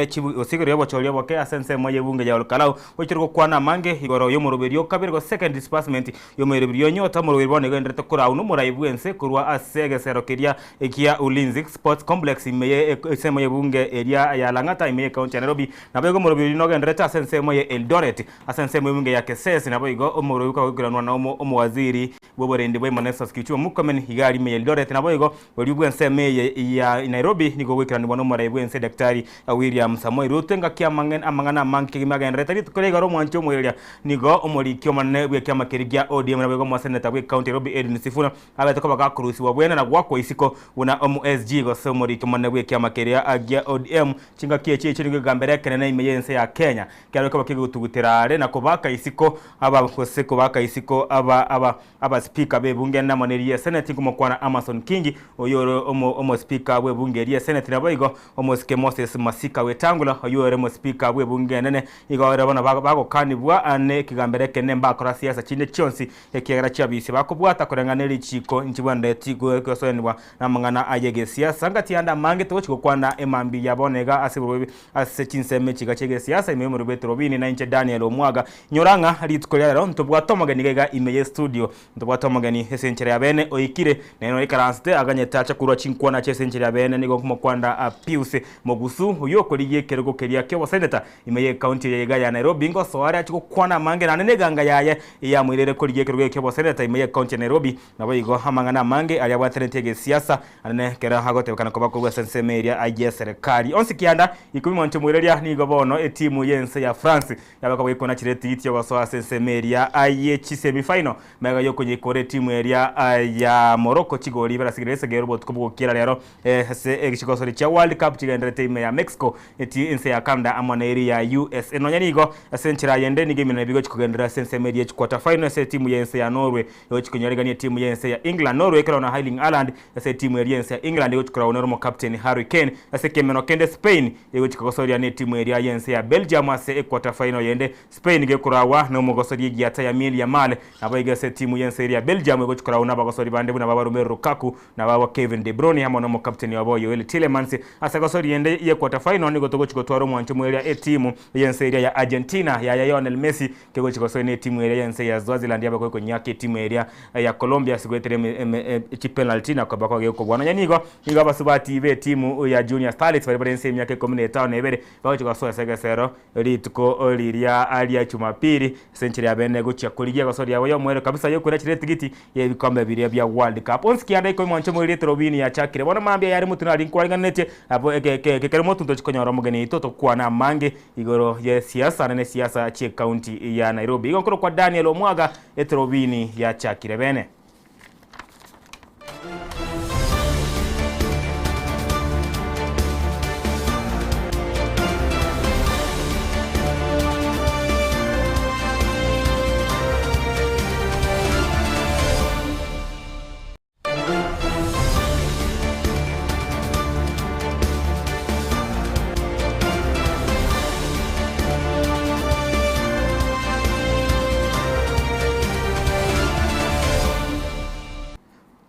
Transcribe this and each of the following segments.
Gose igoro y'obochori oboke ase ensemo y'ebunge ya Olkalau, gochire gokwana amange igoro y'omoroberio o kabere gose second disbursement y'omoerebirio o nyota. Omoroberio bono nigo oendererete korau nomorai bw'ense korwa ase egesero keria kia Ulinzi Sports Complex ime ye ensemo y'ebunge eria ya Lang'ata ime y'ecounty ya Nairobi. Naboigo omoroberio oyio nogendererete ase ensemo ye Eldoret ase ensemo y'ebunge ya Kesesi. Naboigo omoroberio okagoikeranwa na omowaziri bw'oborendi bwa Imonesa Kipchumba Murkomen iga aria ime ya Eldoret. Naboigo oria bw'ensemo eye ya Nairobi nigo ogoikeranigwa n'omorai bw'ense Daktari William Samoei Ruto. Engaki amang'ana amange kegima agendererete rituko ria igoro omwanchi omoiroria nigo omoriki omonene bw'ekiama keria gia ODM naboigo omoseneta bw'ecounty ya Nairobi Edwin Sifuna abete koba gakorusigwa bwene na goakwa isiko buna omo SG gose omoriki omonene bw'ekiama keria gia ODM. Chingaki echi echio nigo ekegambero ekenene ime y'ense ya Kenya Kiabe koba kegotugutera are na kobaaka isiko aba gose kobaaka isiko aba aba abaspeaker b'ebunge amo neria y'eseneti nkomokwana Amason Kingi oyio ore omo omospeaker bw'ebunge eria y'eseneti naboigo omosike Moses Masika Wetangula oyio ore omospeaker bw'ebunge enene igo ere bono bagokanibwa ne ekegambero ekenene mbakora siasa chinde chionsi ekiagera chiabisi bakobwata koreng'ana ne richiiko nchibwenereti gosoenigwa namang'ana ay'egesiasa ngati ande amange togochi gokwana emambia ya bono iga ase borobio Ase chinsemo echiga chi'egesiasa ime y'omorwoti bw'etorobini, na inche Daniel Omwaga, inyora ng'a rituko ria rero ntobwate omogeni iga iga ime y'estudio. Ntobwate omogeni ase enchera ya beene oikire, nere oikaransete aganyete ache korwa chinkwana chi'ase enchera ya beene, nigo nkomokwanda Pius Mogusu, oyio okorigia ekerogo keria ki'oboseneta ime y'ecounty eye iga ya Nairobi, ngosoa are ache gokwana amange naende neganga yaye eyamoirere korigia ekerogo eke ki'oboseneta ime y'ecounty ya Nairobi. Naboigo amang'ana amange aria abwatenetie egesiasa, Anene ekero agotebekana koba korwa ase ensemo eria y'eserekari. Onsi kianda ikomi mwanche omoireria nigo bono etimu y'ense ya France yabakoba gekonachire etigiti y'ogosoa ase ensemo eria ye chisemi final magega y'okonyeikora etimu eria ya Morocco chigori ibere ase egesegero botuko bogokiera rero ase echigosori chia World Cup chigendererete ime ya Mexico eti ense ya Canada amo na eria ya USA. Nonya nigo ase enchera yende nigo eminano ebigochi kogenderera ase ensemo eria ye chiquarter final ase etimu y'ense ya Norway egochi konyaregania etimu y'ense ya England. Norway ekero na Erling Haaland ase etimu eria y'ense ya England egochi koragwa nere omokapteni Harry Kane. Ase ekemeno kende Spain egochi kogosoria netimu eria y'ense ya Belgium ase equarter final yende. Spain gekoragwa nomogosoria egiata Lamine Yamal naboigo ase etimu y'ense eria ya Belgium egochi koragwa nabagosori bande buna baba Romelu Lukaku na babo Kevin De Bruyne amo nomokapteni obo Yoeli Tielemans. Ase egosori ende y'equarter final nigo togochi gotwara omwancho mweria etimu y'ense eria ya Argentina yaya Lionel Messi Kegochi gosoa netimu eria y'ense ya Swaziland yabe konyaka etimu eria ya Colombia ase goetera chipenalty na koba kwage okobua. Nonya nigo nigo abasubati b'etimu ya Junior Starlets baria bare ense y'emiaka ikomi na etano na ebere bagochi gosoa ase egesero rituko riria ria Jumapili ase enchera ya bene gochia korigia egosori yabo y'omoerio kabisa y'okoira chire etigiti y'ebikombe biria bia World Cup. Onsi kianda ikomi mwanche moirie etorobini yachakire bono mambia yare motwe nari nkwaringanetie abo ekero motwe ntochi konyora omogeni oito tokwane amange Igoro y'esiasa na nesiasa chi'ecounty ya Nairobi. Igo nkorokwa Daniel Omwaga, etorobini yachakire bene.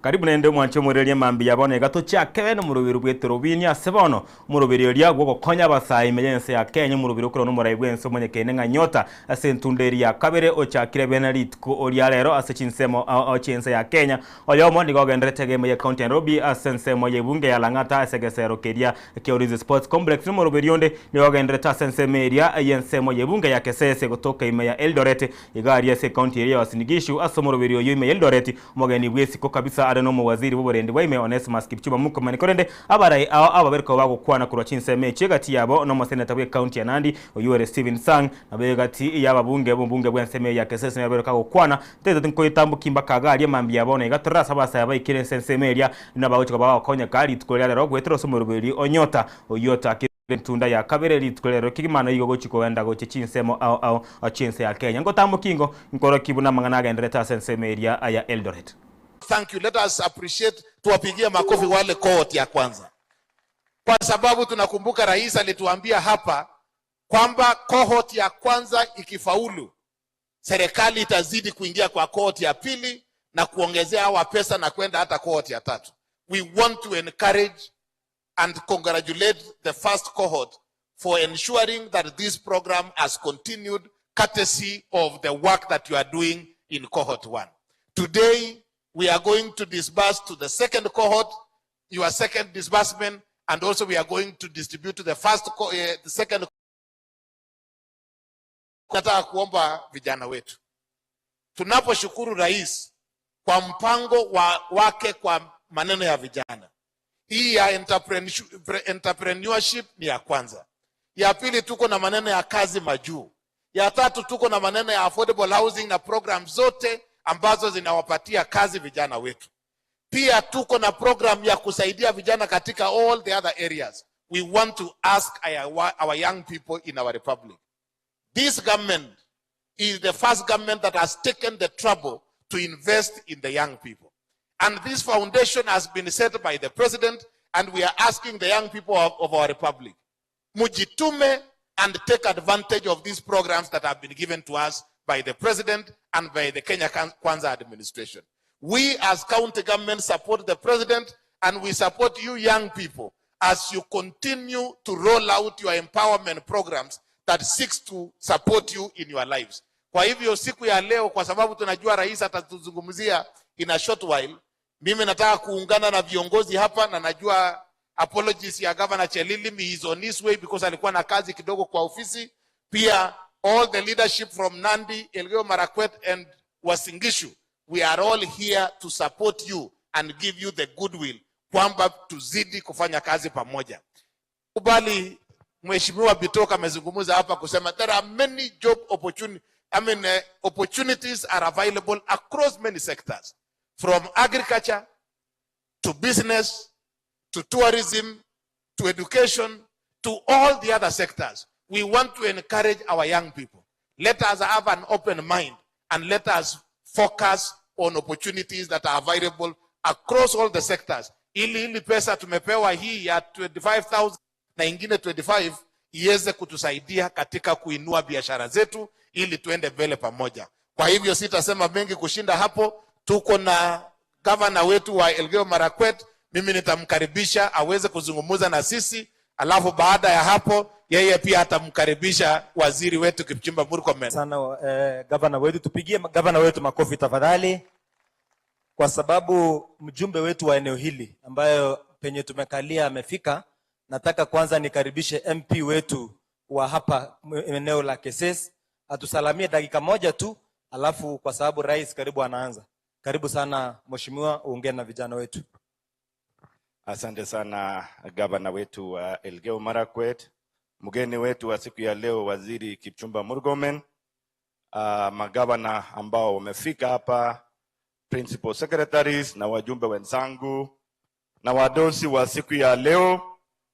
Karibu naende omwanche omoirererie mambia bono iga tochake bene omoroberi bw'etorobini ase bono omoroberi oria bw'ogokonya abasae ime y'ense ya Kenya omoroberi okorwa nomorai bw'ense omonyekene ng'a Nyota ase entunda eria ya kabere ochakire bene rituko ria rero ase chinsemo ao chi'ense ya Kenya Oyomo nigo ogenderete egemo ye county ya Nairobi ase ensemo y'ebunge ya Lang'ata ase egesero keria kia Ulinzi Sports Complex na omoroberi onde nigo ogenderete ase ensemo eria y'ensemo y'ebunge ya Kesese gotoka ime ya Eldoret iga aria ase ecounty eria ya Uasin Gishu ase omoroberi oyio ime ya Eldoret omogeni bw'esiko kabisa are nomowaziri bw'oborendi bwa ime Onesmus Kipchumba Murkomen korende abarai ao ababere koba bagokwana korwa chinsemo echio egati yabo nomoseneta bw'ecounty ya Nandi oyio ore Stephen Sang nabo egati y'ababunge b'obunge bw'ensemo eye ya Kesese nabo kagokwana Tari tinkoyetambokia mpaka iga aria mambia bono iga torore ase abasae baikire ense ensemo eria, nabagochia koba bagokonyeka rituko ria rero goetera ase omoroberi o nyota oyio otakire entunda ya kabere rituko ria rero kegima noigo gochia kogenda gochia chinsemo ao ao chi'ense ya Kenya. Ngotambokia ingo nkorokia buna amang'ana agendererete ase ensemo eria ya Eldoret. Thank you. Let us appreciate, tuwapigie makofi wale cohort ya kwanza, kwa sababu tunakumbuka rais alituambia hapa kwamba cohort ya kwanza ikifaulu serikali itazidi kuingia kwa cohort ya pili na kuongezea hawa pesa na kwenda hata cohort ya tatu. We want to encourage and congratulate the first cohort for ensuring that this program has continued courtesy of the work that you are doing in cohort 1. Today, we are going to disburse to the second cohort, your second disbursement, and also we are going to distribute to the first, the second. Nataka kuomba vijana wetu, tunaposhukuru rais kwa mpango wake kwa maneno ya vijana, hii ya entrepreneurship ni ya kwanza. Ya pili, tuko na maneno ya kazi majuu. Ya tatu, tuko na maneno ya affordable housing na program zote ambazo zinawapatia kazi vijana wetu. Pia tuko na program ya kusaidia vijana katika all the other areas. We want to ask our young people in our republic. This government is the first government that has taken the trouble to invest in the young people. And this foundation has been set by the president, and we are asking the young people of our republic, mujitume and take advantage of these programs that have been given to us by the president and by the Kenya Kwanza administration. We as county government support the president, and we support you young people as you continue to roll out your empowerment programs that seeks to support you in your lives. Kwa hivyo siku ya leo, kwa sababu tunajua rais atatuzungumzia in a short while, mimi nataka kuungana na viongozi hapa, na najua apologies ya Governor Chelilimi, he is on his way because alikuwa na kazi kidogo kwa ofisi. Pia all the leadership from Nandi, Elgeyo Marakwet and Uasin Gishu, we are all here to support you and give you the goodwill kwamba tuzidi kufanya kazi pamoja. Kubali Mheshimiwa Bitoka amezungumza hapa kusema there are many job opportunity, I mean, opportunities are available across many sectors, from agriculture to business to tourism to education to all the other sectors. We want to encourage our young people. Let us have an open mind and let us focus on opportunities that are available across all the sectors. Ili pesa tumepewa hii ya 25,000 na ingine 25 iweze kutusaidia katika kuinua biashara zetu ili tuende mbele pamoja. Kwa hivyo sitasema mengi kushinda hapo. Tuko na gavana wetu wa Elgeyo Marakwet, mimi nitamkaribisha aweze kuzungumza na sisi, alafu baada ya hapo yeye pia atamkaribisha waziri wetu Kipchumba Murkomen. Sana gavana wetu, tupigie gavana wetu makofi tafadhali, kwa sababu mjumbe wetu wa eneo hili ambayo penye tumekalia amefika. Nataka kwanza nikaribishe MP wetu wa hapa eneo la Keses atusalamie dakika moja tu, alafu kwa sababu rais karibu anaanza. Karibu sana mheshimiwa, uongee na vijana wetu. Asante sana gavana wetu wa Elgeyo Marakwet, mgeni wetu wa siku ya leo Waziri Kipchumba Murkomen, magavana ambao wamefika hapa, principal secretaries na wajumbe wenzangu na wadosi wa siku ya leo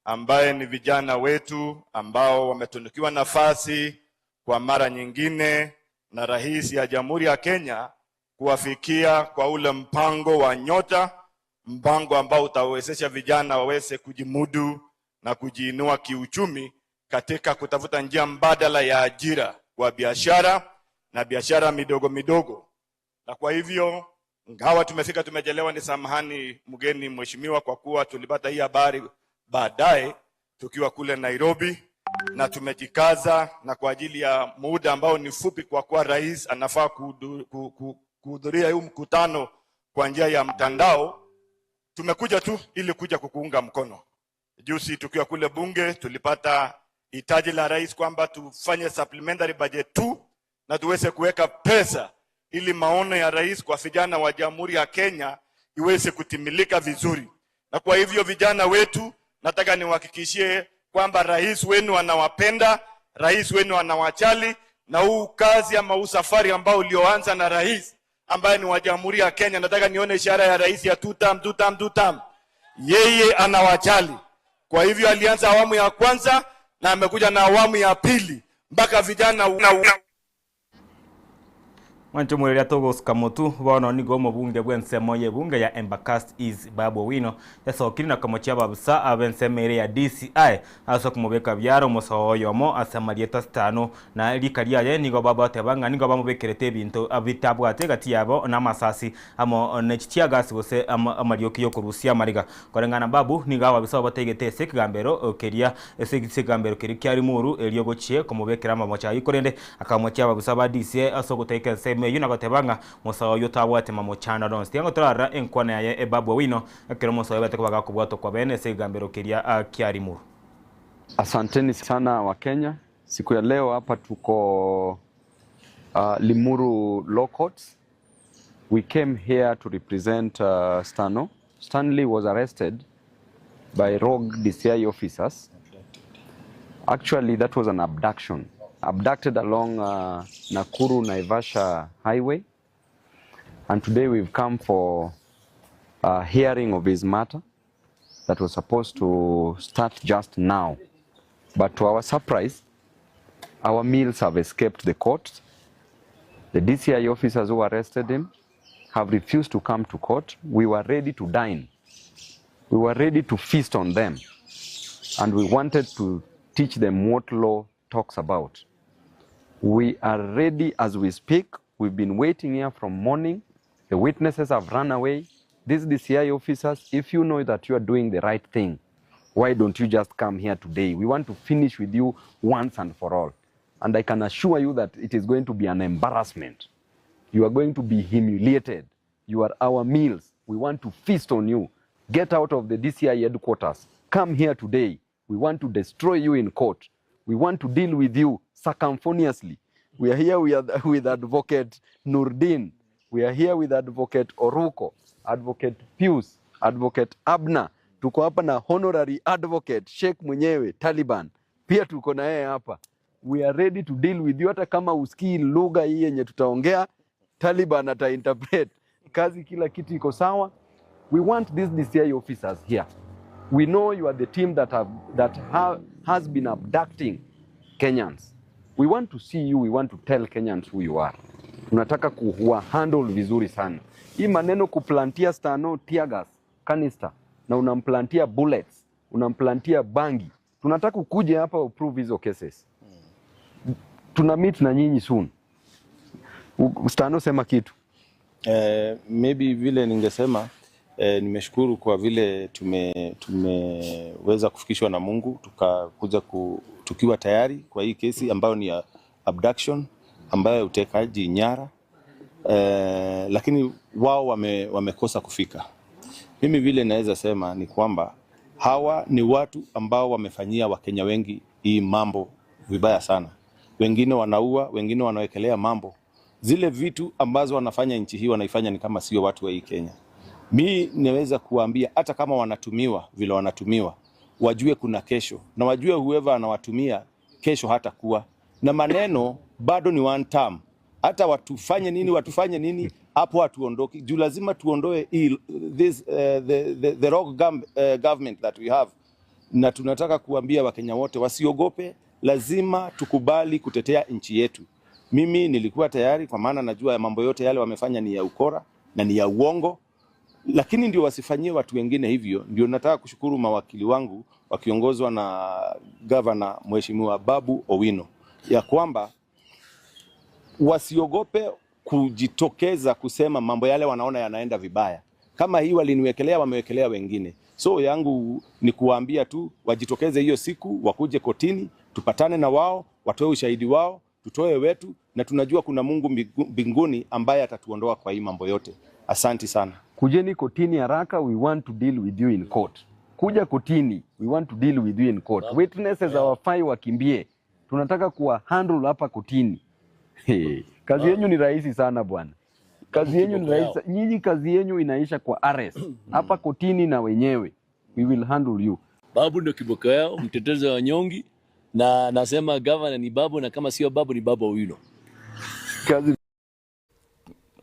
ambaye ni vijana wetu ambao wametunukiwa nafasi kwa mara nyingine na Rais ya Jamhuri ya Kenya kuwafikia kwa ule mpango wa Nyota, mpango ambao utawezesha vijana waweze kujimudu na kujiinua kiuchumi katika kutafuta njia mbadala ya ajira kwa biashara na biashara midogo midogo. Na kwa hivyo ingawa tumefika tumechelewa, ni samahani mgeni mheshimiwa, kwa kuwa tulipata hii habari baadaye tukiwa kule Nairobi, na tumejikaza na kwa ajili ya muda ambao ni fupi, kwa kuwa rais anafaa kuhudhuria huu mkutano kwa njia ya mtandao, tumekuja tu ili kuja kukuunga mkono. Juzi tukiwa kule bunge tulipata hitaji la rais kwamba tufanye supplementary budget tu na tuweze kuweka pesa ili maono ya rais kwa vijana wa Jamhuri ya Kenya iweze kutimilika vizuri. Na kwa hivyo vijana wetu, nataka niwahakikishie kwamba rais wenu anawapenda, rais wenu anawajali, na huu kazi ama huu safari ambao ulioanza na rais ambaye ni wa Jamhuri ya Kenya, nataka nione ishara ya rais ya two term, two term, two term. Yeye anawajali. Kwa hivyo alianza awamu ya kwanza na amekuja na awamu ya pili mpaka vijana na Mwanche omoreria togosuka motu, bono nigo omobunge bw'ensemo y'ebunge ya Embakasi East Babu Owino yasokire na komochia ababusa ab'ensemo ere ya DCI ase okomobeka biara omosao oyomo ase amarieta Stano na rika riaye nigo babateba ng'a nigo bamobekerete ebinto bitabwate egati yabo na amasasi amo ne chitiagasi gose amarioki y'okorusia amariga. Koreng'ana Babu nigo ababisa babateigete ase ekegambero keria ase ekegambero keria kia Limuru erio gochie komobekera amamocho ayio korende Akamochia abagusa ba DCI ase ogotaika ensemo eyio na goteba ng'a Musa oyio tabwate mamochando ande onsi. Tiga ngotorarora enkwana yaye ebabu Owino ekero Musa oyo abete koba gakobwatwa kwa bene ase ekegambero keria kia Limuru. Asanteni sana Wakenya, siku ya leo hapa tuko uh, Limuru Law Courts. We came here to represent uh, Stano. Stanley was arrested by rogue DCI officers. Actually, that was an abduction. Abducted along uh, Nakuru Naivasha Highway. And today we've come for a hearing of his matter that was supposed to start just now. But to our surprise, our meals have escaped the court. The DCI officers who arrested him have refused to come to court. We were ready to dine. We were ready to feast on them. And we wanted to teach them what law talks about. We are ready as we speak. We've been waiting here from morning. The witnesses have run away. These DCI officers, if you know that you are doing the right thing, why don't you just come here today? We want to finish with you once and for all. And I can assure you that it is going to be an embarrassment. You are going to be humiliated. You are our meals. We want to feast on you. Get out of the DCI headquarters. Come here today. We want to destroy you in court. We want to deal with you circumphoniously. We are here with, with Advocate Nurdin. We are here with Advocate Oruko, Advocate Pius, Advocate Abner. Tuko hapa na honorary advocate Sheikh mwenyewe Taliban. Pia tuko na yeye hapa. We are ready to deal with you hata kama usikii lugha hii yenye tutaongea, Taliban ata interpret. Kazi kila kitu iko sawa. We want these DCI officers here. We know you are the team that have, that ha, has been abducting Kenyans. We want to see you, we want to tell Kenyans who you are. Tunataka kuwa handle vizuri sana. Hii maneno kuplantia stano tear gas canister na unamplantia bullets, unamplantia bangi. Tunataka ukuje hapa uprove hizo cases. Tuna meet na nyinyi soon. Stano, sema kitu. Eh, maybe vile ningesema eh, nimeshukuru kwa vile tume tumeweza kufikishwa na Mungu tukakuja ku, tukiwa tayari kwa hii kesi ambayo ni ya abduction ambayo utekaji nyara eh, lakini wao wame, wamekosa kufika. Mimi vile naweza sema ni kwamba hawa ni watu ambao wamefanyia Wakenya wengi hii mambo vibaya sana. Wengine wanaua, wengine wanawekelea mambo. Zile vitu ambazo wanafanya nchi hii wanaifanya ni kama sio watu wa hii Kenya. Mi naweza kuwaambia hata kama wanatumiwa vile wanatumiwa, wajue kuna kesho na wajue whoever anawatumia kesho hatakuwa na maneno, bado ni one term. Hata watufanye nini, watufanye nini, hapo hatuondoki juu lazima tuondoe hii this, uh, the, the, the rogue uh, government that we have, na tunataka kuambia Wakenya wote wasiogope, lazima tukubali kutetea nchi yetu. Mimi nilikuwa tayari kwa maana najua mambo yote yale wamefanya ni ya ukora na ni ya uongo, lakini ndio wasifanyie watu wengine hivyo. Ndio nataka kushukuru mawakili wangu wakiongozwa na gavana Mheshimiwa Babu Owino ya kwamba wasiogope kujitokeza kusema mambo yale wanaona yanaenda vibaya. Kama hii waliniwekelea, wamewekelea wengine. So yangu ni kuwaambia tu wajitokeze hiyo siku, wakuje kotini, tupatane na wao, watoe ushahidi wao, tutoe wetu, na tunajua kuna Mungu mbinguni ambaye atatuondoa kwa hii mambo yote. Asanti sana. Kujeni kotini haraka, we want to deal with you in court. Kuja kotini, we want to deal with you in court. Witnesses hawafai wakimbie, tunataka kuwa handle hapa kotini. Hey, kazi yenyu ni rahisi sana bwana. Kazi yenyu ni rahisi. Nyinyi kazi yenyu inaisha kwa arrest. Hapa kotini na wenyewe. We will handle you. Babu ndio kiboko yao, mtetezi wa wanyonge, na nasema governor ni babu, na kama sio babu ni Babu Owino. Kazi.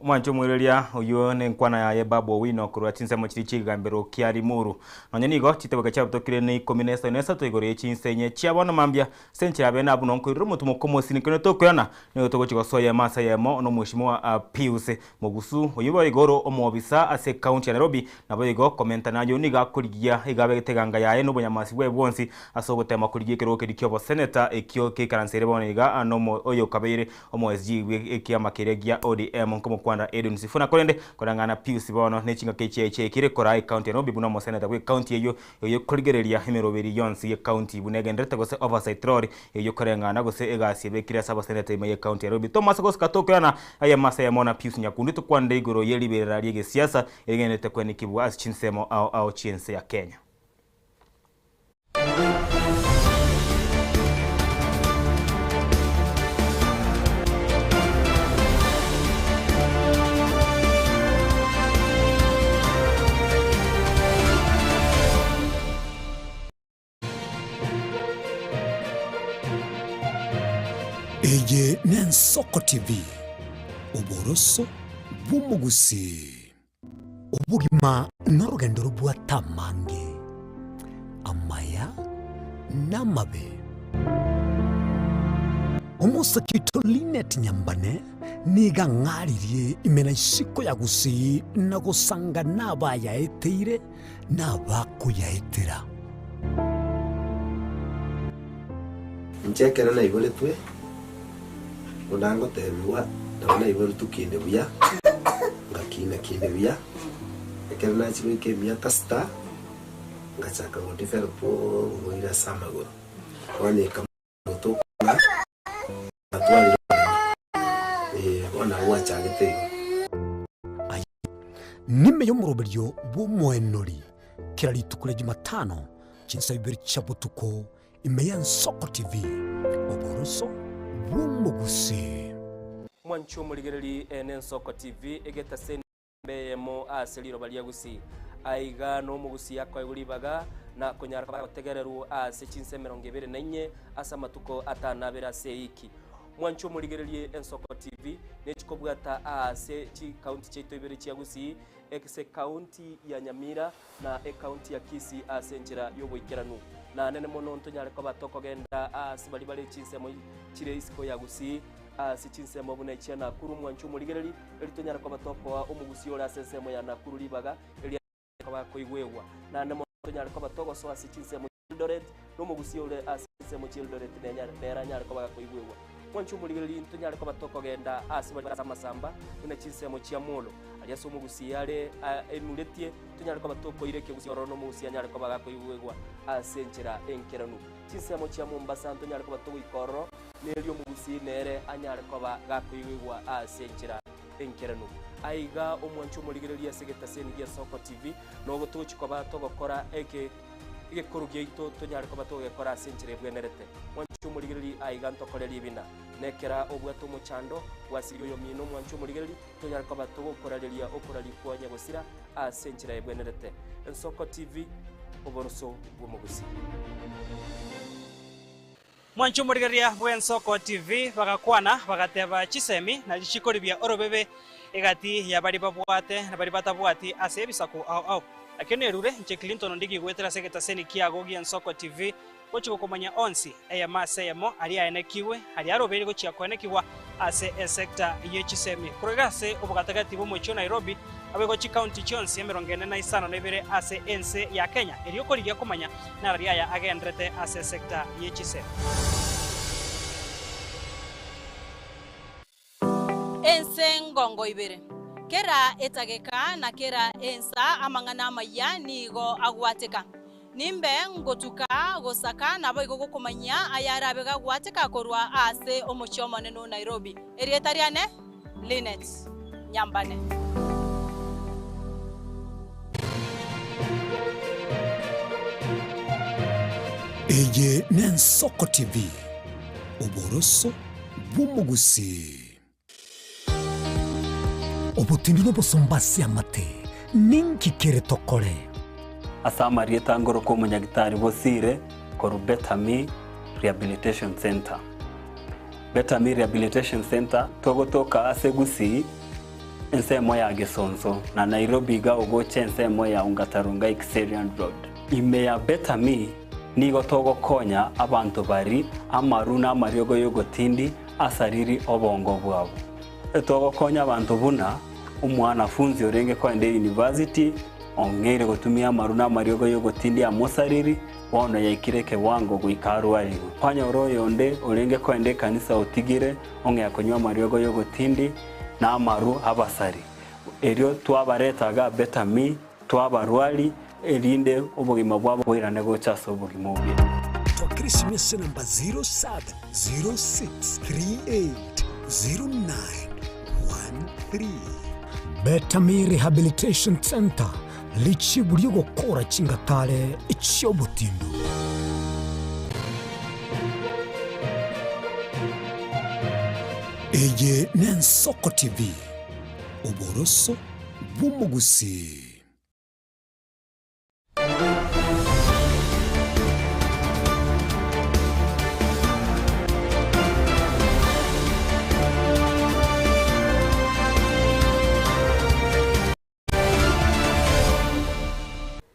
Omwanche omoiroria oyio nenkwana yaye Babu Owino korwa chinsemo chiria chi'ekegambero kia Limuru. Nonya nigo chitebeke chiabutokire ne ikomi na isano na isato igoro ye chinsa inye chia bono mambia ase enchera ya bene abwo nonkoirora omotumo kw'omosini tokoirana nigo togochia gosoa eyemo ase eyemo n'omweshimiwa Pius Mogusu oyio boigo ore omobisa ase ekaunti ya Nairobi naboigo komenta naye nigo akorigia iga abegete eganga yaye nobonyamasi bwaye bwonsi ase ogotema korigia ekerogo keria ki'oboseneta ekio keikaranseire bono iga nomo oyokabeire Omo SG bw'ekiama keria gia ODM nkomokwanera Edwin Sifuna korende koreng'ana Pius bono nechingaki echi chiaikire koraa ecounty ya Nairobi buna omoseneta bw'ecounty eyio eyio korigereria emeroberi yonsi y'ecounty buna egendererete gose oversight role eyio koreng'ana gose egasi ebekire ase abaseneta ime y'ecounty ya Nairobi. Thomas Gosika tokoirana ayemo ase ayemo na Pius Nyakundi tokwanere igoro yeriberera ri'egesiasa erigendererete kwenikibwa ase chinsemo ao ao chi'ense ya Kenya. Eye n'Ensoko TV, oboroso bw'omogusii. Obogima norogendo robwate amange, amaya na amabe. Omosake oito Linet Nyambane nigo ang'aririe ime na isiko ya Gusii na gosanga nabayaeteire na abakoyaetera. Inche ekero naiboretwe, buna ngotebigwa, nabo naiboretwe kinde buya, ngakina kinde buya, ekero nachia goika emiaka sita, ngachaka go develop oborwaire ase amagoro, bono ekamotoka ng'a natwarire oboremo, eh, bono nabo bwachagete igo. Aye nime y'omoroberio bw'omoenori kera rituko ria Jumatano chinsa ibere chia botuko ime y'Ensoko TV, oboroso bw'omogusii. Mwanche omorigereri n'Ensoko TV egetaseni namba eyemo ase riroba ria Gusii. Aiga nomogusii akoegwa ribaga na konyara koba gotegererwa ase chinsa emerongo ebere na inye ase amatuko atano abere ase eiki. Mwanche omorigererie Ensoko TV nechikobwata aase chikaunti chiaito ibere chia Gusii, ase ekaunti ya Nyamira na ekaunti ya Kisii ase enchera y'oboikeranu. Na nene mono ntonyare koba tokogenda aase baria bare chinsemo chire isiko ya Gusii, ase chinsemo buna echia Nakuru. Mwanche omorigereri, erio tonyare koba tokoa omogusii ore ase ensemo ya Nakuru ribaga erio anyare koba akoigwegwa. Naende mono tonyare koba togosoa ase chinsemo Eldoret, na omogusii ore ase ensemo chi'Eldoret nere anyare koba gakoigwegwa. Mwanche omorigereria ntonyare koba tokogenda ase baria bare ase amasamba, buna chinsemo chia Molo, aria ase omogusii are enuretie, tonyare koba tokoira ekegusii ororo na omogusii anyare koba gakoigwegwa ase enchera enkeranu. Chinsemo chia Mombasa ntonyare koba togoika ororo, nerio omogusii nere anyare koba gakoigwegwa ase enchera enkeranu. Aiga omwanche omorigereria ase egetaseni gia Soko TV, nogo togochia koba togokora eke. Egekoro giaito tonyare koba togekora ase enchera ebwenerete. Mwanche omorigereri aiga ntokore ribina. Nekera obwate omochando, gwasiria oyomino omwanche omorigereri, tonyare koba togokorareria okoraria kwa nyagosira ase enchera ebwenerete. Ensoko TV, oboroso bw'omogusii. Mwanche omorigereria bw'Ensoko TV bagakwana bagateba chisemi nachi chikoribia orobebe egati ya baria babwate na baria batabwati ase ebisaku ao ao. Nakio nerure inche Clinton Ondigi goetera ase egetaseni kiago gi'Ensoko TV gochia gokomanya onsi eyemo ase eyemo aria aenekigwe aria arobeire gochia koenekigwa ase esector ye chisemi korwa iga ase obogatagati bw'omochie o Nairobi naboigo chikaunti chionsi emerongo ene na isano na ibere ase ense ya Kenya erio korigia komanya Narari aya agenderete ase esecta ye chisemi. Ense ngongo ibere. Kera etageka na kera ensa amang'ana amayia nigo agwateka. Nimbe ngotuka gosaka naboigo gokomanyia ayarabe gagwateka korwa ase omochie omonene o Nairobi. Erieta riane Linet Nyambane. Eye n'Ensoko TV, oboroso bw'omogusii. Obotindi n'obosomba ase amate, ninki kere tokore? Ase amarieta ngoroka omonyagitari Bosire korwa Better Me Rehabilitation Centre. Better Me Rehabilitation Centre togotoka ase Gusii. ensemo ya Gesonso, na Nairobi iga ogocha ensemo ya Ongata Rongai Kiserian Road. Ime ya Better Me nigo togokonya abanto bari amaru na amariogo y'ogotindi asariri obongo bwabo. Togokonya abanto buna omwanafunzi orenge koenda eyunivasiti ong'eire gotumia amaru na amariogo y'ogotindi amosariri, bono yaikire ekewango goika arwarigwe. Kwanyora oyonde orenge koenda ekanisa otigire ong'ea konywa amariogo y'ogotindi na amaru abasari. Erio twabareta iga Better Me, twabarwari, erinde obogima bwabo boirane gocha ase obogima obuya. Twakera esimi ase enamba 0706380913. Better Me Rehabilitation Centre, richibu ri'ogokora chingatare chi'obotindu. Eye n'Ensoko TV, oboroso bw'omogusii.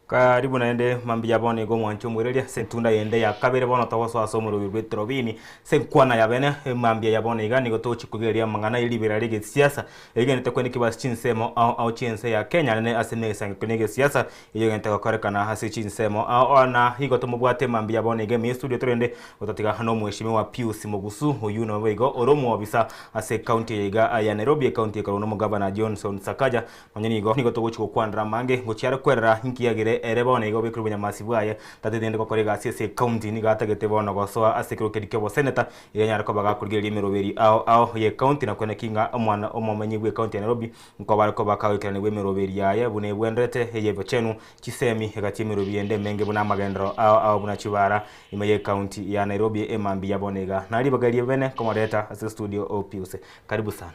Karibu naende mambia bono igo omwanchi omoireria ase entunda yende ya kabere bono togosoa ase omorobio bw'etrobini ase enkwana ya bene mambia ya bono iga nigo togochia kogeria amang'ana ye ribera ri'egesiasa erigenderete kwenekigwa ase chinsemo ao ao chi'ense ya Kenya nene ase emegesangeko na egesiasa eyio egente gokorekana ase chinsemo ao ao na igo tomobwate mambia bono iga ime y'estudio torende gotatiga nomweshimiwa Pius Mugusu oyio nabo igo ore omwobisa ase ecounty eye iga ya Nairobi ecounty ekorwa nomogavana Johnson Sakaja Onye nigo, nigo togochia gokwanera amange, ngochia are kwerera inki agere ere bono iga obekire obonyamasi bwaye, tatete rende gokora egasi ase ecounty, nigo atagete bono gosoa ase ekerogo keria ki'oboseneta, erio anyare koba gakorigereria emeroberi ao ao y'ecounty na koeneki ng'a omwana omomenyi bw'ecounty ya Nairobi nkoba are koba kagoikeranigwa emeroberi yaye buna ebwenderete eye ebochenu, chisemi, egati y'emerobi ende emenge buna amagenderero ao ao buna chibara ime y'ecounty ya Nairobi emambia bono iga. Naribaga erio bene komoreta ase studio o Pius. Karibu sana.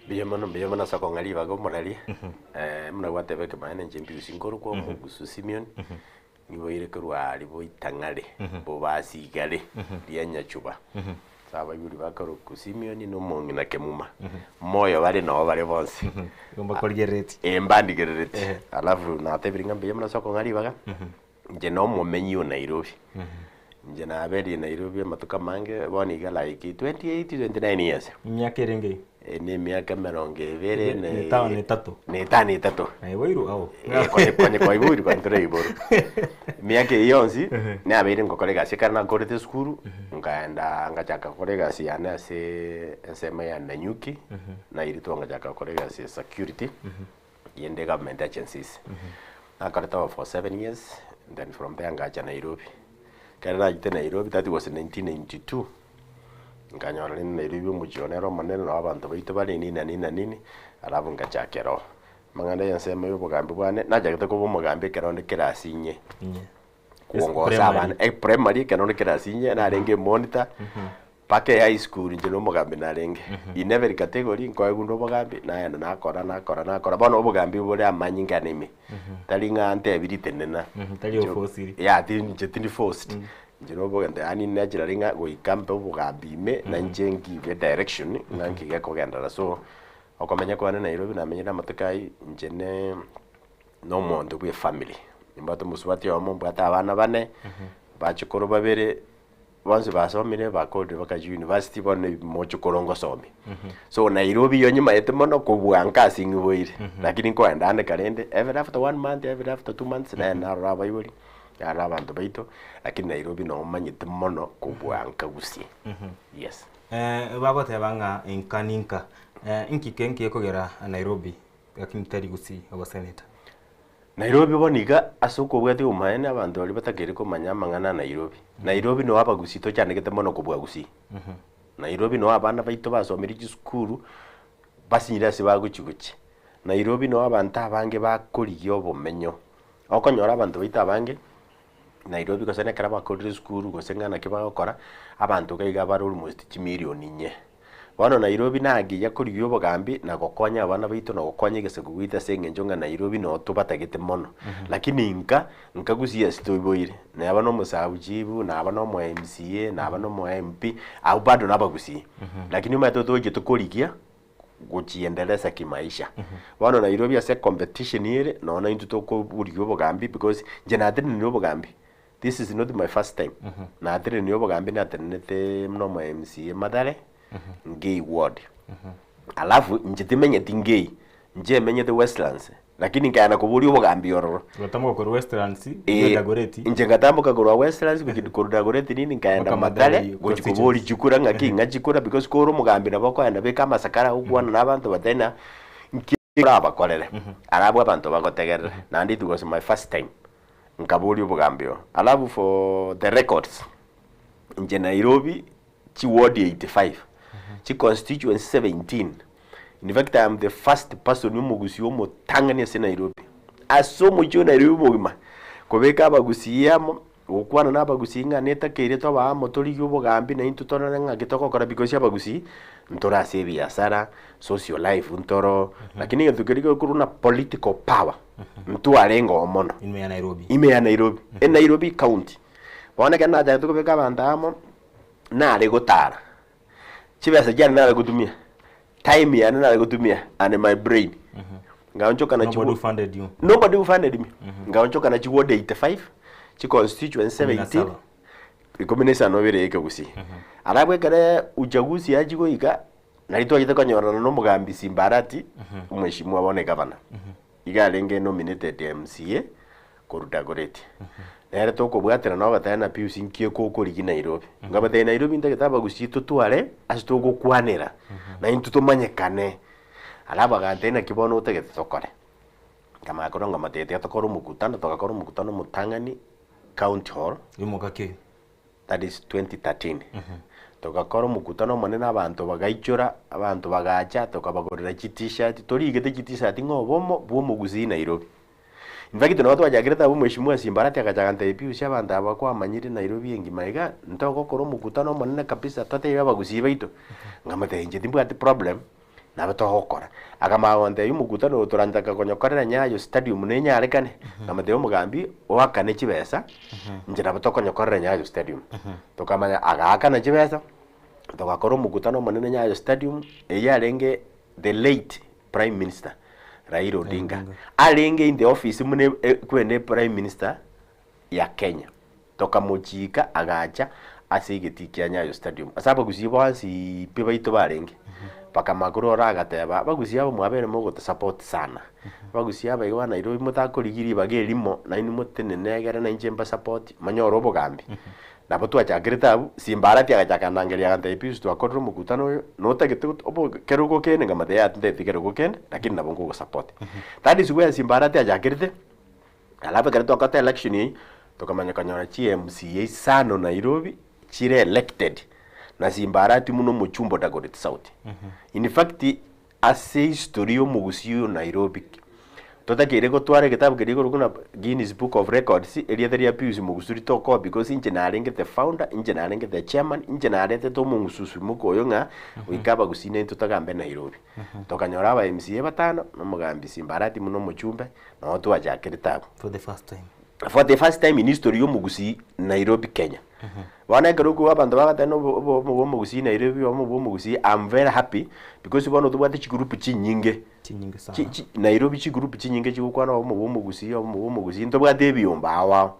Mbuya mono, mbuya mono ase okong'a ribaga omorari, buna gwateba ekemanyererio inche Mpiusi nkorokwa omogusu Simeon, niboire korwa aria boitang'are, bobasi igare, ria nyachuba. Ase abaibori bakorokwa Simeon na omong'ina Kemuma, moyo bare noo bare bonsi. Igo mbakorigereretie. Eh, mbandigereretie. Alafu natebire ng'a mbuya mono ase okong'a ribaga, inche na omomenyi o Nairobi. Inche nabeire Nairobi amatuko amange, bono iga like 28, 29 years. Emiaka erenge eyio? Eye na emiaka emerongo ebere na Etano na etato. na etano etato. Naiboirwe ao. Eh, konye konye kwaiboirwe konye toraiborwa. Emiaka eyio yonsi, nabeire ngokora egasi ekero nakorete esukuru, nkaenda ngachaka gokora egasi yane ase ensemo ya Nanyuki, nairetwe ngachaka gokora egasi ya security, yende government agencies. Nakorete oo for 7 years, then from there ngacha Nairobi. Ekero nachete Nairobi, that was 1992, nkanyora rende Nairobi omochie one ere omonene noo abanto baito bare nini na nini na nini, alafu ngachakera oo. Amang'ana ya ensemo ya obogambi bwane, nachagete koba omogambi ekero onde class inye. Kuongosa abana, eprimary ekero onde class inye, narenge emonitor, Mpaka ehigh school inche nomogambi narenge. In every category nkoegwa nde obogambi, nagenda nakora nakora nakora. Bono obogambi bore amanyinga ane ime. Tari ng'a ntebirie tenena. Tari ofosiri. Yeah, ti inche tindi forced. Inche nobogento yaani naturally ng'a goika mbe obogambi ime, na inche ngibe direction ng'a nki gekogenderera. So, okomenya kwane Nairobi namenyire amatuko aywo, inche ne nomonto bwe efamily. Nimbwate omosubati oyomo, mbwate abana bane, bachokoro babere. Bonsi basomire bakorire bakachia university bono mochokoro ngosomia. So Nairobi iyo nyimaete mono kobua nka ase ing'iboire. Lakini nkoenda ande karende every after one month, every after 2 months naye narora abaibori, narora abanto baito, lakini Nairobi noo manyete mono kobua nka Gusii. Yes. Bagoteba ng'a inka ninka. Inki kenki gekogera Nairobi lakini tari Gusii ogoseneta? Nairobi bono iga ase okobwatia obomaene abanto baria batakeire komanya amang'ana a Nairobi. Nairobi noo abagusii tochandegete mono kobua Gusii. Nairobi noo abana baito basomire chisukuru basinyire ase bagochi gochia. Nairobi noo abanto abange bakorigia obomenyo. Okonyora abanto baito abange Nairobi gose nekero bakorire esukuru gose ng'a naki bagokora, abanto iga iga bare almost chimilion inye. Bono Nairobi nagiya korigia obogambi na gokonya abana baito na gokonya egesaku giaito ase eng'encho ng'a Nairobi noo tobatagete mono. Lakini nka, nka gusii ase toiboire, neba na omosabu chief, naba na omo MCA, naba na omo MP, abwo bado nabagusii. Lakini omanyete togochia tokorigia. gochiendeleza kimaisha. Bono Nairobi ase ecompetition ere, nonya na intwe tokoborigia obogambi because inche natenenire obogambi, this is not my first time, natenenire obogambi natenenete buna omo MCA Mathare, Ngei ward. Alafu inche timenyeti Ngei, inche emenyete Westlands, lakini nkaenda koboria obogambi ororo. Ogatamboka korwa Westlands, Eh, gochia Dagoretti. inche ngatamboka korwa Westlands gochia korwa Dagoretti nini nkaenda Mpaka Mathare Mathare gochia koboria chikura ng'aki ng'a chikura because kore omogambi nabo okoenda beka amasakara ogokwana na abanto batari na nki orabakorere arabwo abanto bagotegerere naende it was my first time nkaboria obogambi obo. Alafu for the records inche Nairobi chi ward 85 chi constituency 17 in fact I am the first person omogusii omotang'ani ase Nairobi ase omochie o Nairobi omogima kobeka abagusii amo gokwana na abagusii ng'a netakeire tobe amo torigie obogambi na intwe torore ng'aki togokora because abagusii ntore ase ebiasara, social life ntoro lakini egento keria gekorwa na political power ntwarenge oo mono Ime ya Nairobi. ime ya Nairobi, e Nairobi county. Bono ekero nachagete kobeka abanto amo. nare gotara, chibesa chiane nare gotumia, time yane nare gotumia and my brain. Ngaonchoka na Nobody who funded you. Nobody who funded me. Ngaonchoka na chiward 85, chi constituency Kumi na 17, saba. ikomi na isano bire ekegusii. Alafu ekere uchaguzi yachi goika, nari twachete konyorana na omogambi Simbarati, omweshimiwa bono egavana. Iga arenge nominated MCA korwa Dagoretti. Nere tokobwaterana ogoteba na Pius nki ekokorigia Nairobi. Nkabatebia Nairobi ntagete abagusii totware ase togokwanera na intwe tomanyekane. Alafu agantebia naki bono otagete tokore. Nkamanya korwa nkamotebia tiga tokore omokutano, togakora omokutano omotang'ani county hall. Imoka ki? That is 2013. Togakora omokutano omonene abanto bagaichora, abanto bagacha, tokabagorera chi t-shirt, torigete chi t-shirt ng'a obomo bwa omogusii Nairobi. In fact nabo twachakerete abwo Mheshimiwa Simbarati agacha agantebia Pius abanto aba kwamanyire Nairobi engima iga, ntogokora omokutano omonene kabisa totebie abagusii baito. Nkamotebia inche timbwati problem, nabo togokora. Akamanya gontebia omokutano oyo torantaka konyokorera Nyayo stadium nenyarekane, nkamotebia omogambi oakane chibesa, inche nabo tokonyokorera Nyayo stadium. Tokamanya agaakana chibesa, togakora omokutano omonene Nyayo stadium, eywo yarenge the late prime minister Raila Odinga, arenge in the office buna kwene prime minister ya Kenya. Tokamochiika agacha ase egetii kia Nyayo Stadium, ase abagusii bonsi pi baito barenge. Bakamanya korwa ororo agateba, abagusii aba mwabeire mogotosupport sana, abagusii aba iga ba Nairobi motakorigia ribaga erimo nainwe motenene egere nainche mbasupport monyore obogambi. Nabo twachakerete abwo, Simbarati agachaka ndangeria agantebia Pius twakorire omokutano oyo, notagete got obo kerogo kende nkamotebia yaya tintageti kerogo kende, lakini nabo nkogosupport. That is where Simbarati achakerete. Alafu ekero twakota election eyio, tokamanya konyora chi MCA isano Nairobi chire elected na Simbarati buna omochumba o Dagoretti South. In fact, ase history ya omogusii oyo Nairobi, totakeire gotwara egetabu keria igoro buna Guinness Book of Records, erieta ria Pius Mogusuri tokoa because inche narenge the founder, inche narenge the chairman, inche naretete omong'ususu moka oyo ng'a goika abagusii naintwe togambe Nairobi. Tokanyora aba MCA batano, na omogambi Simbarati buna omochumbe, Noo twachakerete abwo. For the first time. For the first time in history y'omogusii Nairobi Kenya. Bono ekero okwo abanto bagoteba na obo obo obo omogusii Nairobi obo obo omogusii I'm very happy because bono tobwate chigroup chinyinge. Chinyinge sana. Chi chi Nairobi chigroup chinyinge chigokwana obomo bwa omogusii obomo bwa omogusii ntobwate ebiombe ao ao.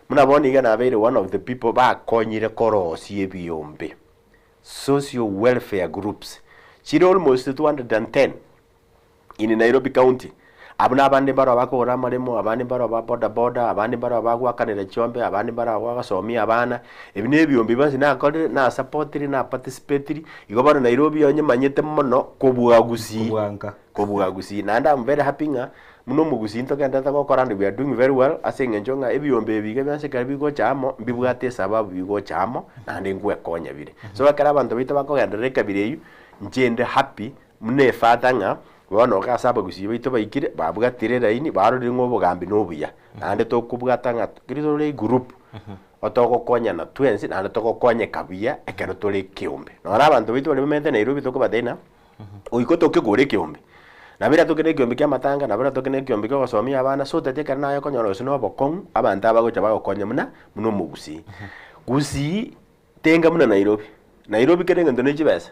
Buna bono iga nabeire one of the people bakonyire korosia ebiombe, social welfare groups chire almost 210. In Nairobi County, abwo nabande mbaroo bakogora amaremo, abande mbaroo ba boda boda, abande mbaroo bagoakanera chiombe, abande mbaroo bagosomia abana, ebi na ebiombe bionsi nakorire, nasapotire, naparticipatiri, igo bono Nairobi onye manyete mono kobua Gusii, Kobua nka. kobua Gusii. Naende am very happy ng'a buna omogusii ntogenderete gokora and we are doing very well ase eng'encho ng'a ebiombe ebi iga bionsi ekero bigocha amo, mbibwate esababu bigocha amo, naende nkwekonya bire. So ekero abanto baito bakogenderera ekabira eywo, inche inde happy Buna efata ng'a bono iga ase abagusii baito baikire, babwatire eraini, barorire ng'a obogambi nobuya, naende tokobwata ng'a keri tore egroup, otogokonyana twensi naende togokonyeka buya ekero tore ekeombe. Nonye na abanto baito baria bamenyete Nairobi tokobatebia ng'a goika otoke kore ekeombe. Nabo eratoke na ekeombe kia amatanga, nabo eratoke na ekeombe kia ogosomia abana, so that ekero naye okonyora gose na obokong'u, abanto aba bagocha bagokonya buna buna omogusii. Gusii tenga buna Nairobi, Nairobi kera egento ne chibesa.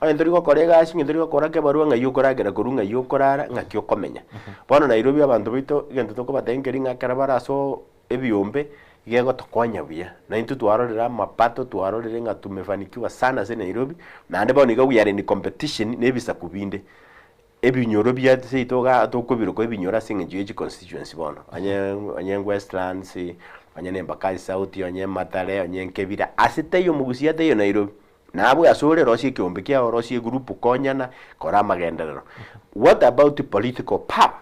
Onye tori gokora egasi, onye tori gokora kebarua ng'ai okoragera korwa ng'ai okorara, ng'aki okomenya. Bono Nairobi abanto baito egento tokobatebia nkeri ng'a ekero bare ase oo ebiombe, iga egotokonya buya. Na intwe twarorire amapato, twarorire ng'a tumefanikiwa sana ase Nairobi, naende bono iga we are in competition na ebisaku binde. Ebinyoro bia seito igaa tokobiroka ebinyoro ase eng'encho ye chiconstituency bono, onye onye Westlands, onye na Embakasi South, onye Mathare, onye Nkebira, ase taiyo omogusii ataiyo Nairobi. Nabwo ase ore rosia ekeombe kiao, rosia egroup konyana, kora amagenderero. What about political power?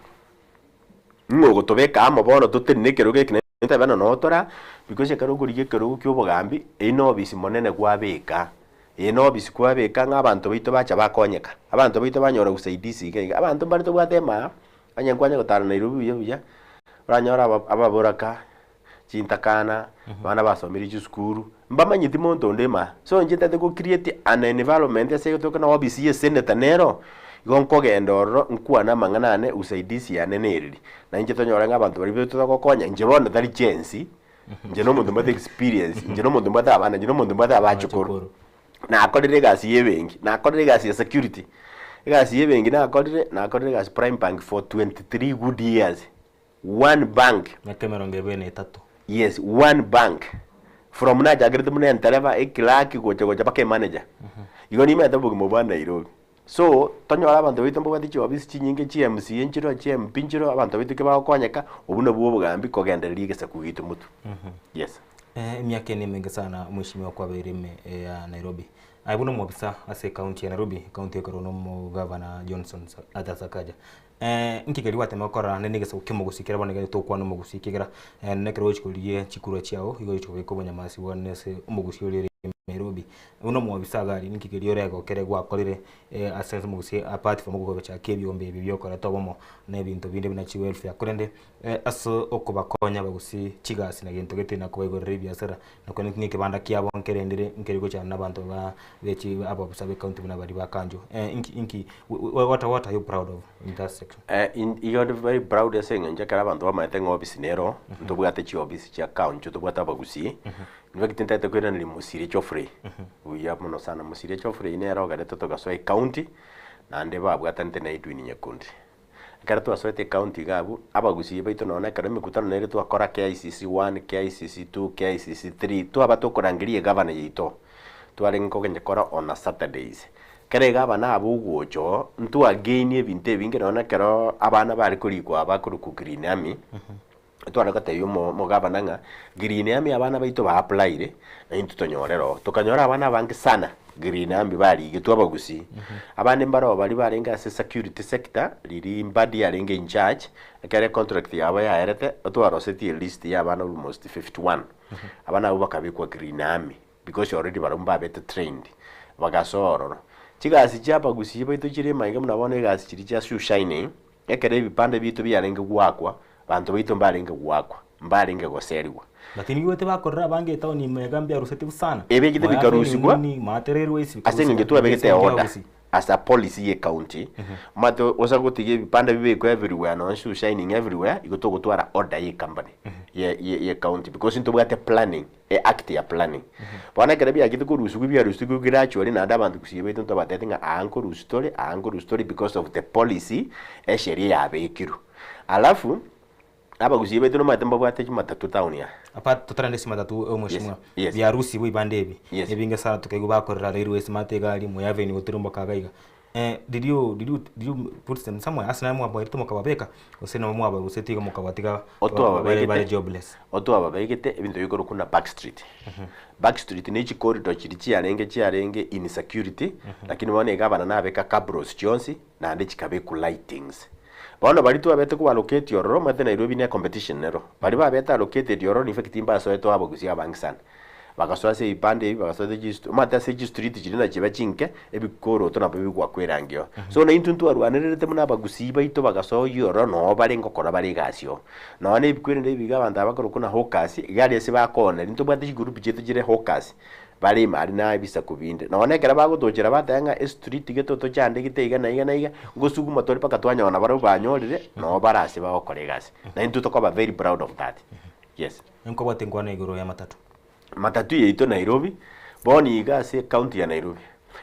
Ng'o ogotobeka amo bono totenene ekerogo eke naende tobe buna noo tora, because ekero okorigia ekerogo kia obogambi, eyio na obisi monene kwabeka, eye na obisi kwabeka ng'a abanto baito bacha bakonyeka, abanto baito banyora usaidizi iga iga. Abanto mbare tobwate emaa, onye nkwanya gotara Nairobi buya buya, oranyore aba ababoraka, chintakana, abana basomire chisukuru, mbamanyeti monto onde ime aa. So inche ntagete go create an environment ase egotoka na ofisi ya esenator nero, igo nkogenda ororo nkwane amang'ana ane usaidizi yane nereri. Na inche tonyore ng'a abanto baria baito togokonya, inche bono tari chensi, inche na omonto mbwate experience, inche na omonto mbwate abana, inche na omonto mbwate abachokoro. Nakorire egasi ya ebenki, nakorire egasi ya security, egasi ya ebenki nakorire, nakorire egasi Prime Bank for 23 good years. One bank. Miaka emerongo ebere na etato. Yes, one bank. From nachakerete buna entereba, eclerk, gocha gocha mpaka emanager. Igo nimanyete obogima bwa Nairobi. So, tonyore abanto baito mbabwate chiofisi chinyinge chi MCA nchiroo, chi MP nchiroo, abanto baito ki bagokonyeka, obwo nabwo obogambi kogendereria egesaku giaito motwe. Yes. Emiaka ene emenge sana mheshimiwa kwabeire ime ya Nairobi. Aye buna omobisa ase ecounty ya Nairobi, ecounty ekorwa na omogavana Johnson Arthur Sakaja. Inki keria gwatema gokora naende na egesaku ki'omogusii kere bono ekero togokwana omogusii ekiagera nekero ogochia korigia chikura chiao igo ogochia kobeka obonyamasi bwane ase omogusii oria ore Nairobi. Buna omobisa iga aria ninki keria oregokere gwakorire ase omogusii apart from ogochaka ebiombe ebi biokoreta obomo na ebinto binde buna chiwelfare korende ase okobakonya abagusii chigasi na gento gete na kobaigorera ebiasara na korende ng'a ekebanda kiabo nkerendire nkeri gochana na abanto ba bechi ababisa be county buna baria ba Kanjo. Inki inki what what are you proud of in that section? Igo ndi very proud ase eng'encho ekero abanto bamaete ng'a ofisi nero, ntobwate chiofisi chia county tobwate abagusii, in fact ntagete koiraneria Mosiria Geoffrey, buya mono sana, Mosiria Geoffrey nere ogerete togasoa ecounty, naende babwatanete na Edwin Nyakundi. Ekero twasoete ecounty iga abwo, abagusii baito nonye na ekero emekutano nere twakora KICC one, KICC two, KICC three, twaba tokorangeria egavana yaito, twarenge kogenya on a Saturdays. Ekero egavana aba ogocha oo, ntwagainie ebinto ebinge nonye na ekero abana bare korikwa aba bakorokwa Green Army, Tware gotebia omo omogavana ng'a Green Army abana baito ba applyire, na intwe tonyorere oo. Tokanyora abana abange sana Green Army barigetwe abagusii. Abande mbaroo baria barenge ase security sector, riria Mbadi yarenge in charge, ekero econtract yabo yaerete, otwarosetie elist ya abana almost 51. Abana abwo bakabekwa Green Army because already barabwo mbabete trained, bagasoa ororo. Chigasi chia abagusii baito chire maiga buna bono egasi chiria chia shoe shining, Ekero ebipande biaito biarenge goakwa, banto baito mbarenge goakwa, mbarenge goserigwa. Lakini igwete bakorera abange etaoni ime iga mbiarusetigwe sana. Ebegete Moya bikarusigwa Avenue nini, Matererwa isi ase eng'encho bikarusigwa twabegete ebiasara order biagusi. as a policy ye county, omanyete osa gotiga ebipande bibekwe everywhere nonye shoe shining everywhere, igo togotwara order ye company ye ye ye county because ntobwate planning. E act ya planning. Bono ekero biachete korusigwa biarusigwe gradually naende abanto gusii baito ntobatebeti ng'a aa nkorusia tore aa nkorusia tore because of the policy esheria yabekirwe. Alafu abagusii baito nomanyete mbabwate chimatatu town aa. Apart totarende chimatatu eh, mheshimiwa. Yes, yes. Biarusigwe ebibanda ebi. Yes. Ebinge sana tokaigwa bakorera railways mate egari, Moi Avenue gotirimboka iga iga. Eh, did you, did you, did you put them somewhere? Ase naye mwabairete mokababeka, gose nabo mwabaruseti iga mokabatiga Otwababegete- bare jobless? Otwababegete ebinto bikorokwa na back street. Back street ne chicorridor chiria chiarenge chiarenge insecurity, lakini bono egavana nabeka cabros chionsi naende chikabekwa lightings. Bono baria twabete kobalocate ororo omanyete Nairobi ne competition nero. Baria babete allocated ororo in fact mbasoete abagusia abange sana. Bagasoa ase ebipande ebi, bagasoa ase chistr omanyete ase chistreet chiria nachiba chinke, ebikoroto nabo bigwakwa erangi oo. So na intwe ntwarwanererete buna abagusii baito bagasoa oyio ororo noo bare ngokora bare egasi oo. Nonya na ebikwerende ebi iga abanto aba bakorokwa na hawkers, iga aria ase bakooneria, ntobwate chigroup chiaito chire hawkers, bare ime aria na ebisaku binde. Nonya na ekero bagotochera bateba ng'a estreet gete tochandegete iga na iga na iga, ngosuguma tore mpaka twanyora nabarabwo banyorire, noo bare ase bagokora egasi. Na intwe tokoba very proud of that. Yes. Nkobwate nkwana igoro ya matatu. Matatu yaito Nairobi, bono iga ase ecounty ya Nairobi.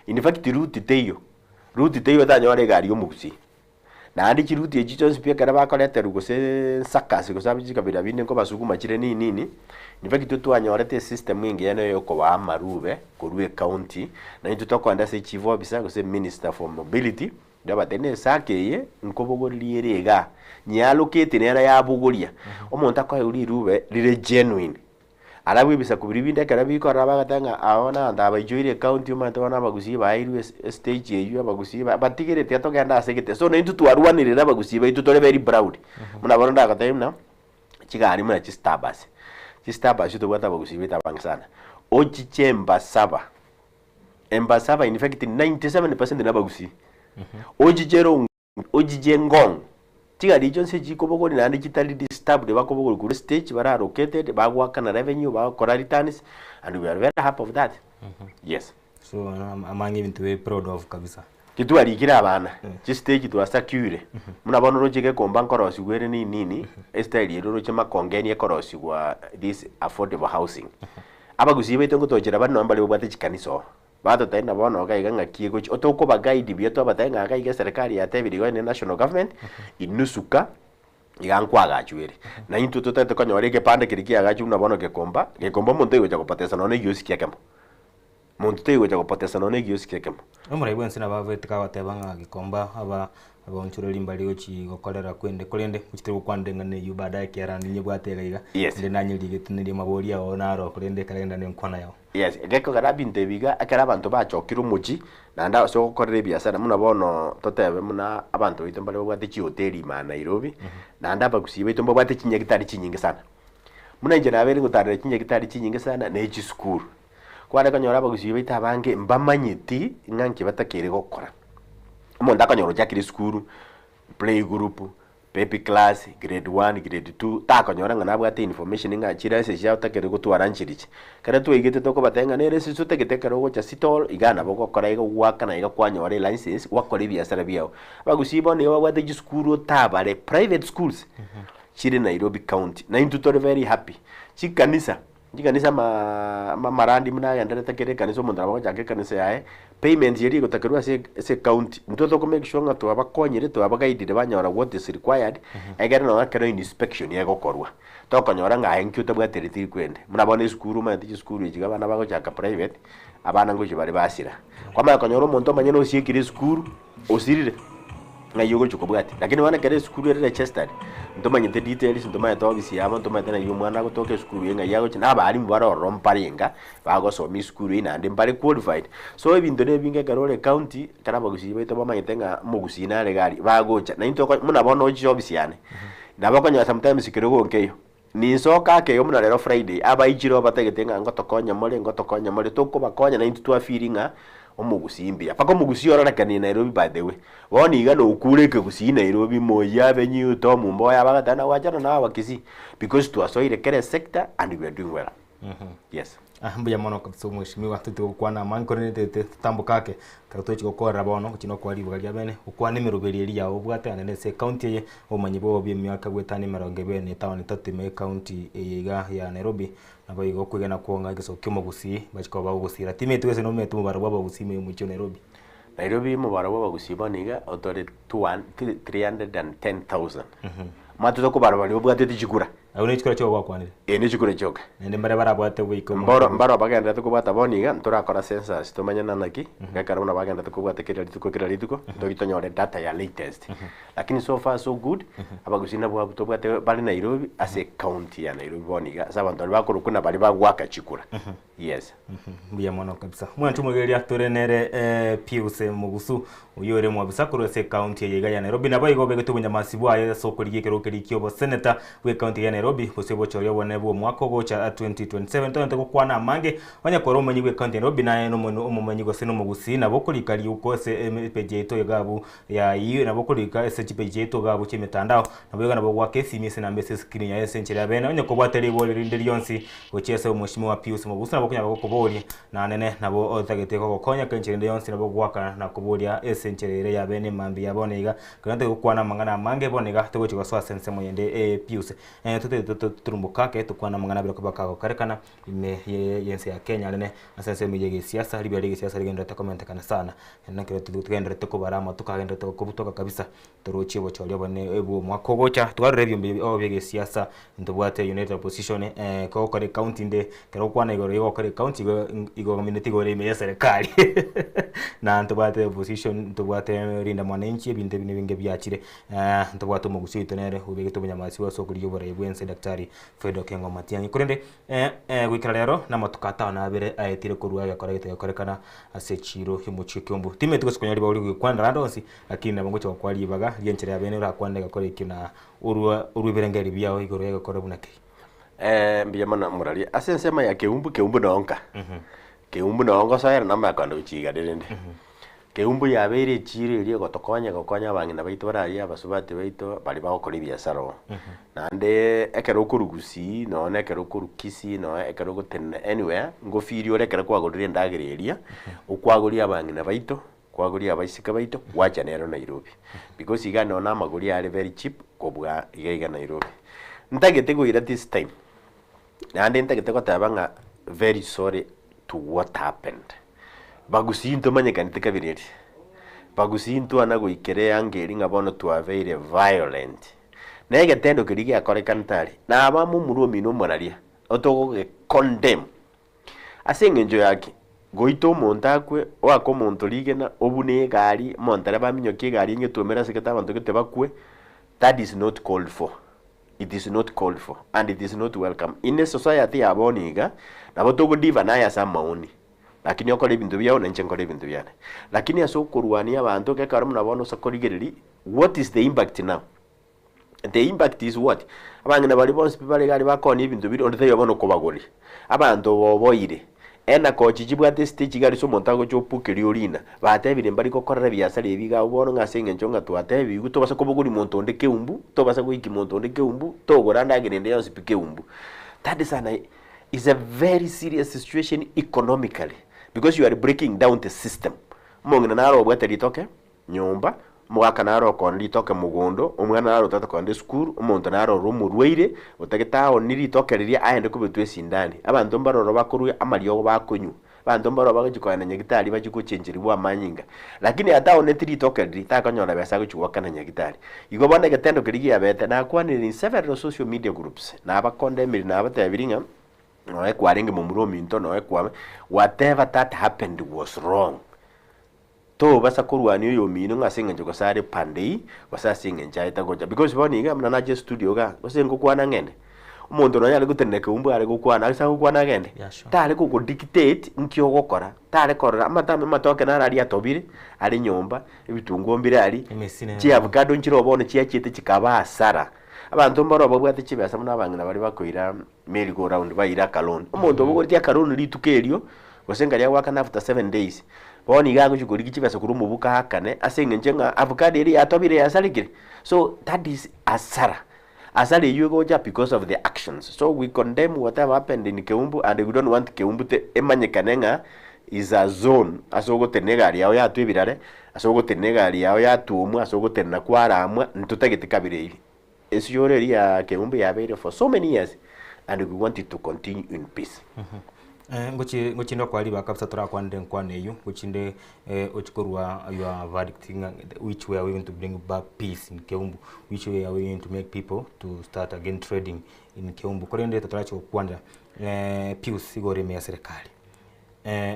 In fact route teiyo, route teiyo otanyore egari ya omogusii. Naende chiruti echi chionsi pi ekero bakoreterwa gose nsakasi gose abe chikabira binde nkobasuguma chire nini nini, in fact intwe twanyorete esystem engiya neye yokobaa amarube korwa ecounty, na intwe tokoenda ase echief officer gose minister for mobility, Ndabatebie na esaka eye nkobogoreria ere igaa, nyealoketi nere yabogoria. Omonto akoegwa rirube rire genuine, Alafu ebisaku biria binde ekero bikorora bagateba ng'a aba bono abanto aba baichoire ecounty omanyete bono abagusii baeirwe es- estage eywo abagusii ba batigereti tiga togende ase egete. So naintwe twarwanirire abagusii baito tore very proud. Buna bono ndagotebie buna, chigari buna chistabasi, chistabasi tobwate abagusii baito abange sana, ochiche embasaba, embasaba in fact 97% na abagusii, ochiche rongo. Ochiche ngong, chigari echio nse chikobogoria naende chitari disturbed bakobogoria korwa stage bare allocated bagoakana revenue bagokora returns and we are very happy of that. Yes. So among ebinto be proud of kabisa. Titwarikire abana, chistage twasecure, buna bono oroche gekomba nkorosigwa ere nini nini, estyle ere oroche makongeni ekorosigwa this affordable housing. Abagusii baito ngotochera bare nonye mbare babwate chikanisa oo. Batotebia na bono iga iga ng'aki egochia, otokoba guide buya twabatebia ng'a iga iga eserekari yatebire igo ene national government, inusuka iga nkoagachwa ere. Na intwe totagete konyora ekepande keria kiagachwa buna bono gekomba, gekomba omonto taigocha kopotesa nonya na egiosi ekemo, monto taigocha kopotesa nonya na egiosi ekemo. Omorai bwensi nabo abete kagoteba ng'a gekomba aba abaonchoreri mbari gochi gokorera kwende korende gochi tari gokwanera eng'ana eywo baadaye ekiagera ninyebwate iga iga, Yes. inde nanyerigete neria amabori ao naro korende ekero genda nenkwana yao. Yes, gekogera ebinto ebi iga ekero abanto bachokire omochie, naende ase ogokorera ebiasara buna bono totebe buna abanto baito mbare babwate chihoteli ime aa Nairobi, naende abagusii baito mbabwate chinyagitari chinyinge sana. Buna inche nabeire ngotarera chinyagitari chinyinge sana na echisukuru, kware konyora abagusii baito abange mbamanyeti ng'a nki batakeire gokora. Omonto akonyora ochakire esukuru, playgroup, Baby class, grade one, grade two, takonyora ng'a nabwate information ng'a chirese echi otakeire gotwara nchirichi. Ekero twaigete tokobatebia ng'a nere esese otagete ekero ogocha sitol, iga nabo ogokora iga ogwakana iga kwanyora elicense, gwakora ebiasara biago. Abagusii bono nigo babwate chisukuru otabare, private schools, chire Nairobi county, na intwe tore very happy. Chikanisa, Chikanisa ama amarandi buna agenderete kera ekanisa omonto nabo agochaka ekanisa yaye, payment eria egotakerwa ase ase ecounty, intwe toko make sure ng'a twabakonyire twabagaidire banyora what is required, egere nonye ekero inspection egokorwa, tokonyora ng'a aye nki otabwatereti rikwende. Buna bono esukuru omanyete chisukuru echi iga abana bagochaka private, abana ngochia bare basira. Kwamanya konyora omonto omonyene osiekire esukuru, osirire, ng'ai ogochia kobwatia. Lakini bono ekero esukuru ere registered, ntomanyete details, ntomanyete ofisi yabo, ntomanyete nai omwana agotoka esukuru eye ng'ai agochia, na abalimu bare ororo mbare enga, bagosomia esukuru eye naende mbare qualified. So ebinto na ebinge ekero ore ecounty, ekero abagusii baito bamanyete ng'a omogusii nare iga aria, bagocha. Naintwe oko buna bono ochiche ofisi yane, nabo okonyora sometimes kerogo nkeiyo, Ninsoka ake igo buna rero Friday, abaichire oo batagete ng'a ngotokonye more, ngotokonye more, tokobakonya naintwe twa feel ng'a omogusii mbuya. Mpaka omogusii ororekanie Nairobi by the way. Bono iga nokure ekegusii Nairobi, Moi Avenue, Tom Mboya bagateba na wachana na abakisii because twasoire kera esector and we are doing well. Yes. Ah, mbuya mono kabisa omweshimiwa totige gokwana amange korende tete totamboke ake ekero tochi gokorera bono gochia nokoa ribaga ria bene gokwana emeroberi eria yao obwate naende ase ecounty eye obomanyi bwabo bwa emiaka goetania emerongo ebere na etano na etato ime ecounty eye iga ya Nairobi nabo igo okwegena kwao ng'a egesaku kia omogusii mbachi koba bagogosira timanyeti gose nomanyete omobaro bwa abagusii ime yomochie o Nairobi. Nairobi omobaro bwa abagusii bono iga otore 310,000. Omanyete tokobara baria babwatete chikura. Abwo ne chikura chioka gwakwanire? Ee, ne chikura chioka. Naende mbaria barabwate goika omwaka Mboro ogocha. mbaro bagenderete kobwata bono iga, ntorakora census tomanye na naki, ekero buna bagenderete kobwata kera rituko kera rituko, ntoki tonyore data ya latest. Lakini so far so good, abagusii nabwo abwo tobwate bare Nairobi, ase ecounty ya Nairobi bono iga, ase abanto baria bakorokwa na baria bagoaka chikura. Yes. Mbuya mono kabisa. Mwanche omogeria tore nere eh, Pius Mugusu oyio ore mwabisa korwa ase ekaunti eye iga ya Nairobi nabo igo obegete obonyamasi bwaye ase okorigia ekerogo keria kia oboseneta bw'ekaunti ya Nairobi gose obochori obonene bw'omwaka ogocha 2027 togenderete gokwana amange onye kore omomenyi bw'ekaunti ya Nairobi naye nomonu omomenyi gose nomogusii nabo okorika riuko ase epeji yaito iga abwo ya eyio nabo okorika ase chipeji chiaito iga abwo chi'emetandao nabo iga nabo ogoaka esimi ase enamba ase escreen yaye ase enchera ya bene onye kobwate ribori rinde rionsi Gochia ase omweshimiwa Pius Mogusu nabo okonyara gokoboria, na nene nabo otagete gogokonya kenchera ende yonsi nabo ogoakana na koboria ase enchera ere ya bene mambia bono iga. Ekero ntari gokwana amang'ana amange bono iga togochia gosoa ase ensemo yende ee Pius. Eh, tote. Totagete toturumboka ake tokwana amang'ana abere koba kagokorekana ime ye yense ya Kenya rene ase ensemo eye ya egesiasa, ribuya ria egesiasa rigendererete komentekana sana. Naende ekero togendererete kobara amatuko agendererete kobutoka kabisa, torochie obochori obonene bwa omwaka ogocha, twarora ebiombe ebi bia egesiasa, ntobwate United Opposition kogokora ecounty inde, ekero ogokwana igoro ya ogokora ecounty igo igo omineti igo ore ime ya eserekari na ntobwate opposition, ntobwate Linda Mwananchi, ebinto ebi nebinge biachire. Ntobwate omogusi oito nere obegete obonyamasi bwase okorigia oborai bwa ense Daktari Fred Okengo Matiang'i. Korende goikera rero namatuko atano na abere aetire korwa egekora gete gekorekana ase echiro y'omochie o Kiambu. Timanyeti gose konyora ribaga ri'ogokwanera ande onsi, lakini nabo ngocha gokoa ribaga ri'enchera ya bene orakwane egekora ekio na orwa orwe ebirengererio biao igoro y'egekora buna keria. Mbuya mono moraria. Ase ensemo ya Keumbu, Keumbu nonka. Keumbu noo ngosoera namanya kogenda gochiga rende. Keumbu yabeire echiro eria egotokonya egokonya abang'ina baito bare aria abasubati baito baria bagokora ebiasara oo. Naende ekero okorwa Gusii nonye na ekero okorwa Kisii nonye ekero ogotenena anywhere, ngofeel ore ekero kwagorire endagera eria, okwagoria abang'ina baito, kwagoria abaiseke baito, gwacha nero Nairobi. Because iga nonye na amagori are very cheap kobua iga iga Nairobi. Ntagete koira this time, naende ntagete goteba ng'a very sorry to what happened. Bagusii ntomanyekanete kabere eri, bagusii ntwana goikera eanga eria ng'a bono twabeire violent. Na egetendo keria giakorekanete aria, naba momura omino omoraria, otogoge condemn. Ase eng'encho ya ki? Goita omonto akwe, oake omonto rigena, obune egari, omontereba aminyokie egari enye etuomere ase gete abanto gete bakwe, that is not called for. It is not called for and it is not welcome in a society ya bono iga, nabo togo differ naye ase amaoni, lakini okore ebinto biao na inche nkore ebinto biane. Lakini ase okorwania abanto gekero buna bono ase korigereria, what is the impact now? The impact is what? Abang'ina baria bonsi pi bare iga aria bakoonia ebinto biria onde taiyo bono okobagoria. Abanto boboire, enakochi chibwate estage iga aria ase omonto agocha opukeria orina, batebire mbari gokorera ebiasara ebi iga abwo bono ng'a ase eng'encho ng'a twatebigwe tobasa kobogoria monto onde keumbu, tobasa goikia monto onde keumbu, togora ndagera ende yonsi pi keumbu. That is an is a very serious situation economically because you are breaking down the system. Omong'ina naro obwate ritoke, nyomba, omogaka naro okoonia ritoke mogondo, omwana naro otagete kogenda esukuru, omonto naro ore omorwaire, otagete aonie ritoke riria aende kobetwa esindani. Abanto mbaroro bakorwa amariogo bakonywa, abanto mbaroro bagochia kogenda nyagitari bachie gochencherigwa amanyinga. Lakini ataoneti ritoke riria, takonyora besa agochia goakana nyagitari. Igo bono egetendo keria giabete, nakwanire in several social media groups, nabakondemiri nabatebirie ng'a, noe kwarenge momura ominto, noe kwame, whatever that happened was wrong. Tobasa korwania oyomino ng'a ase eng'encho gose are pande eyio, gose ase eng'encho aye tagocha. Because bono iga buna nache estudio igaa, gose ngokwana ng'ende, omonto nonye are gotenena keumbu are gokwana, ase agokwana agende, tare gogo dictate nki ogokora, tare korora amatama amatoke naro aria atobire, are nyomba, ebitunguo mbire aria, chiavocado nchire oo bono chiachete chikaba hasara. Abanto mbaro babwate chibesa buna abang'ina baria bakoira merry go round baire akaloni. Omonto obogoretie akaloni rituko erio, gose nkaria agoakana after 7 days, bono iga agochia korigia chibesa korwa omobuko aakane, ase eng'encho ng'a avocado eria yatobire yasarekire. So that is hasara. Hasara eywo egocha because of the actions. So we condemn whatever happened in Keumbu and we don't want Keumbu te emanyekane ng'a is a zone ase ogotenena egari yago yatwa ebirare, ase ogotenena egari yago yatwomwa, ase ogotenena kwaramwa, ntotagete kabere eywo. Esioro eria ya Keumbu yabeire for so many years and we want it to continue in peace. Ngochi ngochinde okoa ribaga kabisa torakwanere enkwana eywo, ngochinde ochie korwa your verdict ng'a which way are we going to bring back peace in Keumbu, which way are we going to make people to start again trading in Keumbu. Korende totarachia gokwanera Pius igo ore ime ya serikali,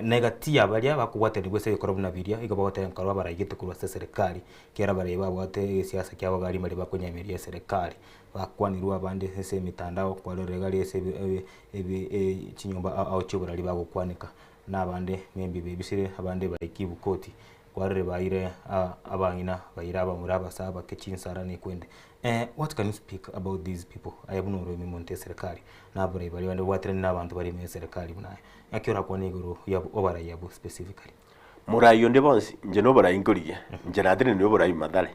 na egati ya baria bakobwatanigwa ase ebikorwa buna biria, igo bagoteba nkorwa abaraigete korwa ase eserikali, ekiagera baria babwate egesiasa kiabo gari mbaria bakonyemeria eserikali, bakwanirwe abande ase emitandao kwarora iga aria ase ebi ebi ebi chinyomba ao ao chia oborari bagokwaneka, na abande maybe bebisire abande baika ibukoti, kwarorire baire abang'ina baire abamura abasae abake chinsara na ekwende. What can you speak about these people aye buna ore omonto eserikali, na abarai baria bande babwaterani na abanto bare ime eserikali buna aye, ng'aki orakwane igoro ya oborai abwo specifically? Morai onde bonsi, inche na oborai nkorigia, inche natenenire oborai Mathare.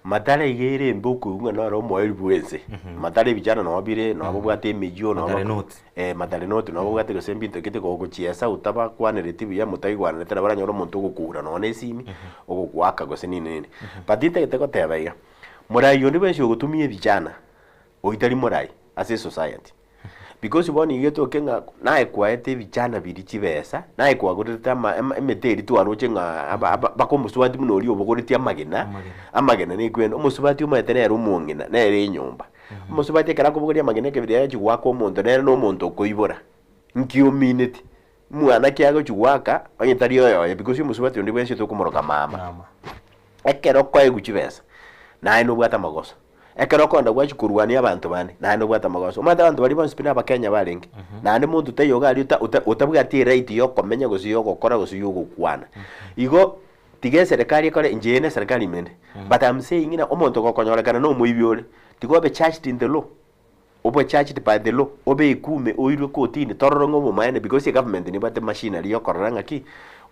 Mathare iga ere embe okoigwa ng'a noro omoerio bwa ense. Mathare ebichana noo bire, noo bobwate emeyio, noo Mathare North. Mathare North noo bobwate gose ebinto gete gogochiesa otabakwanereti buya motaigwananete nabo oranyore omonto ogokoura nonye na esimi, ogokoaka gose nini nini. But ntagete goteba iga, morai onde bwensi ogotumia ebichana, oyio tari morai. ase esociety. Because bono iga etoke ng'a naye kwaete ebichana biria chibesa, naye kwagorerete ama ema emete eria twaroche ng'a aba aba mpaka omosubati buna oria obogoretie amagena, amagena na ekwende, omosubati omanyete nere omong'ina, nere enyomba. Omosubati ekero akobogoria amagena ekebiri aye goaka omonto nere na omonto okoibora, nki omineti? Mwana ki agochia goaka onye tari oyoye because omosubati onde bwensi tokomoroka mama. Ekero okoegwa chibesa, naye nobwate amagoso. Ekero okoenda gwachia korwania abanto bande, naye nobwate amagoso. Omanyete abanto baria bonsi pi na abakenya barenge, naende monto taiyo iga aria ota ota otabwati eright ya okomenya gose ya ogokora gose ya ogokwana. Igo, tiga eserekari ekore, inche eye na eserekari ime inde, but am saying ng'a omonto gokonyorekana na omoibi ore, tiga obe charged in the law, obe charged by the law, obe ekume oirwe kotini torore ng'a obomaene because egovernment nebwate machinery ya okorora ng'aki,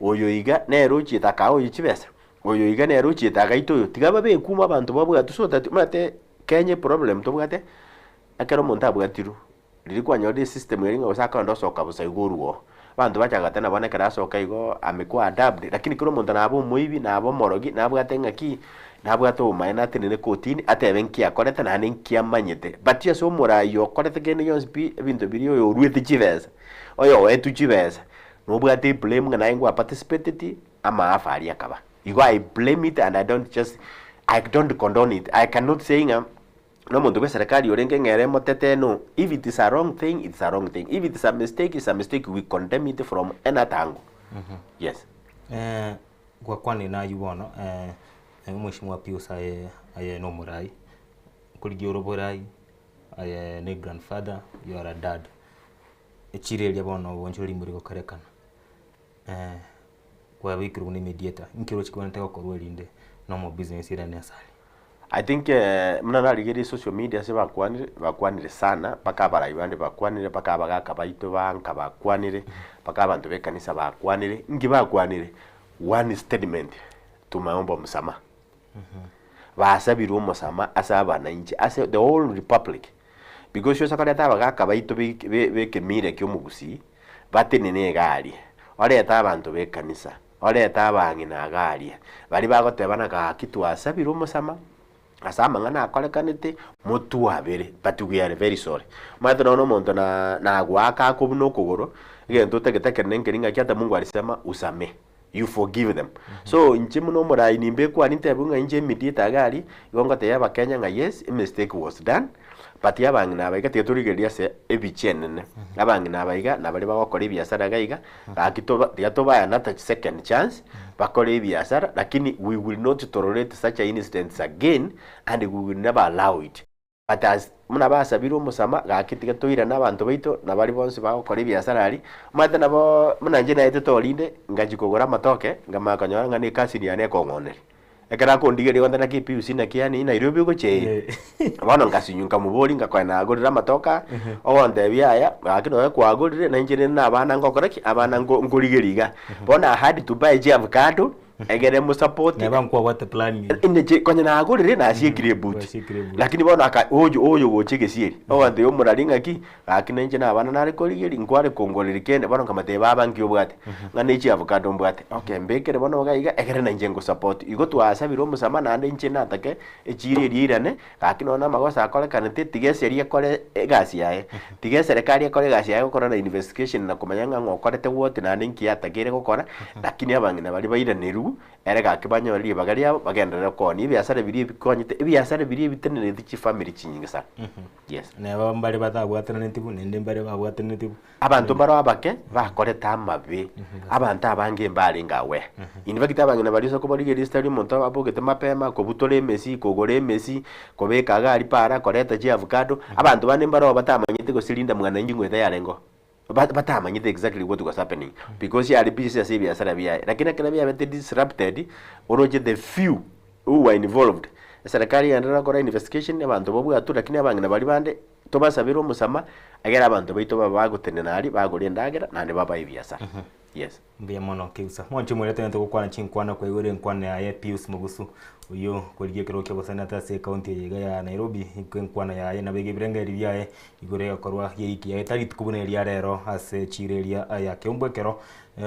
oyo iga nere ochiete akaa oyo chibesa, Oyo iga nere ochiete agaita oyo, tiga babe ekumo abanto babwatwe so that omanyete Kenya eproblem tobwate, ekero omonto abwatirwe, riria kwanyorire esystem eria ng'a gose akogenda osoka bosa igo orwe oo, abanto bachaka goteba bono ekero asoka igo amekwa adabu, lakini kera omonto nabe omoibi, nabe omorogi, nabwate ng'aki, nabwate obomaene atenene kotini, atebe nki akorete naende nki amanyete. But ase omorai okorete kende gionsi pi, ebinto biria oyo oruete chibesa, oyo oetwe chibesa, nobwate eblame ng'a naye ngwaparticipateti. Amaafa aria akaba. Igo I blame it and I don't just, I don't condone it. I cannot say ng'a nomonto bwe serikali orenge ng'a ere emotete no. If it is a wrong thing, it's a wrong thing. If it is a mistake, it's a mistake. We condemn it from any other angle. Yes. Eh, gwakwanire naywo bono eh, omweshimiwa Pius aye aye nomorai, nkorigia ore oborai, aye ne grandfather, you are a dad. Echira eria bono obonchoreri mbori gokorekana. Kwabekirwe buna emediator, inki oroche kobwenerete gokorwa erinde na omobusiness erande ase aria? I think buna narigereire social media ase bakwanire, bakwanire sana mpaka abarai bande bakwanire, mpaka abagaka baito ba nka bakwanire, mpaka abanto ba ekanisa bakwanire, inki bakwanire? One statement, tumeomba msamaha. Basabirwe omosama ase abananchi, ase the whole republic, because ose koreta abagaka baito be be ekemira kia omogusii, batenene iga aria, orete abanto b'ekanisa, orete abang'ina iga aria, baria bagotebana gaki twasabire omosama, ase amang'ana akorekanete, motwabere, but we are very sorry. Omanyete nonya omonto na nagoaka akobuna okogoro, egento otagete ekenene nkeri ng'aki ata Mungu alisema usamehe, you forgive them. So inche buna omorai nimbekwanie ntebe ng'a inche emediator iga aria, igo ngotebia abakenya ng'a yes, emistake was done, But abang'ina aba iga tiga torigereria ase ebichie enene, abang'ina aba iga nabaria bagokora ebiasara iga iga, gaki toba tiga tobae another second chance, bakore ebiasara lakini we will not tolerate such a incidents again and we will never allow it. But as buna basabire omosama gaki tiga toirane abanto baito na baria bonsi bagokora ebiasara aria, omanyete nabo buna inche naetete orinde, ngachia kogora amatoke, nkamanya konyora ng'a ne ecousin yane ekong'oneria. Ekero akondigeria gonte naki Pius naki yaani Nairobi ogochia eye. Bono nkasinywa nkamoboria ngakonya nagorire amatoke aya, ogontebia yaya gaki nonye kwagorire na inche rende na abana ngokora ki? Abana nko nkorigeria iga. Bono I had to buy chiavocado egere mosupport. Neba nkwabwate plan eye. Inche konya nagorire nasiekire ebuti. Gwasiekire ebuti. Lakini bono aka oyo oyo gocha egesieri, ogontebia omorari ng'aki, gaki na inche na abana nare korigeria, nkware kongoreri kende, bono nkamotebia baba nki obwate? Ng'a ne chiavocado mbwate, okay mbekere bono iga iga egere nainche ngosupport. Igo twasabire omosama naende inche natake echira eria eirane, gaki nonya na amagoso akorekanete, tiga eseri ekore egasi yaye, tiga eserekari ekore egasi yaye gokora na investigation na komanya ng'a ng'o okorete what naende nki yatakeire gokora, lakini abang'ina baria bairanerwe, ere gaki banyore ribaga riabo bagenderere koonia ebiasara biria ebikonyete, ebiasara biria ebitenenereti chifamiri chinyinge sana, yes. Neba mbare batabwatananeti bo, naende mbare babwatananeti bo. Abanto mbaro abake bakorete amabe, abanto abange mbarenge aware. In fact abang'ina baria ase okobarigereria esitari omonto abogete mapema, kobutora emesi, kogora emesi, kobeka iga aria para, koreta chiavocado, abanto bande mbaro batamanyete gose linda mwananchi ngoeta yarenge oo. Ba- batamanyete exactly what was happening because yare busy ase ebiasara biaye. Lakini ekero biabete disrupted, oroche the few who were involved, eserekari egenderera gokora investigation, abanto babwatwe lakini abang'ina baria bande. Tobasabere omosama, egere abanto baito babe bagotenena aria, bagore endagera, naende babae ebiasara. Yes. Mbuya mono Pius. Mwanche omorete nete gokwana chinkwana kwaigure enkwana yaye Pius Mugusu. Oyio korigia ekerogo kia oboseneta ase ekaunti eye iga ya Nairobi, enkwana yaye nabo iga ebirengererio biaye igoro egokorwa gi'eiki yaye tari rituko buna eria rero ase chiira eria ya Keumbu ekero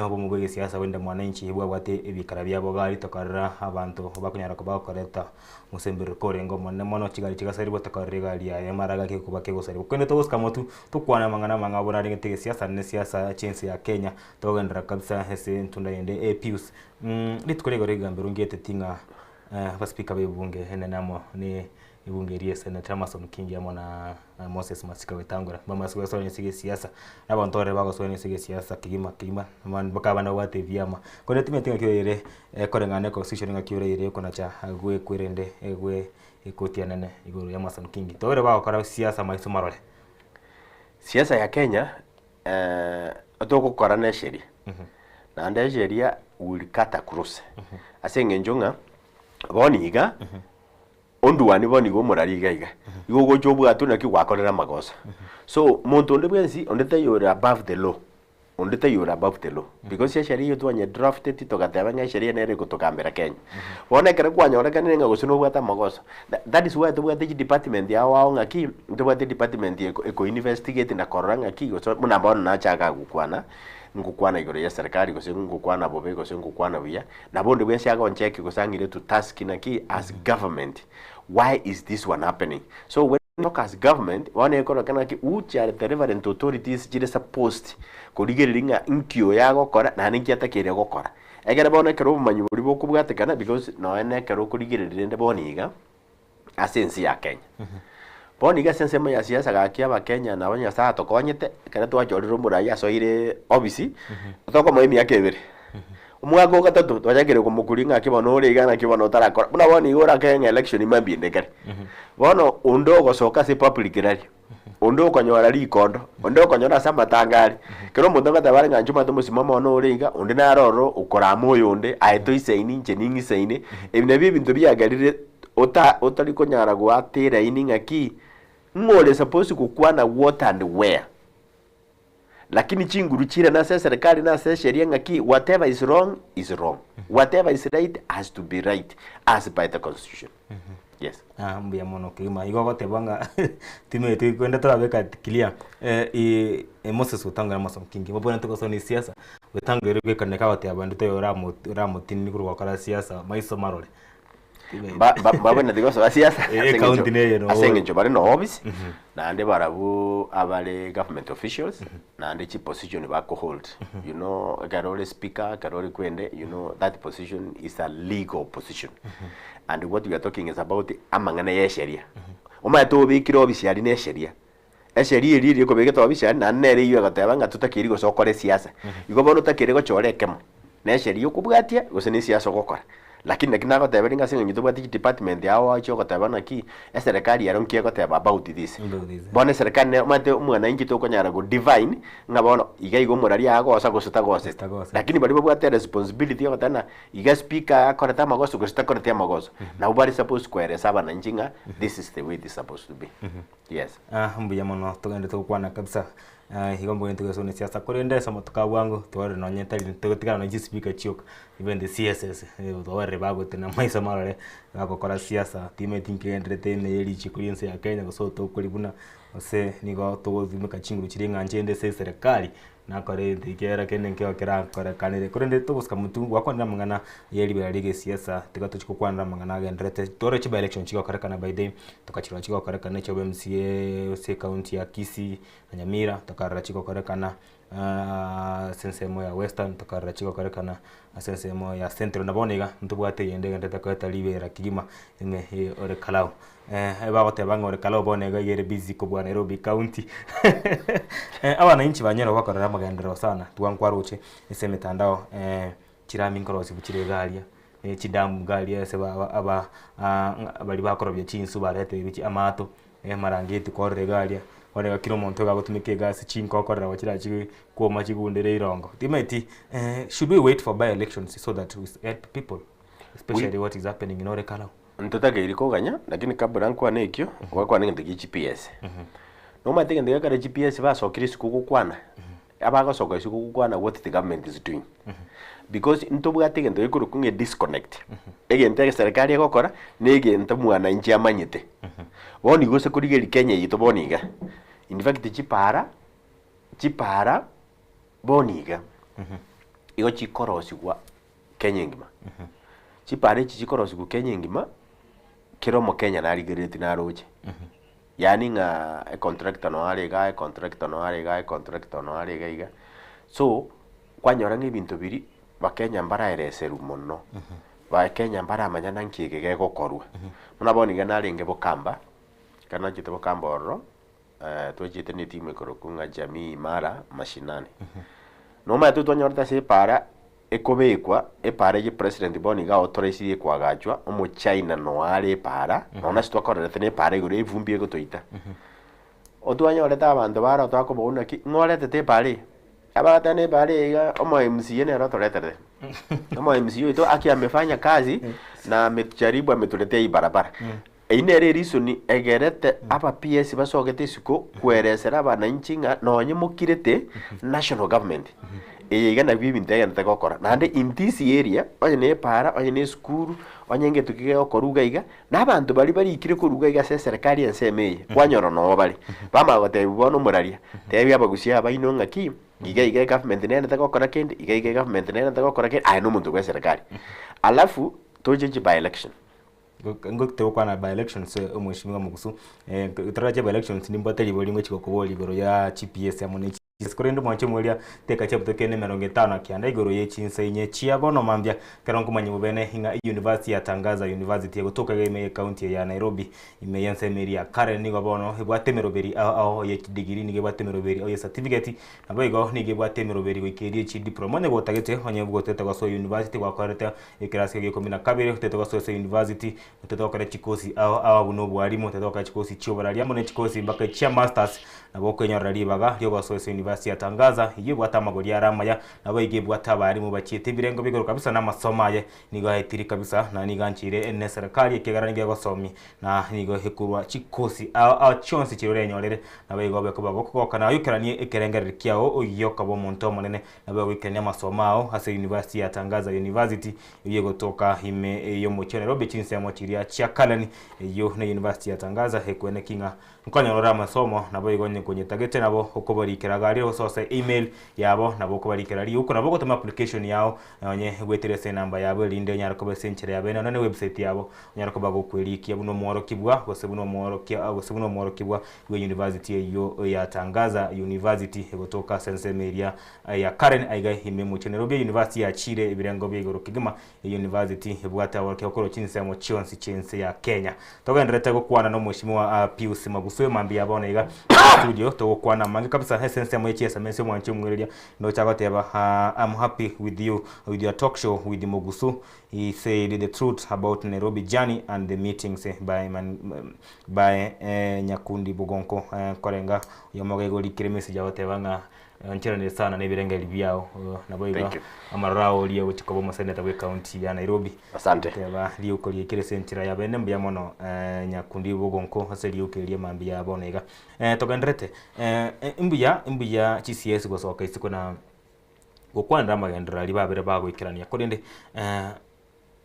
obomo bwa egesiasa bwa Linda Mwananchi bwabwate ebikara biabo gari tokarora abanto bakonyara koba bakoreta omosemberereko orenge omonene mono chigari chigasarigwa tokarora egari yaye mara gaki koba kegosarigwa. Korende togosika motwe tokwane amang'ana amang'ao buna arengete egesiasa ne siasa chi'ense ya Kenya togenderera kabisa ase entunda yende e Pius Rituko riaigoro rigambero ngeteti ng'a abaspeaker b'ebunge enene amo ne ebunge eria esenate Amason Kingi amo na Moses Masika Wetangula mbamase gosoa ase egesiasa, na abanto barabwo bagosoa ase egesiasa kegima kegima mpaka abande babwate ebiama. Korende timanyeti ng'aki oire koreng'ana ne constitution ng'aki oraire okonacha gwe kwerende gwe ekoti enene igoro ya Amason Kingi. Tobere bagokora siasa maiso marore. Siasa ya Kenya togokora na esheria, naende esheria will cut across ase eng'encho ng'a bono iga, onduani bono iga omorari iga iga, igo ogocha obwatwe naki gwakorire amagoso. So monto onde bwensi onde taiyo ore above the law, onde taiyo ore above the law because esheria eywo twanye drafted togateba ng'a esheria nere egotogambera Kenya. Bono ekero kwanyorekanire ng'a gose nobwate amagoso, that is why tobwate chidepartment ao ao ng'aki, ntobwate department eko eko investigate na korora ng'aki gose buna bono nachaka gokwana, ngokwana igoro ya eserekari gose ngokwana bobe gose ngokwana buya, nabo onde bwensi agoncheki gose ang'ire to task naki as government, why is this one happening? So when we talk as government, bono ekororekana ng'aki which are the relevant authorities chire supposed korigereria ng'a nki oyo agokora naende nki atakeire gokora. Ekero bono ekero obomanyi boria bokobwatekana because nonya na ekero okorigereria rende bono iga, ase ense ya Kenya. Bono iga ase ensemo ya siasa gaki abakenya nabo Nyasaye atokonyete, ekero twachorire omorai asoire ofisi, tokomoa emiaka ebere. Omwaka o gatato twachakire komokuria ng'aki bono ore iga naki bono otarakora, buna bono iga orakore ng'a election mambia ende kare. Bono onde ogosoka ase public rally, onde okonyora rikondo, onde okonyora ase amatanga are, kera omonto ngoteba are ng'a inche omanyete omosimamo one ore iga, onde naro ororo okorama oyonde, aye toisaini inche ning'isaine, ebi nabio ebinto biagerire ota otari konyara goata eraini ng'aki, ng'o ore supposed gokwana what and where. Lakini chinguru chire nase eserekari na ase esheria ng'aki whatever is wrong is wrong, whatever is right has to be right as by the constitution. Yes. Ah, mbuya mono kegima igo ogoteba ng'a timanyeti kwenda torabeka clear eh, i- eh, Moses Wetangula Amason Kingi babwenerete gosona esiasa Wetangula ere bwekane kagoteba ande toyo oramo oramotinini korwa gokora siasa maiso marore Ba- ba- babwenerete gosoa siasa Eh, ase eng'encho- county neye no. ase eng'encho bare na office naende barabwo abare government officials naende chiposition bakohold you know ekero ore speaker ekero ore kwende you know that position is a legal position and what we are talking is about amang'ana ya esheria omanyete obekire office aria na esheria esheria eria eria ekobegete office aria naende nere eywo egoteba ng'a totakeiri gose okore esiasa igo bono otakeire gochora ekemo na esheria okobwatia gose na esiasa ogokora. Lakini naki nagoteberia ng'a ase eng'encho tobwate chidepartment ao ao chiogoteba naki, eserekari ero nki egoteba about this. Bono eserekari nere omanyete omwananchi tokonyara go define ng'a bono iga iga omorari agosa gose tagoseti. Lakini baria babwate eresponsibility yogoteba ng'a iga speaker akorete amagoso gose takoreti amagoso, nabwo bare supposed koeresa abananchi ng'a this is the way it is supposed to be. Yes. Ah, mbuya mono togenderete gokwana kabisa Ah, igo mbwenerete goesona esiasa korende ase amatuko a bwango twarore nonye tari togotigara nonye chispeaker chioka even the CSs twarorire bagotena maiso marore bagokora siasa timanyeti nkegendererete ime ye richiko ria ense ya Kenya gose otokori buna gose nigo togotumeka chinguru chiria ng'a nchende ase eserekari nakore egento ekiagera kende nkeigo kerakorekanire. Korende togosika motwe gwakwanire amang'ana ye ribera ria egesiasa tiga tochie gokwanera amang'ana agendererete tore chi by election chigokorekana by the tokachirora chigokorekana echio MCA ase ecounty ya Kisii na Nyamira tokarora chigokorekana ase ensemo ya Western tokarora chigokorekana ase ensemo ya Central na bono iga ntobwate eyende egendererete koreta ribera kegima ime ye Ol Kalou. Bagoteba ng'a Ol Kalou bono iga ere busy kobua Nairobi county abananchi banyare gokorera amagenderero sana tiga nkwaroche ase emitandao chirami nkorosiwa chire iga aria, chidamu iga aria ase ba aba baria bakorobia chinsu bareterwe chi amato, amarangeti korora iga aria, bono iga kera omonto iga agotumeka egasi chinko okorora nabo chirachi kwoma chigundere irongo. Timanyeti should we wait for by elections so that we help people especially what is happening in Ol Kalou? Ntotakeiri koganya, lakini kabla nkwane ekio, ogakwana egento gie GPS. Nomanyete egento gekare GPS basokire isiko gokwana, abagosoka isiko gokwana what the government is doing. Because ntobwate egento gekorokwa ng'a edisconnect. Egento eserikari egokora, na egento mwananchi amanyete. Bono igo ase korigereria Kenya yaito bono iga, in fact chipara, chipara bono iga, igo chikorosigwa Kenya engima. Chipara echi chikorosigwa Kenya engima, kera omokenya narigereretie naroche. Yaani ng'a econtractor noo are igaa, econtractor noo are igaa, econtractor noo are iga iga. So, kwanyora ng'a ebinto biria, bakenya mbaraereserwe mono, bakenya mbaramanya naki eke gegokorwa. Buna bono iga narenge bokamba, ekero nachete bokamba ororo, twachete na etimu ekorokwa ng'a Jamii Imara Mashinani. Nomanyete twanyorete ase epaara ekobekwa, epaara eye president bono iga aotoresirie ekoagachwa, omochina noyo are epaara, nonya nase twakorerete na epaara igoro evumbi egotoita. Otwanyorete abanto bare twakobogoria naki, ng'o oretete epaara eye? Abagateba na epaara eye iga omo MCA nere otoreterete. Omo MCA oito aki amefanya kazi na ametujaribu ametuletea hii barabara. Eyio nere ereason egerete aba PS basogete isiko koeresera abananchi ng'a nonye mokirete national government eye iga nabio ebinto egenderete gokora. Naende in this area onye na epaara onye na esukuru onye ngeto ki gegokorwa iga iga, na abanto baria barikire korwa iga iga ase eserekari ensemo eye kwanyora noo bare. Bamanya gotebiwa bono omoraria, tebia abagusia aba baino ng'aki iga iga egovernment nere tegokora kende, iga iga egovernment nere tegokora kende, aye nomonto bwa eserekari. Alafu toche chi by election. Ngote gokwana by elections omweshimiwa Mugusu, torache by elections nimbwate ribori ngochi gokoboria igoro ya chips amo ne chi korende mwanche moria teka chiabuto kende emerongo etano na kianda igoro ye chinsa inye chia bono mambia ekero nkomanya bobene ng'a university ya Tangaza University egotoka iga ime ye county ya Nairobi ime ye ensemo eria ya Karen nigo bono ebwate emeroberi ao ao ye chidegree nigo ebwate emeroberi ao ye certificate Naboigo nigo ebwate emeroberi goika eria echidiploma. Onye gotagete, onye gotete gosoa university gwakorete ekerasi kia ikomi na kabere, otagete gosoa ase university, otagete gokora chikosi ao ao buna obwarimu, otagete gokora chikosi chia oboraria amo ne chikosi mpaka echia masters, nabo okoenyorera ribaga riogosoa ase university ya Tangaza, eyio ebwate amagori are amaya, naboigo ebwate abarimu bachiete ebirengo bia igoro kabisa na amasomo aye nigo aetire kabisa na nigo ancheire ne serikali ekiagera nigo egosomia na nigo ekorwa chikosi ao ao chionsi chiria orenyorere. Naboigo obe koba gokogoka na oikeranie ekerengererio kiao oyio okoba omonto omonene, naboigo goikerania amasomo ao ase University ya Tangaza University, eyio egotoka ime y'omochie o Nairobi chinsemo chiria chia Karen, eyio ne University ya Tangaza ekweneki ng'a nkonyora ore amasomo, naboigo onye konyetagete nabo okobarikera iga aria gose ase email yabo nabo okobarikera riuko nabo ogotoma application yao nonye goetera ase enamba yabo erinde onyare koba ase enchera yabo ene nonye website yabo onyare koba gokwerikia buna omworokigwa gose buna omworokia gose buna omworokigwa bwe university eyio ya Tangaza University egotoka ase ensemo eria ya Karen aiga ime mochie Nairobi university yachire ebirengo bia igoro kegima university ebwate aborokigwa korwa chinsemo chionsi chiense ya Kenya. Togendererete gokwana na omweshimiwa Pius Maguswe mambia ya bono iga studio togokwana amange kabisa ase ensemo ye chiesame ase omwanchi omwereria nocha goteba I'm happy with you with your talk show with Mogusu he said the truth about Nairobi journey and the meetings by man, by Nyakundi Bogonko korenga oyomo iga orikire message agoteba ng'a ncheranire sana na ebirengeri biao nabo iga Thank you. amaroro ao oria ogochia koba omoseneta bwe county ya Nairobi. Asante. Teba riuko riekire ase enchera ya bene mbuya mono Nyakundi Bogonko ase riuko eria mambia ya bono iga. Togenderete mbuya mbuya chi CS gosoka isiko na gokwanera amagenderero aria babere bagoikerania korende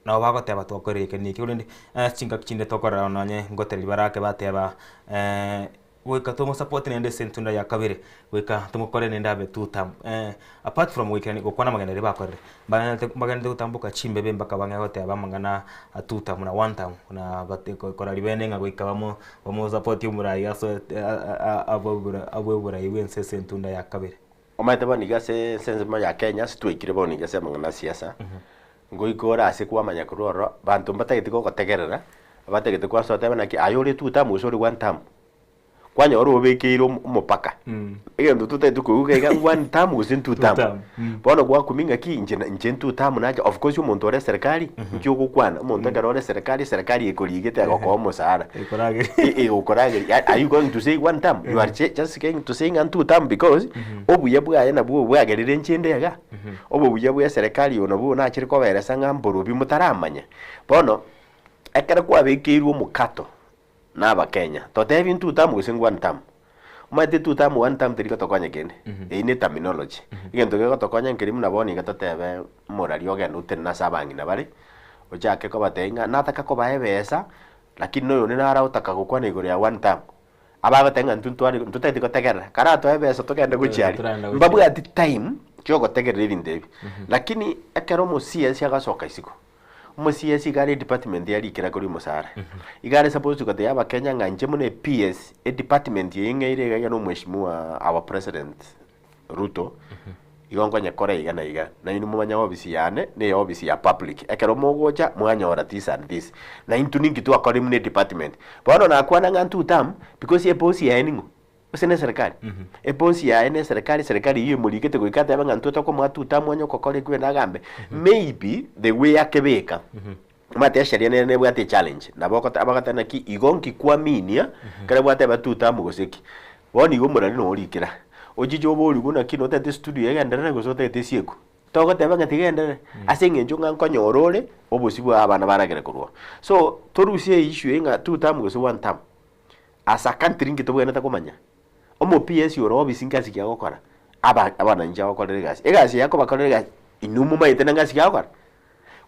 nabo bagoteba twakorire eke na eke korende ase chingaki chinde tokorora nonye ngotereria barake bateba goika tomosupport naende ase entunda ya kabere, goika tomokore naende abe two term. Apart from goikerania gokwana amagena aria bakorire, mbagenderete mbagenderete gotamboka chimbebe mpaka bang'e goteba amang'ana a two term na one term na gote korari bene ng'a goika bamo bamosupport omorai asoete abwe oborai bwa ense ase entunda ya kabere. Omanyete bono iga ase ense ensemo ya Kenya ase twaikire bono iga ase amang'ana a siasa, ngoika ore ase kwamanya korwa ororo, banto mbatageti gogotegerera, abatagete kwansa otebe naki aye ore two term gose ore one term. Kwanyora obekeire omopaka, egento totagete koigwa iga iga one term gose two term. Bono gwakumia ng'aki inche na inche two term nacha of course omonto ore eserekari, inki ogokwana, omonto ekero ore eserekari, eserekari ekorigete egokoa omosara, egokorageria are you going to say one term? You are just going to say ng'a two term because obuya bwaye nabwo bwagerire inche inde iga, obobuya bwa eserekari obo nabwo nachire koberesa ng'a mborobi motaramanya. Bono, ekero kwabekeirwe omokato na abakenya, totebi two term gose one term, omanyete two term one term teri gotokonya kende, eyio ne terminology. Egento kegotokonya nkeri buna bono iga totebe omorari ogende otenene ase abang'ina bare, Ochake kobatebia ng'a nataka kobaa ebesa, lakini na oyonde naro agotaka gokwana igoro ya one term. Abagoteba ng'a intwe ntware ntotageti gotegerera, karatoe ebesa togende gochia aria. Toragenda gochia. Mbabwati time chiogotegerera ebinto ebi. Lakini ekero omo CS agasoka isiko, omo CS iga are edepartment yarikire akorwa omosara. Iga are supposed gotebia abakenya ng'a inche buna ePS, edepartment eye ng'eire iga iga na omweshimiwa our president Ruto, igo nkonyekora iga na iga, nainwe momanye ofisi yane neye ofisi ya public, ekero mogocha mwanyora this and this. Na intwe ninki twakorire buna edepartment. Bono nakwana ng'a two term, because ebosi yaye ning'o? Gose ne eserikari? Ebosi yaye ne eserikari, eserikari eyio emorikete goika atebe ng'a intwe tokomoa two term onye ogokora ekio buna agambe. Maybe the way akebeka, omanyete esheria nere nebwate echallenge, nabo ogote abagoteba naki igo nki kwaminia, ekero gwateba two term gose ki. Bono igo omorari nogo orikera, ochiche oborigwe naki notagete estudio egenderere gose otagete esiekwe? Togoteba ng'a tigenderere, ase eng'encho ng'a nkonyora ore obosio bwa abana baragere korwa oo. So, torusie eissue eye ng'a two term gose one term, as a country nki tobwenerete komanya? Omo PS ore ofisi nki ase ki agokora? Aba abananchi agokorera egasi, egasi eye akobakorera egasi, inwe momaete nang'e ase ki agokora?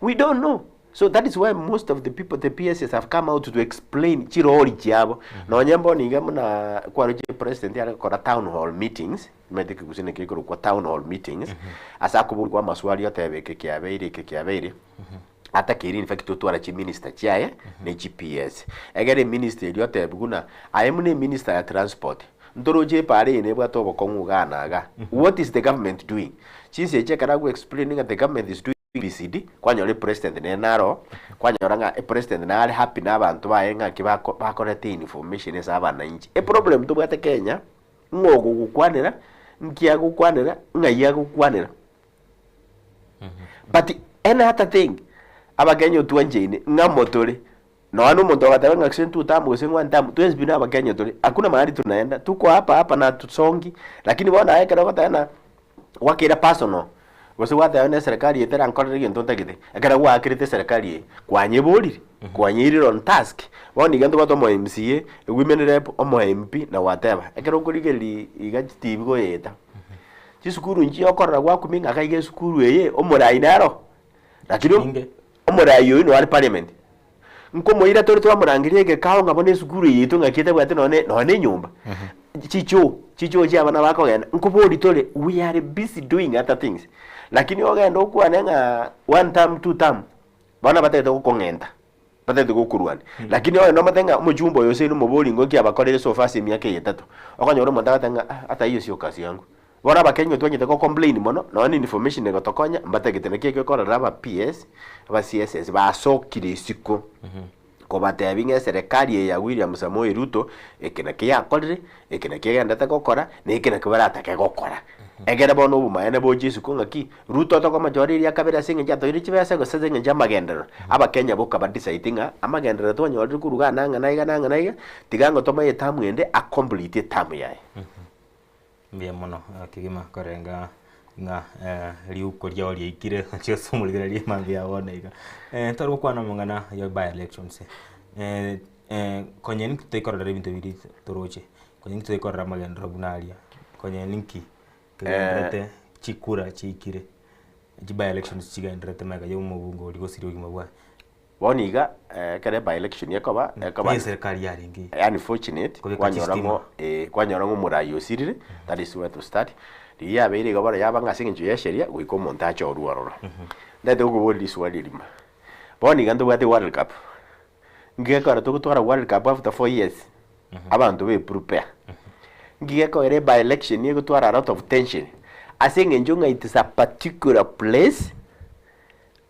We don't know. So that is why most of the people, the PSs have come out to explain chirori chiabo. Nonye mbono iga buna kwaroche president are gokora town hall meetings, omanyete ekegusii naki ekorokwa town hall meetings, ase akoborigwa amaswali oteba eke kiabeire eke kiabeire, atakeire in fact totwara chiminister chiaye ne chi PS. Egere eminister eria otebiwa buna aye buna eminister ya transport, Ntoroche epaara eye nebwate obokong'u igaa na igaa. What is the government doing? Chinsa echi ekero ago explain ng'a the government is doing ABCD, kwanyora epresident nere naro, kwanyora ng'a epresident nare happy na abanto baye ng'aki bako bakoreta information ase abananchi. Eproblem tobwate Kenya, ng'a ogogokwanera, nki agokwanera, ng'ai agokwanera. But any other thing, abakenya otwancheine, ng'amo tore, Nonya nomonto ogateba ng'a gose two term gose one term, twensi pi nabakenya tore, hakuna mahali tunaenda, tuko hapa hapa na hatusongi, lakini bono aye ekero ogoteba ng'a gwakeire personal, gose gwateba buna eserekari eye terankorera egento ntagete, ekero gwaakerete eserekari eye, kwanyeborire, kwanyeirire on task, bono iga ntobwate omo MCA, women rep, omo MP na whatever. Ekero okorigereria iga chitibi goeta, chisukuru nchiyo okorora gwakumia ng'a iga iga esukuru eye, omorai naro, lakini omorai oyio noare parliament. Nkomoira tore twamorangeria egekao ng'a bono esukuru eye yaito ng'aki etabwati nonye nonye na enyomba. Chichoo, chichoo chia abana bakogenda, nkobori tore we are busy doing other things. Lakini ogende okwane ng'a one term, two term, bono batagete gokong'enta, batagete gokorwania. Lakini ogende omotebie ng'a omochumba oyo ase nomobori ng'o nki abakoreire so far ase emiaka eye etato. Okonyora omonto agoteba ng'a ah ata hiyo sio kazi yangu. Bono abakenya twanyete go complain mono, nonya na information egotokonya, mbatagete naki ekio ekorora aba PS, aba CSS basokire isiko kobatebia ng'a eserekari eye ya William Samoei Ruto eke naki yakorire, eke naki egenderete gokora, na eke naki baratake gokora. Ekere bono obomaene boche isiko ng'aki, Ruto tokomochora eria kabere ase eng'encho atoire chibesa gose ase eng'encho y'amagenderero. Abakenya boka ba decide ng'a amagenderero twanyorire korwa igaa na ang'e na iga na ang'e na iga, tiga ng'o tomoe eterm ende a complete eterm yaye. Mbuya mono kegima korenga ng'a riuko riao riaikire gochia ase omorigereria mambia ya bono iga. Tore gokwana amang'ana ya by elections, konya ninki toikorera ebinto biria toroche, konya ninki toikorera amagenderero buna aria, konya ninki kegendererete chikura chiikire, chi by elections chigendererete magega ya omobunge oria gosiria obogima bwaye. Bono iga, ekero by election ekoba, ekoba Eye serikali yarenge unfortunate, Kobeka kwanyora chistima. ng'o eh, kwanyora ng'o omorai osirire, that is where to start. Riria yabeire igo bono yaba ng'a ase eng'encho ya esheria, goika omonto achorwe ororo. Ntagete gokoboria riswali erimo, bono iga ntobwate world cup, nki gekogera togotwara world cup after 4 years, abanto be prepare. Nki gekogera by election egotwara a lot of tension, ase eng'encho ng'a it is a particular place,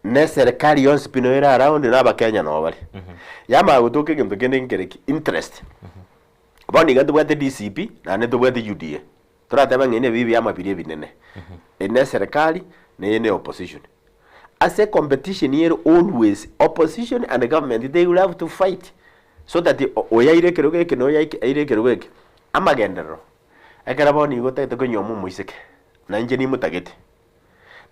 na eserekari yonsi pi noyo ere around na abakenya noo bare. Yamanya gotoka egento kende nkere ki? Interest. Bono iga ntobwate DCP naende ntobwate UDA. Toratebe ng'a ebi ebiama biria ebinene. Eye ne eserekari na eye ne opposition. Ase ecompetition ere always opposition and government they will have to fight so that oyo aire ekerogo eke na oyo aire ekerogo eke. Amagenderero, ekero bono igo otagete konyuoma omoiseke, na inche nimotagete.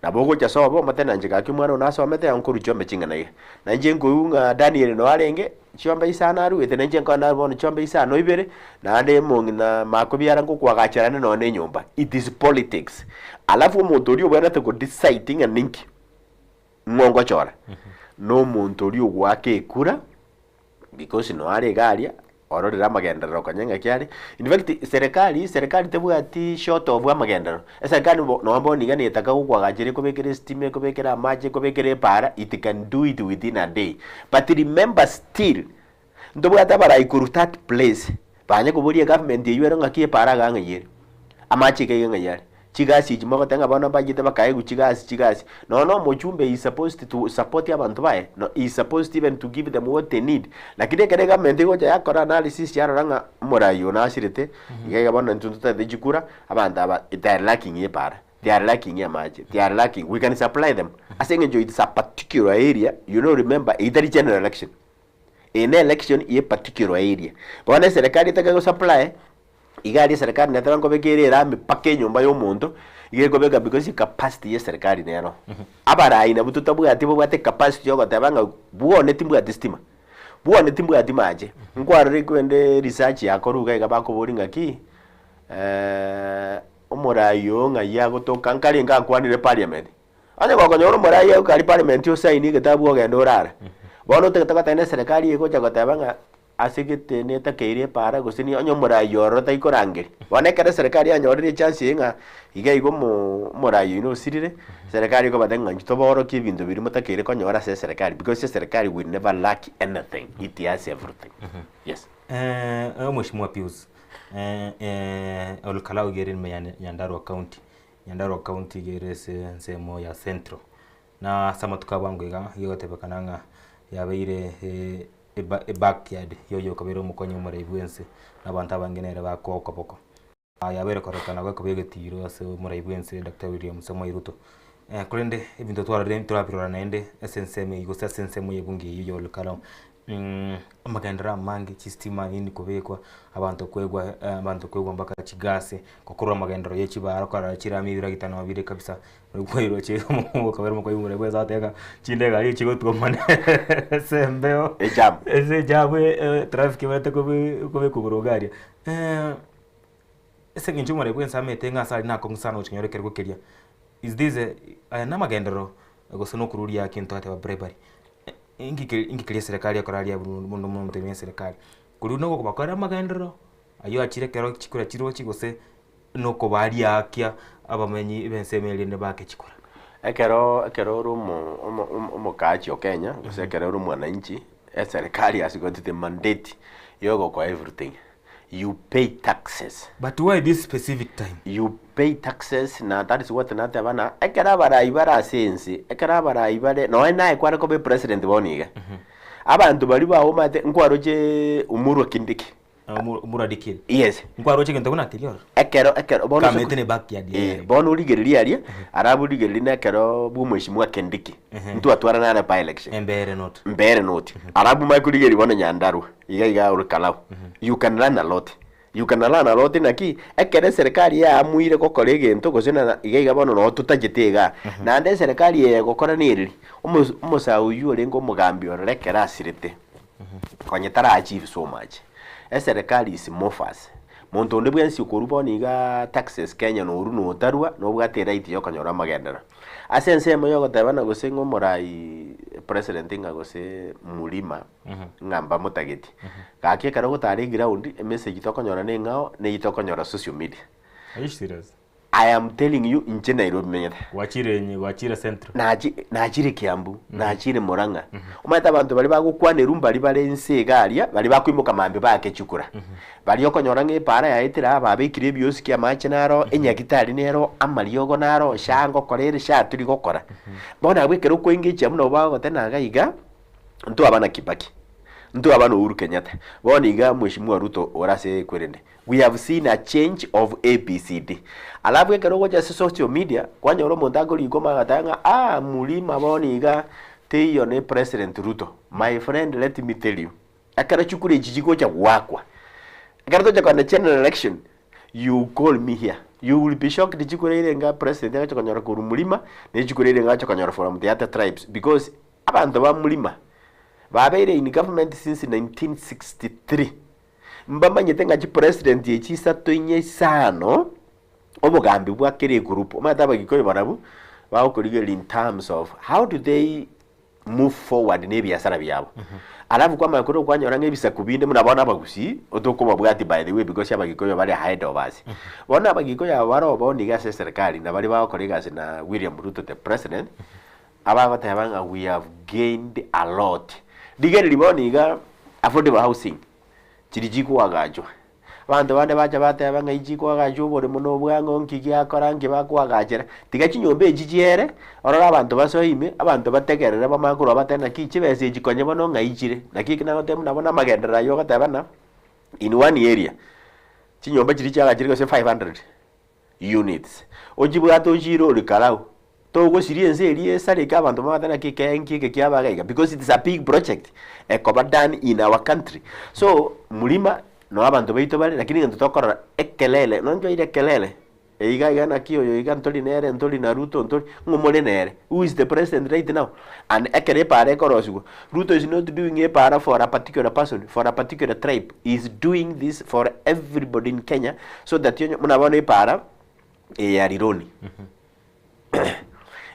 Nabo ogocha sobo omotebie na inche gaki omwana one nasomete aye nkorwa chiombe ching'ana iga. Na inche nkoigwa ng'a Daniel noo arenge, chiombe isano aruete na inche nkoenda naye bono chiombe isano ibere, naende omong'ina makobiara ngokoagacherane nonye na enyomba. It is politics. Alafu omonto oria obwenerete ko decide ng'a ninki, ng'o ngochora. Na omonto oria ogoaka ekura, because noe are iga aria, ororire amagenderero konya ng'aki are, in fact serikali, serikali tebwati short of amagenderero, eserikali bo nonya bono iga netaka gokoagachera ekobekere estima, ekobekere amache, ekobekere epaara, it can do it within a day. But remember still, ntobwate abarai korwa that place, banye koboria egovernment eywo ero ng'aki epaara iga ng'ai ere, amache iga iga ng'ai are, chigasi echi mogoteba ng'a bono mbachete bakaegwa chigasi chigasi, nonya na omochumbe he is supposed to support abanto baye, no he is supposed even to give them what they need, lakini ekero egovernment egocha yakora analysis yarora ng'a omorai oyo nasirete, iga iga bono intwe ntotagete chikura, abanto aba they are lacking epaara, they are lacking amache, they are lacking, we can supply them, ase eng'encho it's a particular area, you know remember eyio tari general election. Eye ne election ye particular area. Bono eserekari etake go supply, iga aria eserekari neteba nkobeka ere erami mpaka enyomba ya omonto, iga ekobeka because ecapacity ya eserekari nero. Abarai nabwo totabwati babwate ecapacity ya ogoteba ng'a bwone timbwati stima, bwone timbwati mache. Nkwarora korende research yakorwa iga iga bakoboria ng'aki, omorai oo ng'ai agotoka nkarenge akwanire parliament. Onye gokonyora omorai agwo kare parliament osaini egetabu ogende orare. Bono otagete goteba na eserekari egocha goteba ng'a ase gete netakeire epaara gose ni onye omorai ororo taikorangeria. Bono ekero eserekari yanyorire echance eye ng'a iga igo omo omorai oino osirire, eserekari ekobatebia ng'a inchuo toborokie ebinto biria motakeire konyora ase eserekari because eserekari will never lack anything, it has everything. Yes. Omweshimiwa Pius, Olkalau iga ere ime ya Nyandarua county. Nyandarua County iga ere ase ensemo ya Central. Na ase amatuko a bwango iga, iga egotebekana ng'a yabeire eba ebackyard ya oyo okabeire omokonyi omorai bwense, na abanto abange nere bakoa okoboko. Yabeire kororekana gokoba egetiro ase omorai bwense Doctor William Samoei Ruto. Korende ebinto twarorire ntorabirora naende ase ensemo eywo gose ase ensemo ya ebunge eywo ya Olkalau. Amagenderero amange, chistima nini kobekwa, abanto koegwa abanto koegwa mpaka chigasi, gokorwa amagenderero ya chibara okorora chirami ebiragita nabo bire kabisa, oiroche okabera omokoigwa bwa ase ng'a chindege aria chigotwomana ase embeo, Ejam. ase ejamu traffic ebwenerete kobe kobekwa igoro iga aria. Ase eng'encho omorembe bwensi amaete ng'a ase aria nakong'u sana gochia konyora ekerogo keria, is this a aya namagenderero gose nokoruria gento togoteba bribery. Inki ke inki keria eserekari ekora aria abwo mono mono omotebi bwa eserekari, korwa nogobakorera amagenderero, aywo achire ekero chikura chirochie gose nokobaria akia abamenyi b'ensemo eria rende bake chikura. Ekero ekero ore omo omo omokaachi o Kenya, gose ekero ore omwananchi, eserekari has got the mandate ya ogokoa everything. You pay taxes. But why this specific time? You pay taxes na that is what nateba na ekero abarai bare ase ense, ekero abarai bare nonya naye kware koba epresident bono iga, abanto baria baomate nkwaroche Umurwa Kindiki. Umurwa Dikirr. Yes. Nkwaroche egento buna keria ororo. Ekero ekero bono Kamete ne backyard yaye. Eh, bono origereria aria, arabu origereria na ekero bwa omweshimiwa Kindiki, ntwatwara nare by election. Embere not. Mbere not. Arabu manye korigereria bono Nyandarua. Iga iga ore Kalau. You can learn a lot. You can learn a lot naki, ekero eserekari yaamuire gokora egento gose na iga iga bono noo totachete igaa. Naende eserekari eye egokora nereri, omos omosae oywo orenge omogambi ororo ekero asirete, konya tara achieve so much, eserekari is more fast. Monto onde bwensi okorwa bono igaa taxes Kenya norwa notarwa, nobwate eright ya okonyora amagenderero. Ase ensemo ya ogotebana gose ng'a omorai president ng'a gose mlima. ng'a mbamotageti. Gaki ekero ogotara eground, emessage tokonyora neng'ao, na eyio tokonyora social media. Are you serious? I am telling you inche Nairobi menyete. Gwachire enye, gwachire central. Nachi nachire Kiambu, nachire Murang'a. Omanyete abanto baria bagokwanerwa mbari bare inse iga aria, baria bakoimoka mambia baake chikura. Baria okonyora ng'a epaara yaetire aa babekire ebiosiki amache naro, enyagitari nero, amariogo naro, sha ngokora ere sha tori gokora. Bono abwo ekero okoengage abwo nabo bagogoteba iga iga. Ntwaba na Kibaki, ntwaba na Uhuru Kenyatta, bono iga Mheshimiwa Ruto ore ase ekwerende. We have seen a change of ABCD. Alafu ekero ogocha ase social media, kwanyora omonto akorika omanye agateba ng'a aah mlima bono iga teiyo ne President Ruto. My friend let me tell you, ekero chikura echi chigocha goakwa, ekero togocha kogenda general election, you call me here, you will be shocked chikura ere enga President agocha konyora korwa mlima, ne chikura ere enga agocha konyora from the other tribes because Abanto ba Mlima babeire in government since 1963 mbamanyete ng'a chipresident echi isato inye isano obogambi bwa kera egroup omanyete abagikuyu barabwo bagokorigereria in terms of how do they move forward na ebiasara biabo. Alafu kwamanya korwa okwanyora ng'a ebisaku binde buna bono abagusii, otokobabwati by the way because abagikuyu bare ahead of us. Bono abagikuyu aba bare obo nigo ase eserikari na baria bagokora egasi na William Ruto the president, abagoteba ng'a we have gained a lot. Rigereria bono iga affordable housing, chiria chikoagachwa, Abanto bande bacha bateba ng'a inchi koagachwa oboremo na obwang'o, nki giakora, nki bakoagachera. Tiga chinyomba echi chiere, orore abanto basoe ime, abanto bategerere bamanye korwa batebe naki chibesa echi konya bono ng'ai chire. Naki eki nagotebia buna bono amagenderero aywo ogoteba ng'a in one area, chinyomba chiria chiagachire gose 500 units, ochibwate ochiire ore karau, togosiria ense eria esareke abanto babate naki ekee nki eke kiaba iga iga because it is a big project ekoba done in our country. So mlima noo abanto baito bare lakini egento tokorora ekelele nonchoire ekelele iga iga naki oyo iga ntori nere ntori na Ruto ntori ng'o more nere who is the president right now and ekero epaara ekorosiwa Ruto is not doing epaara for a particular person for a particular tribe he is doing this for everybody in Kenya so that onye buna bono epaara eye ya Rironi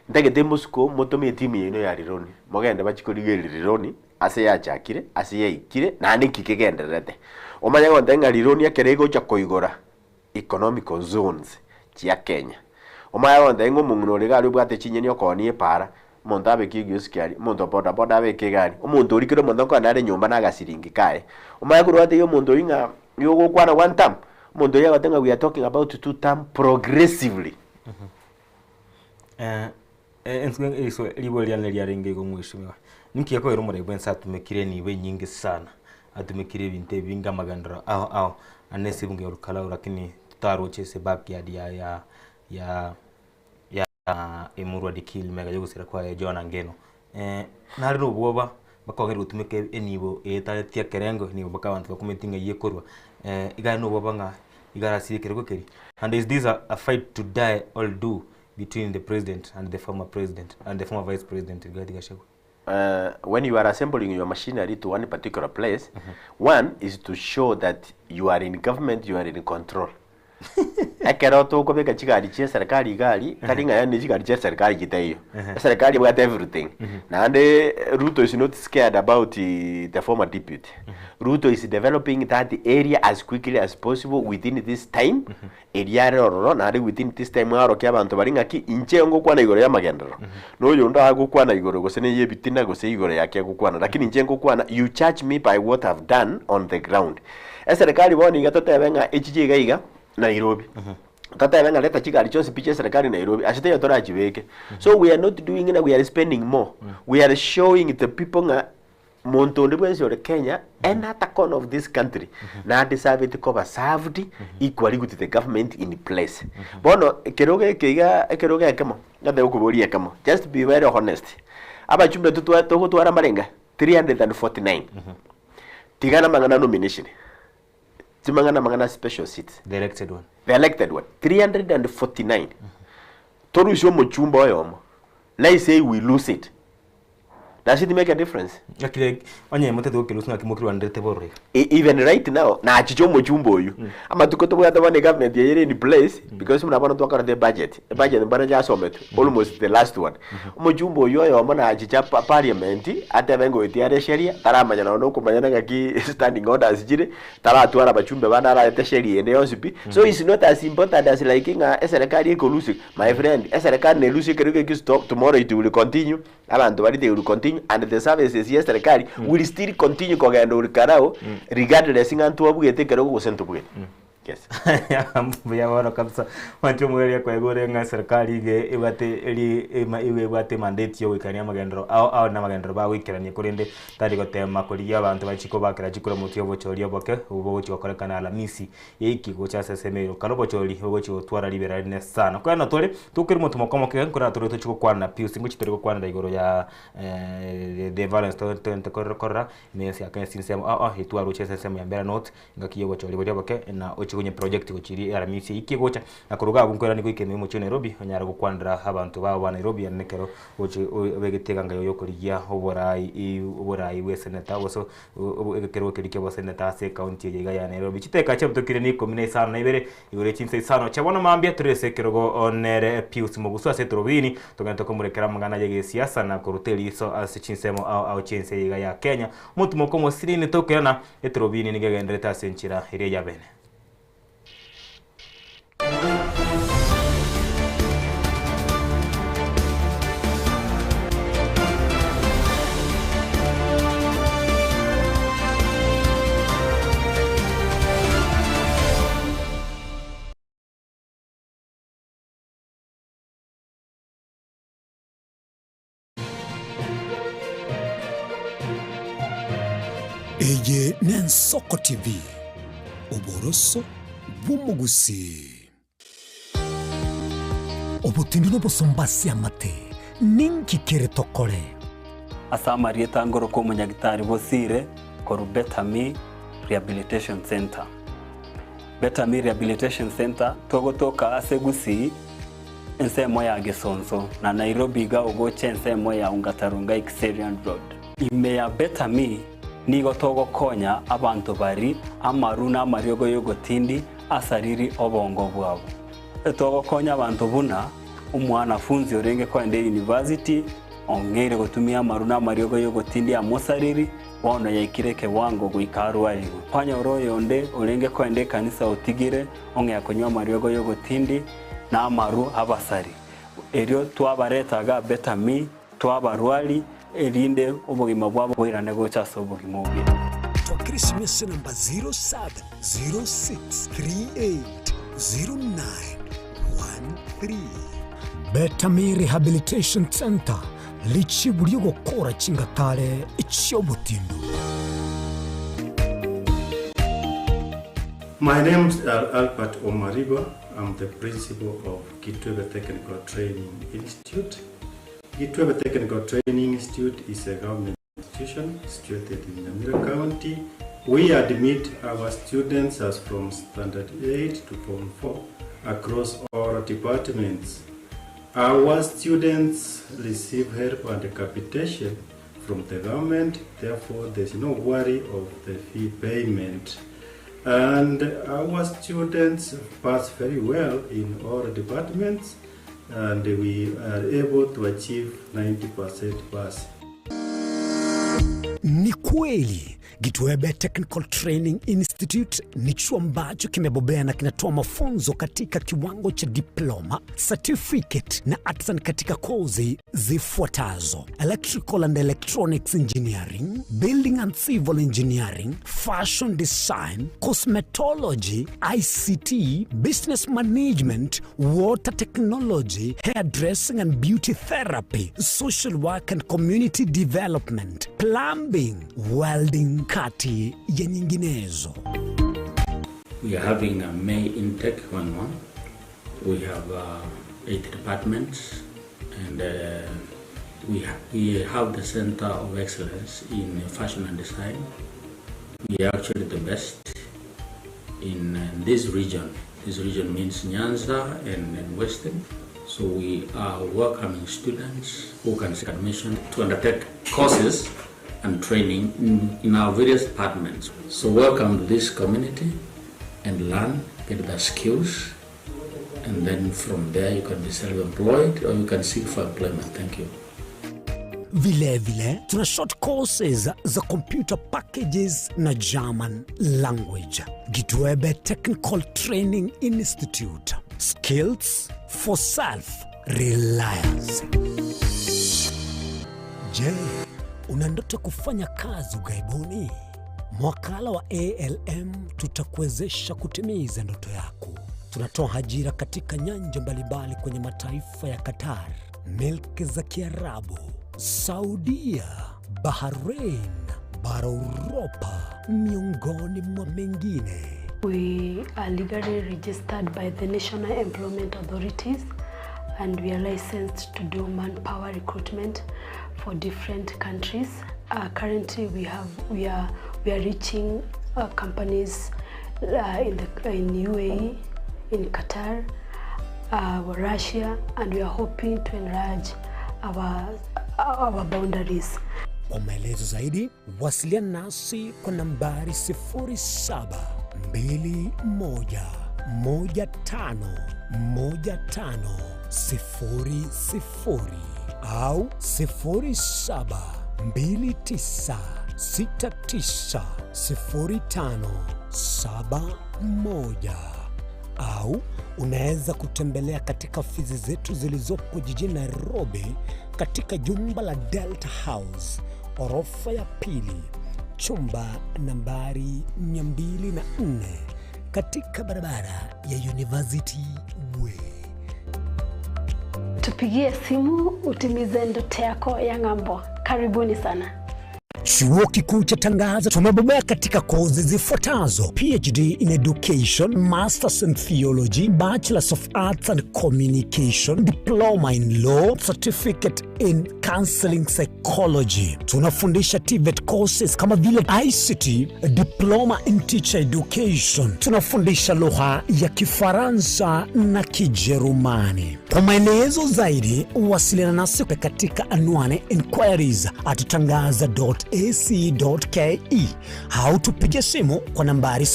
Ntagete mosiko motome etimu yaino ya Rironi, mogende bachie korigereria Rironi ase yachakire, ase yaikire, naende nki kegendererete. Omanye gontebia ng'a Rironi ekero egocha koigora economical zones chia Kenya. Omanye gontebia ng'a omong'ina ore iga aria obwate chinyeni okoonia epaara, omonto abeke egioski aria, omonto o boda boda abeke egari, omonto oria kera omonto nkoenda are nyomba na agasiringi kaye. Omanye korwa gwatebia omonto oyio ng'a nigo ogokwana one term, omonto oyio agoteba ng'a we are talking about two term progressively. Riborio riane riarenge igo mweshimiwa, ninki gekogera omorai bwense atumekire enibo enyinge sana, atumekire ebinto ebinge amagenderero ao ao, naende ase ebunge ya Olkalau lakini totaroche ase backyard ya ya ya ya Emurwa Dikirr mega yogosira kwaye Johana Ngeno. Nare na obwoba bakogera gotumeka enibo etaeti ekerengo enibo mpaka abanto bakumeti ng'ai ekorwa, iga are na obwoba ng'a iga arasirie ekerogo keria. And is this a fight to die or do between the president and the former president and the former vice president Rigathi Gachagua? When you are assembling your machinery to one particular place, one is to show that you are in government, you are in control. Ekero tokobeka chigari chia eserekari iga aria, tari ng'a yaani chigari chia eserekari chitaiyo. Eserekari ebwate everything. Naende Ruto is not scared about the former deputy. Ruto is developing that area as quickly as possible within this time, eria are ororo naende within this time aorokie abanto baria ng'aki inche ngokwana igoro y'amagenderero, na oyonde agokwana igoro gose neye ebitina gose igoro yake agokwana, lakini inche ngokwana you judge me by what I've done on the ground. Eserekari bono iga totebe ng'a echiche iga iga Nairobi. Totebe ng'a leta chigari chionsi pi chia eserekari Nairobi, ase teiyo torachibeke. So we are not doing ng'a we are spending more, we are showing the people ng'a monto onde bwensi ore Kenya, any other corner of this country, na deserveti koba served equally with the government in place. Bono ekerogo eke iga ekerogo ekemo, ngatebe gokoboria ekemo, just be very honest, abachumbe totwa togotwara mbarenga? 349. Tiga namang'ana nomination, timang'ana amang'ana special seats. The elected one. The elected one, 349. Torusie omochumba oyomo, let's say we lose it, does it make a difference? Lakini onye motete gokerusia ng'aki mokirwanerete bororo iga. Even right now, nachiche omochumba oyio. Amatuko tobwate bono egovernment eye ere in place, because buna bono twakorete ebudget, ebudget mboro yasometwe, almost the last one. Omochumba oyio oyomo nachiche pa parliament, atebe ngoetia are esheria, taramanya nonya nokomanya ng'aki standing orders chire, taratwara abachumbe bande ararete sheria ende yonsi pi. So is not as important as like ng'a eserekari ekolusia, my friend, eserekari nerusie ekero geki stop, tomorrow it will continue, abanto baria they will continue and the services ya eserekari will still continue kogenda ore karao, regardless ng'a ntwabuete ekerogo gose ntobwete. Yes. Mbuya bono kabisa. Mwanche omorweri akoegwa ore ng'a serikali iga ebwate eri ema iga ebwate emandate ya ogoikerania amagenderero ao ao na amagenderero bagoikerania korende tari gotema korigia abanto bachie kobakera chikura motwe obochori oboke obwo bogochia gokorekana Alamisi eiki gocha ase ensemo eye kare obochori bogochia gotwara ribera rinene sana. Korende tore tokeri omonto mokomo kega nkorera tore tochie gokwana na Pius ngochia tore gokwanera igoro ya the violence togente korora ime ense ya Kenya ase ensemo ao ao etwaroche ase ensemo ya Mbeera North. Engaki y'ogochoria boria oboke na oche. gochia konye project gochiria Aramisi eyio kegocha na koruga abwo nkoirani goika ime omochie o Nairobi onyare gokwanera abanto bao ba Nairobi naende ekero gochi obegete eganga yago yokorigia oborai oborai bwe eseneta gose ekerogo keria kia oboseneta ase ecounty eye iga ya Nairobi. Chidakika chiabutokire na ikomi na isano na ibere igoro ye chinsa isano chia bono mambia tore ase ekerogo nere Pius Mogusu ase etorobini togende tokomorekera amang'ana ya egesiasa na koruta eriso ase chinsemo ao ao chi'ense eye iga ya Kenya. Omotumoka omosirini tokoirana etorobini nigo egendererete ase enchera eria ya bene. Eye n'Ensoko TV, oboroso bw'omogusii. Obotindi n'obosomba ase amate, ninki kere tokore? Ase amarieta ngoroka omonyagitari Bosire korwa Betami Rehabilitation Centre. Betami Rehabilitation Centre togotoka ase Gusii ensemo ya Gesonso na Nairobi iga ogocha ensemo ya Ongata Rongai Kiserian Road. Ime ya Better Me nigo togokonya abanto bari amaru na amariogo y'ogotindi asariri obongo bwabo. Togokonya abanto buna omwanafunzi orenge koenda eyunivasiti ong'eire gotumia amaru na amariogo y'ogotindi amosariri bono yaikire ekewango goika arwarigwe. Kwanyora oyonde orenge koenda ekanisa otigire ong'ea konywa amariogo y'ogotindi na amaru abasari. Erio twabareta iga Betami, twabarwari, erinde obogima bwabo boirane gocha ase obogima obuya. Twakera esimi ase enamba 0706380913. Betami Rehabilitation Centre, richibu ri'ogokora chingatare chi'obotindu. My name is Albert Omariba. I'm the principal of Kitwebe Technical Training Institute. Kitwebe Technical Training Institute is a government institution situated in Nyamira County. We admit our students as from Standard 8 to Form 4 across all departments. Our students receive help and capitation from the government, therefore there's no worry of the fee payment. And our students pass very well in all departments and we are able to achieve 90% pass. Ni kweli Gitwebe Technical Training Institute ni chuo ambacho kimebobea na kinatoa mafunzo katika kiwango cha diploma, certificate na artisan katika kozi zifuatazo: electrical and electronics engineering, building and civil engineering, fashion design, cosmetology, ICT, business management, water technology, hairdressing and beauty therapy, social work and community development, plumbing, welding, kati ya nyinginezo. We are having a May intake going on. We have 8 departments and we have the Center of Excellence in Fashion and Design. We are actually the best in this region. This region means Nyanza and Western. So we are welcoming students who can seek admission to undertake courses and training in our various departments. So welcome to this community and learn, get the skills, and then from there you can be self-employed or you can seek for employment. Thank you. Vile vile tuna short courses za computer packages na German language. Gitwebe Technical Training Institute. Skills for self-reliance. Je, una ndoto kufanya kazi ughaibuni? Mwakala wa ALM tutakuwezesha kutimiza ndoto yako. Tunatoa ajira katika nyanja mbalimbali kwenye mataifa ya Qatar, milki za Kiarabu, Saudia, Bahrain, bara Uropa, miongoni mwa mengine. We are legally registered by the National Employment Authorities and we are licensed to do manpower recruitment for different countries. Currently we are reaching companies in, the, in UAE, in Qatar, Russia, and we are hoping to enlarge our, our boundaries. Kwa maelezo zaidi wasiliana nasi kwa nambari 0721151500 au 0729690571 au unaweza kutembelea katika ofisi zetu zilizopo jijini Nairobi katika jumba la Delta House orofa ya pili chumba nambari 204 katika barabara ya University Way. Tupigie simu utimize ndoto yako ya ng'ambo. Karibuni sana. Chuo Kikuu cha Tangaza tumebobea katika kozi zifuatazo: PhD in Education, Masters in Theology, Bachelors of Arts and Communication, Diploma in Law, Certificate in Counseling Psychology. Tunafundisha TVET courses kama vile ICT, Diploma in Teacher Education. Tunafundisha lugha ya Kifaransa na Kijerumani. Kwa maelezo zaidi, wasiliana nasi katika anwani inquiries at tangaza.ac.ke au tupige simu kwa nambari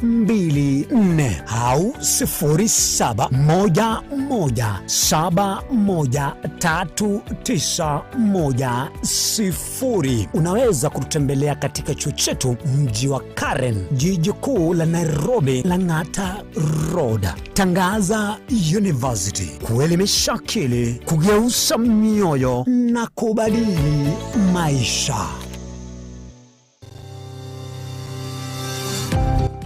0722204724 au 0711713910. Unaweza kututembelea katika chuo chetu mji wa Karen, jiji kuu la Nairobi, Lang'ata Road. Tangaza University, kuelimisha akili, kugeuza mioyo na kubadili maisha.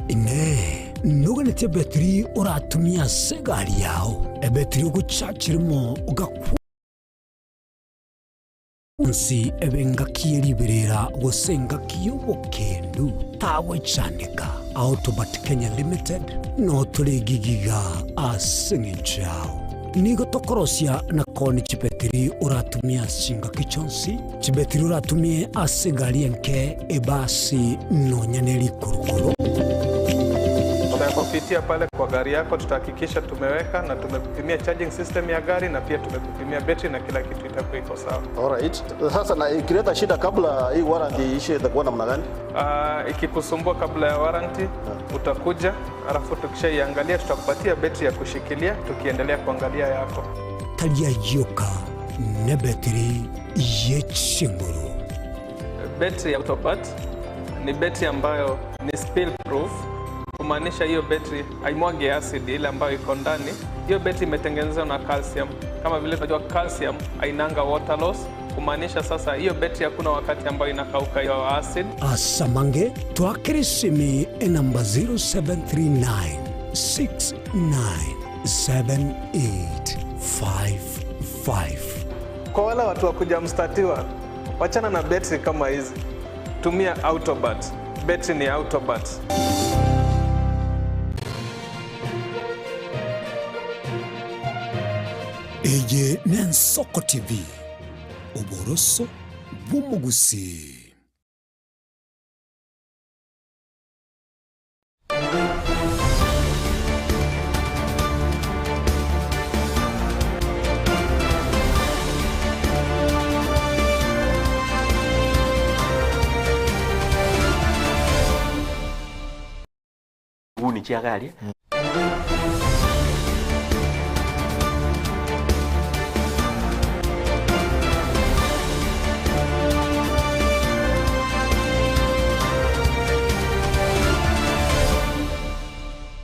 Ine nuganĩtie betiri ũratumia ase egari yao ebetiri ogochachirimo ogakwa nsi ebe engaki eriberera gose engaki y'obokendu tagwechandeka Autobat Kenya Limited no tũrĩgigiga ase ng'encho yao nigo tokorosia na koni chibetiri ũratumia chingaki chonsi chibetiri ũratumie ase egari enke ebasi nonya na erikorokoro. Tutakupitia pale kwa gari yako, tutahakikisha tumeweka na tumekupimia charging system ya gari na pia tumekupimia betri na kila kitu itakuwa iko sawa. Alright. Sasa na ikileta shida kabla hii warranty iishe itakuwa namna gani? Ikikusumbua kabla ya warranty utakuja, alafu tukishaiangalia tutakupatia betri ya kushikilia tukiendelea kuangalia yako. Taria yoka ne betiri yechinguru. Betri ya Autobat ni betri ambayo ni spill proof, kumaanisha hiyo betri haimwagi acid ile ambayo iko ndani. Hiyo betri imetengenezwa na calcium. Kama vile tunajua calcium hainanga water loss, kumaanisha sasa hiyo betri hakuna wakati ambayo inakauka hiyo acid. Asamange twakirisimi enamba 0739 697855. Kwa wale watu wa kuja mstatiwa, wachana na betri kama hizi, tumia Autobat. Betri ni Autobat. Eye n'Ensoko TV, oboroso bw'omogusi. Nguni chiagaria.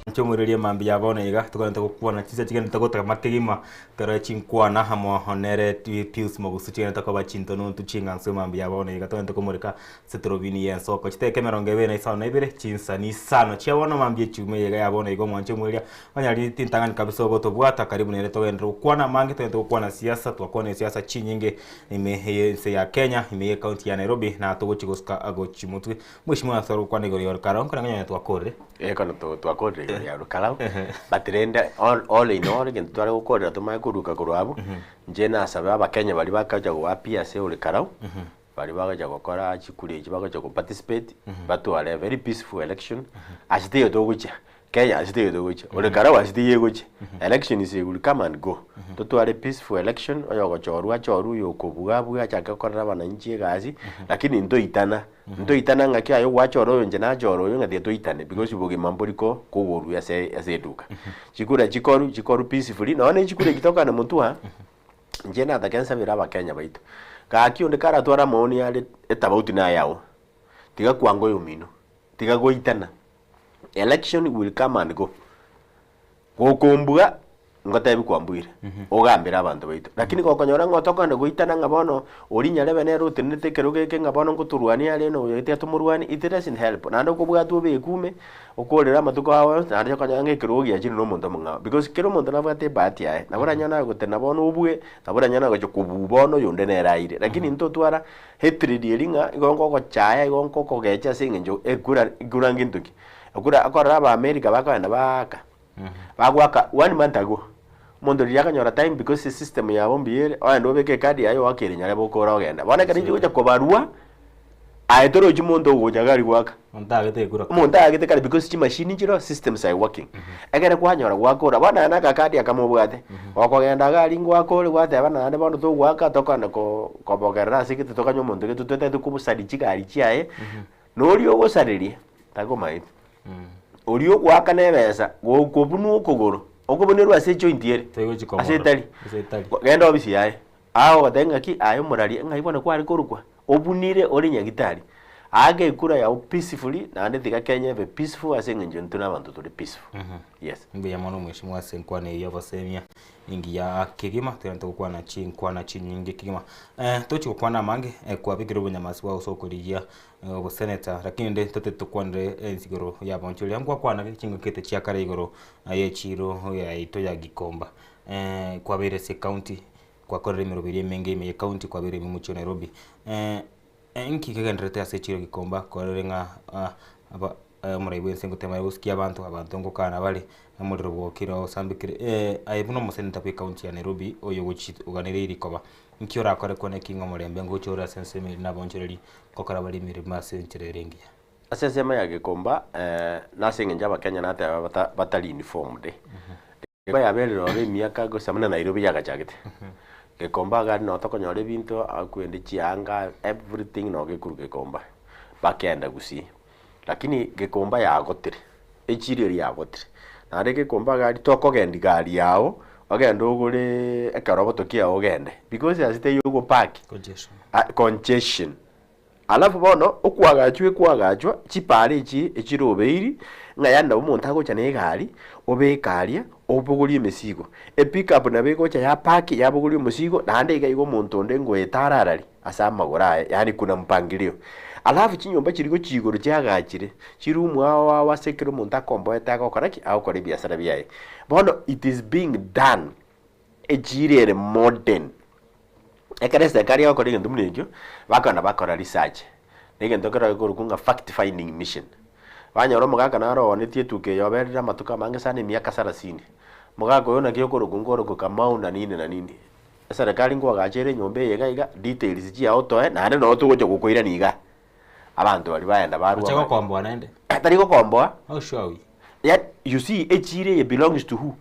Nchomwererie mambi ya bono iga tuganete gokwana chise chigenete gotama kegima kero chinkwana hamo honere Pius Mogusu chigenete koba chinto nuntu ching'anso mambi ya bono iga tuganete komoreka setorobini yensoko chiteke emerongo ebere na isano na ibere chinsani isano chia bono mambi echiume iga ya bono iga omwanche omweria onyari tintang'ani kabisa ogotobwata karibu nere togenderere gokwana mange togenderere gokwana siasa twakwana siasa chinyinge ime ense ya Kenya ime ye county ya Nairobi na togochi gosuka agochi motwe mweshimiwa asore gokwana igoro ya Olkalau nkore ng'anya twakorire Ekono twakorire igoro ya Olkalau but rende all in all gento tware gokorera tomanye koruka korwa abwo nche nasabe abakenya baria bakacha goapia ase Olkalau. Baria bagocha gokora chikura echi bagocha go participate, batware a very peaceful election, ase teiyo togochia, Kenya ase teiyo togochia, ore karau ase teiyo egochia. Election is will come and go. Totware peaceful election, oyo ogochorwa achorwe, oyo okobua abue achake gokorera abananchi egasi, lakini ntoitana, ntoitana ng'aki aye gwachora oyo inche nachora oyo ng'a tiga toitane because obogima mbori ko kogorwa ase ase eduka. Chikura chikorwe, chikorwe peacefully, nonya na echikura echi tokogenda motwe aa, Inche natake nsabere abakenya baito, gaki onde karatware amaoni are etabauti na ayao, tiga kwanga oyomino, tiga goitana, election will come and go. Gokombua, ngotebi kwambuire, ogambere abanto baito. Lakini gokonyora ng'a otokogenda goitana ng'a bono oria nyarebe nere otenenete ekerogo eke ng'a bono ngotorwanie are na oyo tiga tomorwanie, it doesn't help. Naende okobwatwa obekwe ime, Okorera amatuko ao onsi, naende okonyora ng'a ekerogo giachire nomonto omong'ao. Because kera omonto nabwate ebahati yaye, nabo oranyore naye gotenena bono obue, nabo oranyore naye gochia kobua bono oyonde nere aire. Lakini ntotwara hatred eria ng'a igo ngogochaya igo ngokogecha ase eng'encho ekura ekura ngento ki? Ekura okorora aba America bakogenda baaka, bagoaka one month ago, omonto riria akonyora time because esystem yabo mbuya ere, ogende obeke ekadi yaye oake ere nyarebe okore ogende. Bono ekero inche gocha kobarua, aye torochi monto ogocha iga aria goaka. Omonto aagete ekura kare. Omonto aagete kare because chimashini nchiroo, systems are working. Ekere kwanyora gwakora, bono naende akakadi akamo obwate, gokogenda iga aria ngwakore gwateba naende bono togoaka tokogenda ko kobogerera ase gete tokanywa omonto gete totaete kobosaria chigari chiaye, na oria ogosareria takomaeti. Oria ogoaka na ebesa, gokobunwa okogoro, okobunerwa ase ejoint ere, ase etari, genda ofisi yaye, Agogotebia ng'aki aye omoraria, ng'ai bono kware korokwa? Obunire ore nyagitari. Aaka ekura yao peacefully, naende tiga Kenya ebe peaceful ase eng'encho intwe nabanto tore peaceful. Yes. Mbuya mono mheshimiwa ase enkwana eyio y'obosemia engiya kegima togende togokwana chinkwana chinyinge kegima. Eh, tochi gokwana amange eh, kwabekire obonyamasi bwao ase okorigia eh, oboseneta lakini rende totete tokwanere ense igoro y'abaonchoreria nkwakwanage chingaki chia kare igoro y'echiro yaito ya Gikomba eh, kwabeire ase ecounty Gwakorire emeroberi emenge ime ye county kwabeire ime omochie o Nairobi. Inki kegendererete ase echiro Gikomba kwarorire ng'a aba omorai bwense ngotema are gosikia abanto, abanto ngokana bare, omorero bwokire osambekire. Aye buna omoseneta bwe county ya Nairobi oyo ogochi oganereiri rikoba, inki orakore kwane ki ng'a omorembe ngocha ore ase ensemo eri na abaonchoreri ngokora bare emeremo ase enchera ere engiya? Ase ensemo ya Gikomba nase eng'encho abakenya nateba batari informed, Gikomba yaberire ororo emiaka gose buna Nairobi yagachagete. Gikomba iga aria noo tokonyora ebinto akwende chianga everything noo gekorwa Gikomba, bakenda Gusii. Lakini Gikomba yagotire, echiro eria yagotire. Naende Gikomba iga aria tokogendia gari yago, ogende ogoreee ekeroboto kiago ogende, because ase teiyo ogopark, congestion. Alafu bono okoagachwa ekoagachwa, chipara echi echirobeiri, ng'a yaani nabo omonto agocha na egari, obeke aria, obogorie emesigo. Epickup nabo egocha yapark, yabogoria omosigo, naende iga iga omonto onde ngoeta ararari ase amagoro aye, yaani kuna mpangilio. Alafu chinyomba chiria gochia igoro chiagachire, chiroom ao ao ase ekero omonto akomboete agokora ki? Agokora ebiasara biaye. Bono it is being done, echiro ere modern. Ekero eserekari egokora egento buna ekio, bakogenda bakora research, na egento kero gekorokwa ng'a fact finding mission. Banyora omogaka naro oonetie etuka eye oberire amatuko amange sana emiaka sarasini. Omogaka oyo naki okorokwa nkorokwa Kamau na nini na nini. Eserekari nkoagacha ere enyomba eye iga iga, details chiago toe naende noo togocha gokoirania igaa. Abanto baria bagenda barwa Ache amari. gokomboa naende. Tari gokomboa. How sure are we? Yaani you see echiro eye belongs to who?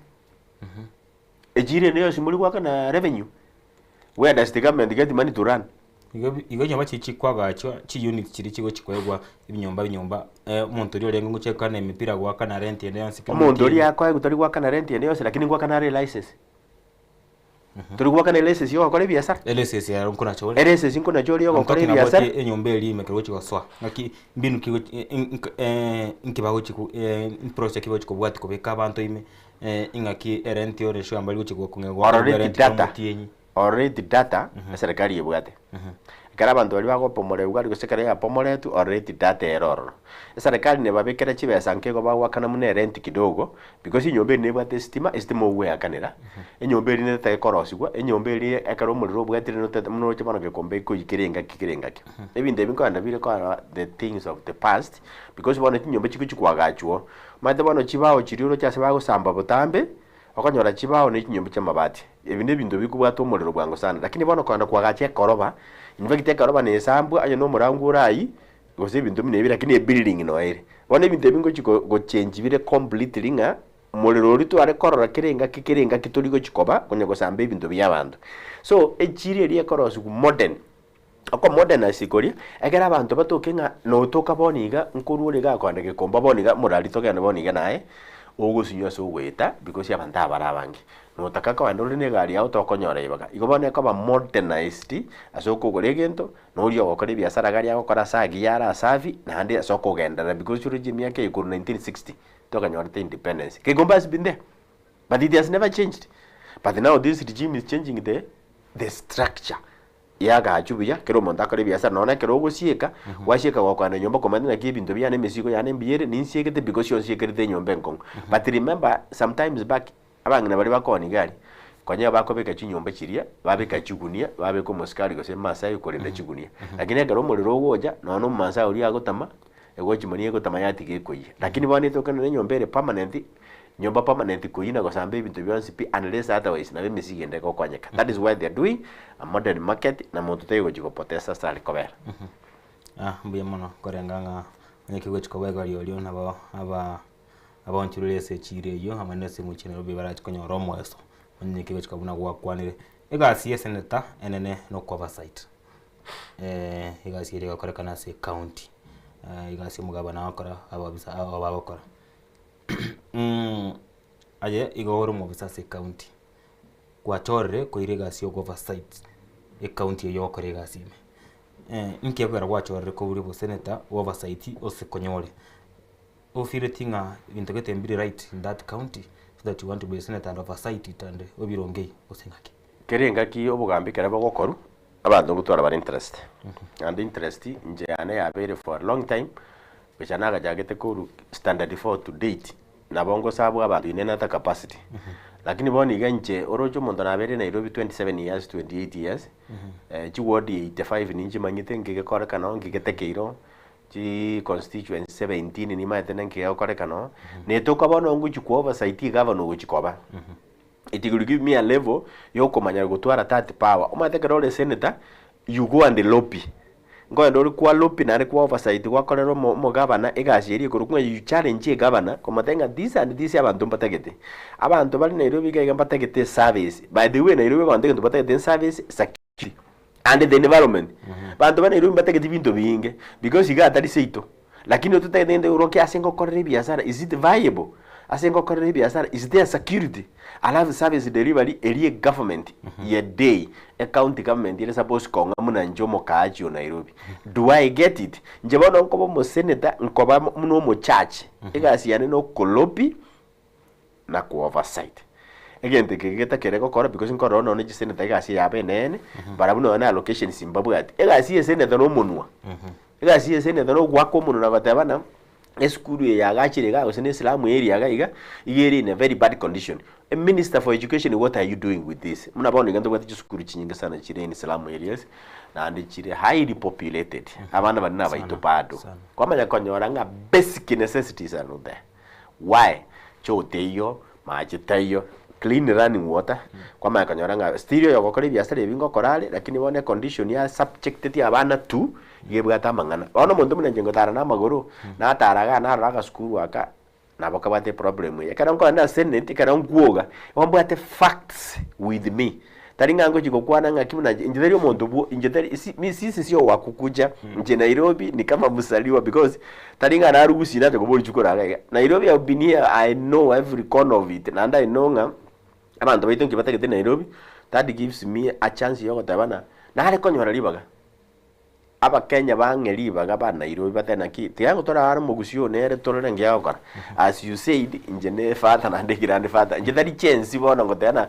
Echiro ende yonsi mori goakana revenue, where does the government get money to run? Igo igo chinyomba chiria chikwagachwa, chiunit chiria chigochi koegwa ebinyomba ebinyomba, omonto oria orenge ngochia goakana emepira goakana rent ende yonsi kera Omonto omotienyi. oria akoegwa tori goakana rent ende yonsi lakini ngoakana are elicense. Tori goakana elicense ya ogokora ebiasara. Elicense ero nkonacha ore. Elicense nkonacha ore ya I'm ogokora talking about ebiasara. enyomba eria ime ekero ogochi gosoa, ng'aki mbinu ki gochi nki bagochi ko process ki bagochi kobwatia kobeka abanto ime. Ing'aki erenti ore shamba rigochia gokong'ea goaka Already erenti ya data, omotienyi. already data eserekari ebwate. Ekero abanto baria bagopomorerwa gose ekero yapomoretwe already data ere ororo. Eserekari nebabekera chibesa nke igo bagoakana buna erenti kidogo, because enyomba eria nebwate esitima, esitima ogoeakanera, enyomba eria netete ekorosiwa, enyomba eria ekero omorero obwatire notete buna oroche bono gekombe ekoyia kera engaki kera engaki. Ebinto ebi nkorenda bire korora the things of the past, because bono chinyomba chigochi koagachwa oo. Omanyete bono chibao chiria oroche ase bagosamba botambe, Okonyora chibao ne chinyomba chi'amabati. Ebi nebinto bikobwata omorero bwango sana. Lakini bono kogenda koagacha ekoroba, in fact ekoroba nesambwa onye nomorango ore ayio, gose ebinto buna ebi lakini ebuilding noyo ere. Bono ebinto ebi ngochi go gochange bire completely ng'a omorero oria tware korora kera engaki kera engaki tori gochi koba konya gosamba ebinto bia abanto. So echiro eria ekorosiwa modern, Okomodernise koria, ekero abanto batoke ng'a notoka bono iga, nkorwa ore iga akoenda gekomba bono iga, morari togende bono iga naye, ogosinywa ase ogoeta because abanto aba bare abange. Notaka kogenda ore na egari yago tokonyora ribaga. Igo bono ekoba modernized ase okogora egento, na oria ogokora ebiasara iga aria agokora ase agiya are asafi, naende ase okogenderera because oroche emiaka eye korwa 1960, tokanyorete independence. Gekomba has been there. But it has never changed. But now this regime is changing the the structure. Eagachu buya, kera omonto akore ebiasara, nonya ekero ogosieka, gwasieka gokoenda nyomba komanya naki ebinto biane emesigo yane mbuya ere, ninsiegete because onsiekerete enyomba enkong'u. But remember sometimes back, abang'ina baria bakoonia gari, konya bakobeka chinyomba chiria, babeka chigunia, babeka omosikari gose emasai okorenda chigunia. Lakini ekero omorero ogocha, nonya omomasai oria agotama, egochimania egotama yatiga ekoyia. Lakini bono etokana na enyomba ere permanent, Nyomba permanent koyia na gosamba ebinto bionsi pi unless otherwise nabo emesigo ende egokonyeka. That is why they are doing a modern market na monto taiyo gochia gopotesa ase are kobera. Ah, mbuya mono korenga ng'a onye kegochi koba egari orio nabo aba abaonchoreri ase echiro eyio amo na ase omochie Nairobi barachi konyora omoeso onye kegochi koba buna gwakwanire. Egasi ya eseneta enene na okoversight egasi eria egokorekana ase ecounty, egasi omogabana agokora ababisa aba bagokora. Aye igo ore omobisa ase ecounty, gwachorire koira egasi ya oversight ecounty eywo ogokora egasi ime, inki ekogera gwachorire koburia obosenator bwa oversight ose konyore? Ofireti ng'a ebinto gete mbire right in that county so that you want to be a senator and oversight it and obirongei gose ng'aki? Kera engaki obogambi ekero bogokorwa, abanto ngotwara bare interest, naende interest inche yane yabeire for a long time, Gocha nagachagete korwa standard four to date, nabo ngosabwa abanto ine nata capacity. Lakini bono iga inche oroche omonto nabeire Nairobi 27 years, 28 years, chiward 85 ninchimanyete nkegekorekana oo nkegetekeire oo, chi constituency 17 nimanyete ne nkegekorekana oo, netoka bono ngochia kwa oversight egavana ogochia koba. It will give me a level yokomanya gotwara that power. Omanyete ekero ore senator, you go and lobby. Nkoenda ore kwa lobby naende kwa oversight gwakorera omo omogavana egasi eria ekorokwa ng'a you challenge egavana komotebia ng'a this and this abanto mbatagete. Abanto bare Nairobi iga iga mbatagete eservice. By the way Nairobi abanto egento batagete eservice, security and the environment. Abanto ba Nairobi mbatageti binto binge because iga atari seito. Lakini ototagete gento oroke ase ngokorera ebiasara is it viable? Ase ngokorera ebiasara is there security? Alafu service delivery eria egovernment ye day ecounty government ere suppose kong'a buna inche omokaachi o Nairobi. Do I get it? Inche bono nkoba omosenator nkoba buna omochache egasi yane nokolobby na ko oversight. Egento eke getakere gokora because nkorora nonya chisenator egasi yabo eneene barabwo nonya na allocations mbabwati. Egasi ya esenator na omonwa. Egasi ya esenator na ogoaka omonwa na goteba ng'a esukuru eye yagachire igaa gose na eslum area iga iga, iga ere in a very bad condition. A minister for education what are you doing with this? Buna bono iga ntobwate chisukuru chinyinge sana chire in slum areas naende chire highly populated. Abana baria nabaito bado. Kwamanya konyora ng'a basic necessities are not there. Why? Choo teiyo, mache taiyo, clean running water, kwamanya konyora ng'a still oyogokora ebiasara ebi ngokora are, lakini bono econdition ya subjecteti abana to, iga ebwate amang'ana. Bono omonto buna inche ngotara na amagoro, natara igaa narora agasukuru aka, nabo kabwate eproblem eye. Ekero nkoenda ase senate, ekero nkwoga, igo mbwate facts with me. Tari ng'a ngochia gokwana ng'aki buna inche, inche tari omonto bwo inche tari si mi sisi sio wa kukuja inche Nairobi ni kama mzaliwa because tari ng'a narwa gusii nacha koboria chikura iga iga. Nairobi I've been here I know every corner of it naende I know ng'a abanto baito nki batagete Nairobi that gives me a chance ya ogoteba ng'a nare konyora ribaga. Abakenya bang'e ribaga ba Nairobi batebe naki tiga ngotore are omogusii oyo nere torore nki agokora. As you said inche ne father naende grandfather inche tari chensi bono ngoteba ng'a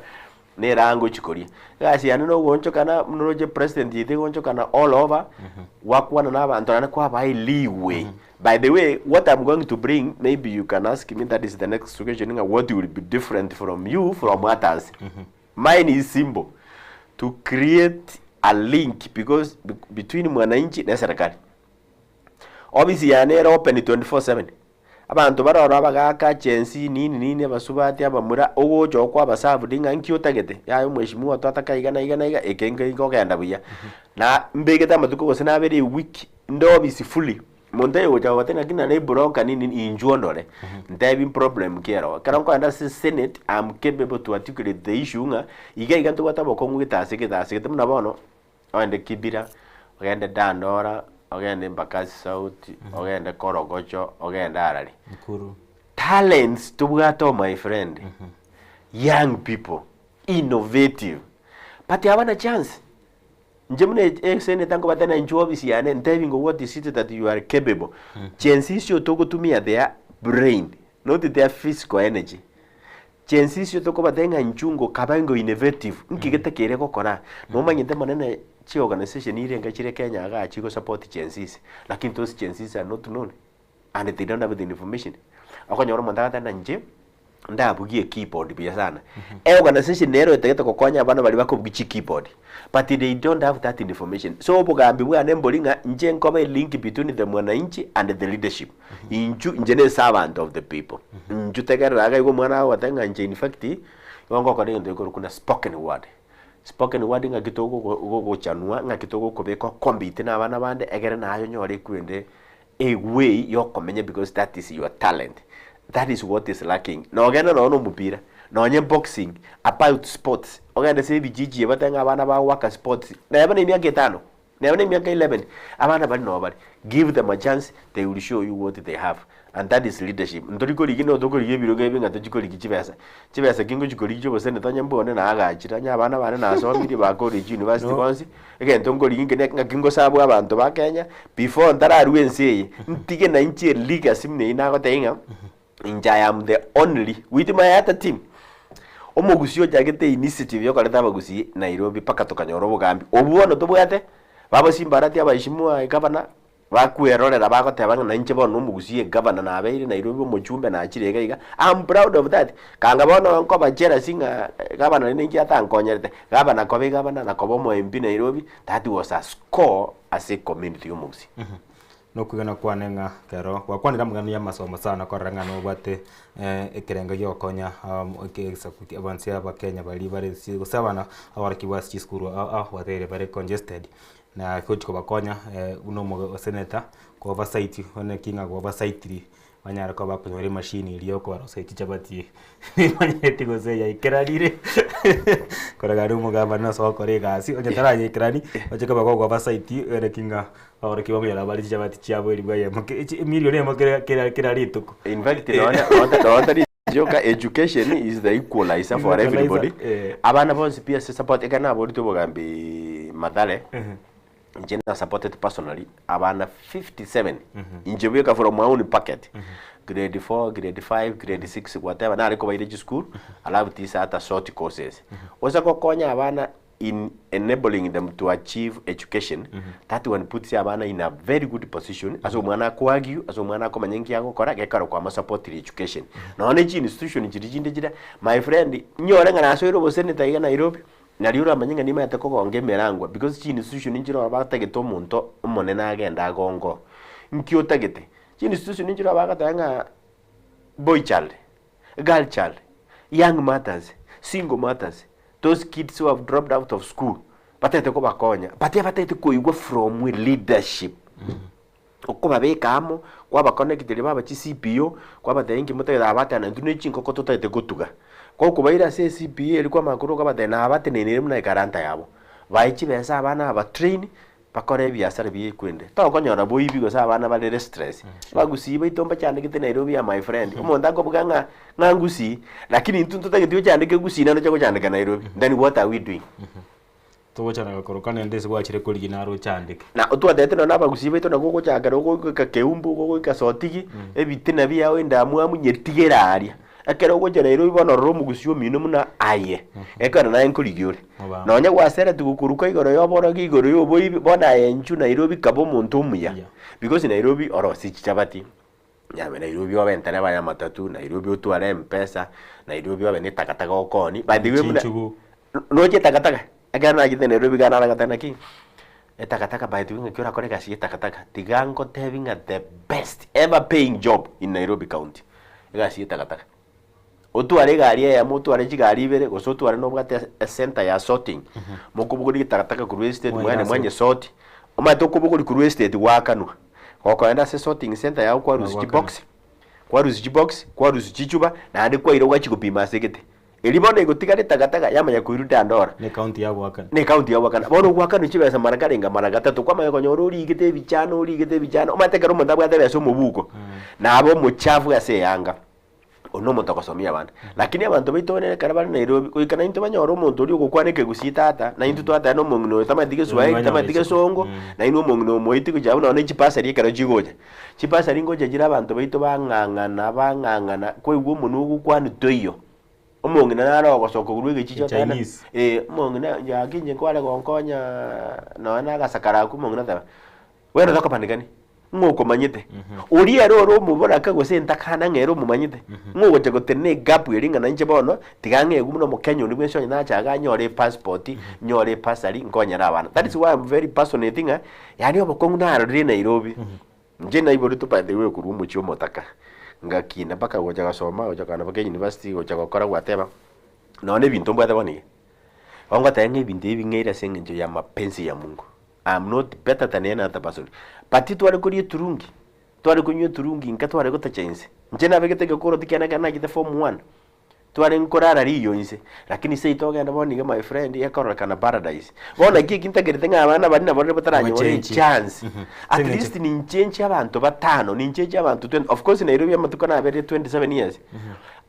nere ngochi koria. Egasi yane na ogoonchokana buna oroche president yaito egoonchokana all over, gwakwana na abanto naende kwabaa eleeway. By the way what am going to bring maybe you can ask me that is the next question ng'a what will be different from you from others. Mine is simple, to create a link because between mwananchi na eserekari. Office yane ere open 24/7. Abanto bare ororo abagaka, chensi, nini nini, abasubati, abamura, ogocha okwa abasavudi ng'a nki otagete, yaya omweshimiwa twataka iga na iga na iga, eke nge nkogenda buya. Na mbegete amatuko gose nabere ewiki, inde ofisi fully, monto oyo ogocha goteba ng'aki nare ebroka nini nini, inchuo ondore, ntebi problem ki ero. Ekero nkoenda ase senate, am capable to articulate the issue ng'a, iga iga ntobwate obokong'u gete ase gete ase gete, buna bono, Ogende Kibira, ogende Dandora, ogende Embakasi South, ogende Korogocho, ogende Harare. Mukuru. Talents tobwate oo my friend, young people, innovative, but abana chance. Inche buna eseneta nkobatebia inche ofisi yane ntebi ngo what is it that you are capable. Chensi icio togotumia their brain, not their physical energy. Chinsisio tokobatebia ng'a inchuo ngokaba ingo innovative, nki getakeire gokora? Nomanyete monene chi organisation irenga chire Kenya igaa chigo support chinsisi, lakini those chinsisi are not known and they don't have the information. Okonyora omonto agoteba ng'a inche ndabugie ekeyboard buya sana. Eorganisation nero etagete gokonya abana baria bakobugia chikeyboard, but they don't have that information. So obogambi bwane mbori ng'a inche nkoba elink between the mwananchi and the leadership. Inchu inche ne servant of the people. Inchu tegerera iga igo omwana agogotebia ng'a inche in fact, igo ngokora egento gekorokwa buna spoken word. Spoken word ng'aki togogochanua, ng'aki togokobeka okompete na abana bande egere naye onyore ekwende a way ya okomenya because that is your talent. That is what is lacking. Nogenda nonye na omopira, nonye boxing, about sports, ogende ase ebijiji ebi batebe ng'a abana bagoaka sports, neba na emiaka etano. Neba nemiaka 11, abana baria nabo bare, give them a chance, they will show you what they have and that is leadership. Ntori korigia no tokorigia ebirogo ebi ng'a tochie korigia chibesa, chibesa ki ngochia korigia chi'oboseneta onye mbone naagachire, onye abana bane nasomirie bakorire chiuniversity No. bonsi, egento nkorigia inche ne ng'aki ngosabwa abanto ba Kenya, before ntararwa ense eye, ntige nainche elegacy buna eyio nagotebia ng'a, inche I am the only with my other team, omogusii ochagete initiative yokoreta abagusii Nairobi mpaka tokanyora obogambi obwo bono tobwate, babo Simba Arati abaheshimiwa egavana, bakwerorera bagoteba ng'a nainche bono nomogusii egavana nabeire Nairobi omochumbe nachire iga iga, am proud of that. Kanga bono nkoba jealous ng'a gavana rende ninki atankonyerete, gavana koba egavana na koba omo MP Nairobi, that was a score ase ecommunity yomogusii. Nokwegena kwane ng'a ekero gwakwanire amang'ana y'amasomo sana korora ng'a nobwate ekerengo giogokonya egesaku abanto abakenya baria bare ase gose abana abaorokigwa ase chisukuru ao ao gwateire bare congested na gochi kobakonya buna omoseneta ko oversight bono naki ng'a go oversight banyare koba bakonyora emachine eria yokobaroseria chichabati nimanyeti gose yaikeranirie korora aria omogabana ase ogokora egasi onye tarayaikerani oche koba gogo oversight ere ki ng'a abaorokia bakonyora bare chichabati chiabo elifu eyemo emilion eyemo kera kera kera rituko. In fact nonya nonya tari rioka education is the equalizer for everybody abana bonsi pi ase support ekero naboretwe obogambi Mathare Inche na supported personally abana 57 inche bweka from my own pocket grade 4 grade 5 grade 6 whatever nare kobaira chisukuru alafu tisa ata short courses ose gokonya abana in enabling them to achieve education that one puts abana in a very good position ase omwana ako argue ase omwana akomanya nki agokora gekero kwama supportire education nonya ne chi institution chiria chinde chire my friend nyore ng'a nasoire oboseneta iga Nairobi Nario oramanye ng'a nimaete kogonga emerangwa because chiinstitution nchire batagete omonto omonene agende agonge oo. Nki otagete? Chiinstitution nchire bagoteba ng'a boy child, girl child, young mothers, single mothers, those kids who have dropped out of school, batagete kobakonya but abatagete koigwa from leadership. Okobabeka amo, kwabaconnecteria baba chi CPO, kwabatebia inki motagete aba bateba naintwe ne chinkoko totagete gotuga. Gokobaira ase eCPO eria kwamanya korwa okabatebia nabatenenire buna ekaranta yabo. Bae chibesa abana aba train, bakore ebiasara biya ekwende. Tokonyora boibi gose abana bare restless. Abagusii baito mbachandegete Nairobi aa my friend, omonto akobuga ng'a ng'a ngusii, lakini intwe ntotageti ochandeke gusii naende oche gochandeka Nairobi, then what are we doing? Togochana gakoroka naende ase gwachire korigia naro ochandeke. Na otwatebete nonya nabagusii baito nabwo ogochakera ogoika Keumbu, ogoika Sotigi, ebitina biao endamwamu nyetige aria. Ekero ogocha Nairobi bono orore omogusii omino buna aye, ekero naye nkorigia ore. Nonya gwaseretigwe gokoruka igoro ya oborogi, igoro ya oboibi, bono aye inchuo Nairobi kaba omonto omuya, because Nairobi orosie chichabati, Nyame Nairobi obe entereba y'amatatu, Nairobi otware empesa, Nairobi obe ne takataka okoonie, by the way buna Chinchugu. noche takataka, ekero nachete Nairobi iga naragateba naki, Etakataka by the way ng'aki orakore egasi ya etakataka, tiga ngotebi ng'a the best ever paying job in Nairobi county, egasi ya etakataka. Otware egari eyemo, otware chigari ibere, gose otware nobwate ecenter ya sorting, mokobogoria etakataka korwa estate mwagenda mwanyesort, omanyete okobogoria korwa estate gwakanwa, gokoenda ase sorting center yago kwarusia chibox, kwarusia chibox, kwarusia chichuba, naende kwaira gwachia gopima ase egete. Erio bono egotigara etakataka yamanya koirwa Dandora. Ne county ya goakana. Ne county ya goakana. Bono ogoakanwa chibesa mara karenga mara gatato kwamanya konyora origete ebichano origete ebichano omanyete ekero omonto abwate ebesa omobuko naba omochafu ase eyanga. Oyio nomonto ogosomia abande. Lakini abanto baito bono ekero bare Nairobi goika naintwe banyore omonto oria ogokwana ekegusii tata naintwe twateba na omong'ina oyo tamanyeti geswahili tamanyeti gesongo nainwe omong'ina omoiti gochia abwo nonye chibasari ekero chigocha. Chibasari ngocha chire abanto baito bang'ang'ana bang'ang'ana kwaigwa omonwe ogokwana toiyo. Omong'ina nare ogosoka korwa egechicho oteba Echinese. eh omong'ina gaki inche nkware gonkonya nonya na agasakara akwo omong'ina oteba bono tokobanikani ng'o okomanyete? Oria ere ore omoboraka gose entakana ng'a ere omomanyete? Ng'o ogocha gotenena egapu eria ng'a nainche bono tiga ng'egwe buna omokenya onde bwensi onye nacha iga anyore epassport, nyore ebasari nkonyere abana. That is why I'm very passionate ng'a yaani obokong'u narorire Nairobi, inche naiboretwe by the way korwa omochie omotaka, ngakina mpaka gocha gosoma, gocha kogenda mpaka university, gocha gokora gwateba, nonye na ebinto mbwate bono iga, bono ngoteba ng'a ebinto ebi bing'eire ase eng'encho ya mapenzi ya Mungu, I am not better than any other person, but tware koria eturungi, tware konywa eturungi inka tware gotacha inse, inche nabegete egekoroti kiane ekero nachete form one. Tware nkorara riiyo inse, lakini seito ogende bono iga my friend ekororekana paradise. Bono naki eki ntakerete ng'a abana baria nabo rende bataranyore Obachenchi. echance. At Eng'encho. least ninchenche abanto batano, ninchenche abanto 20, of course Nairobi amatuko naberire 27 years,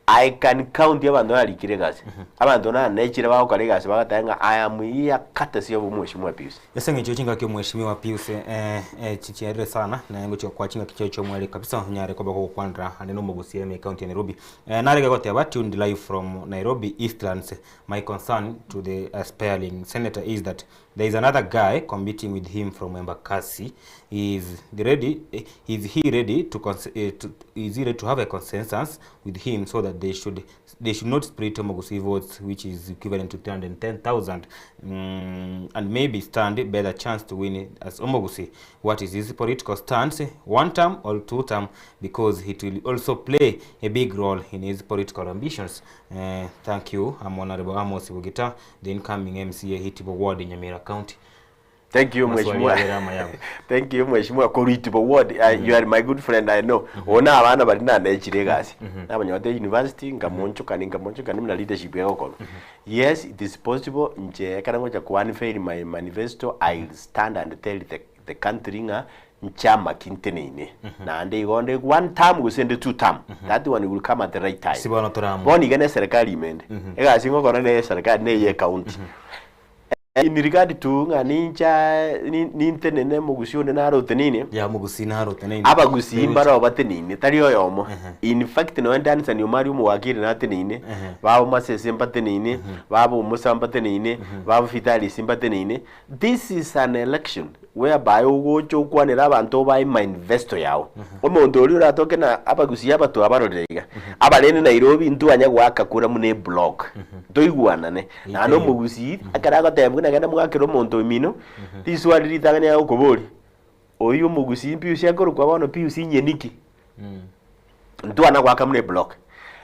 I can count abanto narikire egasi. Abanto nanechire bagokora egasi bagateba ng'a I am here courtesy of Mheshimiwa Pius. Ase eng'encho ye chingaki Mheshimiwa Pius eh, eh, chichiarire sana, naye ngochia gokoa chingaki chiao chi'omweri kabisa onyare koba kogokwanera ande nomogusia ime ekaunti ya Nairobi. Narege goteba tuned live from Nairobi Eastlands my concern to the aspiring senator is that there is another guy competing with him from Embakasi is the ready is he ready to, to is he ready to have a consensus with him so that they should they should not split Omogusi votes which is equivalent to 310,000 mm, and maybe stand better chance to win as Omogusi what is his political stance one term or two term because it will also play a big role in his political ambitions. Uh, thank you. I'm Honorable Amos Bugita, the incoming MCA Hitibo Ward in Nyamira County. Thank you Maswali mheshimiwa. abere ama yabo. Thank you mheshimiwa Koritibo ward. Uh, You are my good friend I know. Ona abana bari nanechire egasi. Nabanyote university ngamonchokani ngamonchokani muna leadership egokoro. Yes, it is possible nche ekero ngocha ku unveil my manifesto I'll stand and tell the, the country ng'a nchama ki nteneine. Naende igo nde one term gose nde two term. That one will come at the right time. Si bono toramwa. Bono iga ne serikali ime ende. Egasi ngokora ne serikali ne eye county. In regard to ng'a nincha nintenene omogusii onde nare oteneine. Ya omogusii nare oteneine. Abagusii mbare bateneine tari oyomo. In fact nonya Danson Omari omowakili nateneine, babo Masese mbateneine, babo Omusa mbateneine, babo Vitalis mbateneine. This is an election whereby ogocha okwanere abanto obae manifesto yao. Omonto oria oratoke na abagusii aba twabarorire iga, abarende Nairobi ntwanya goaka kura buna eblock, toigwanane. Naende omogusii ekero agoteba buna genda mwakere omonto omino, riswali ritang'ani agokoboria, oyio omogusii Pius akorokwa bono Pius inyeni ki? Ntwana goaka buna eblock.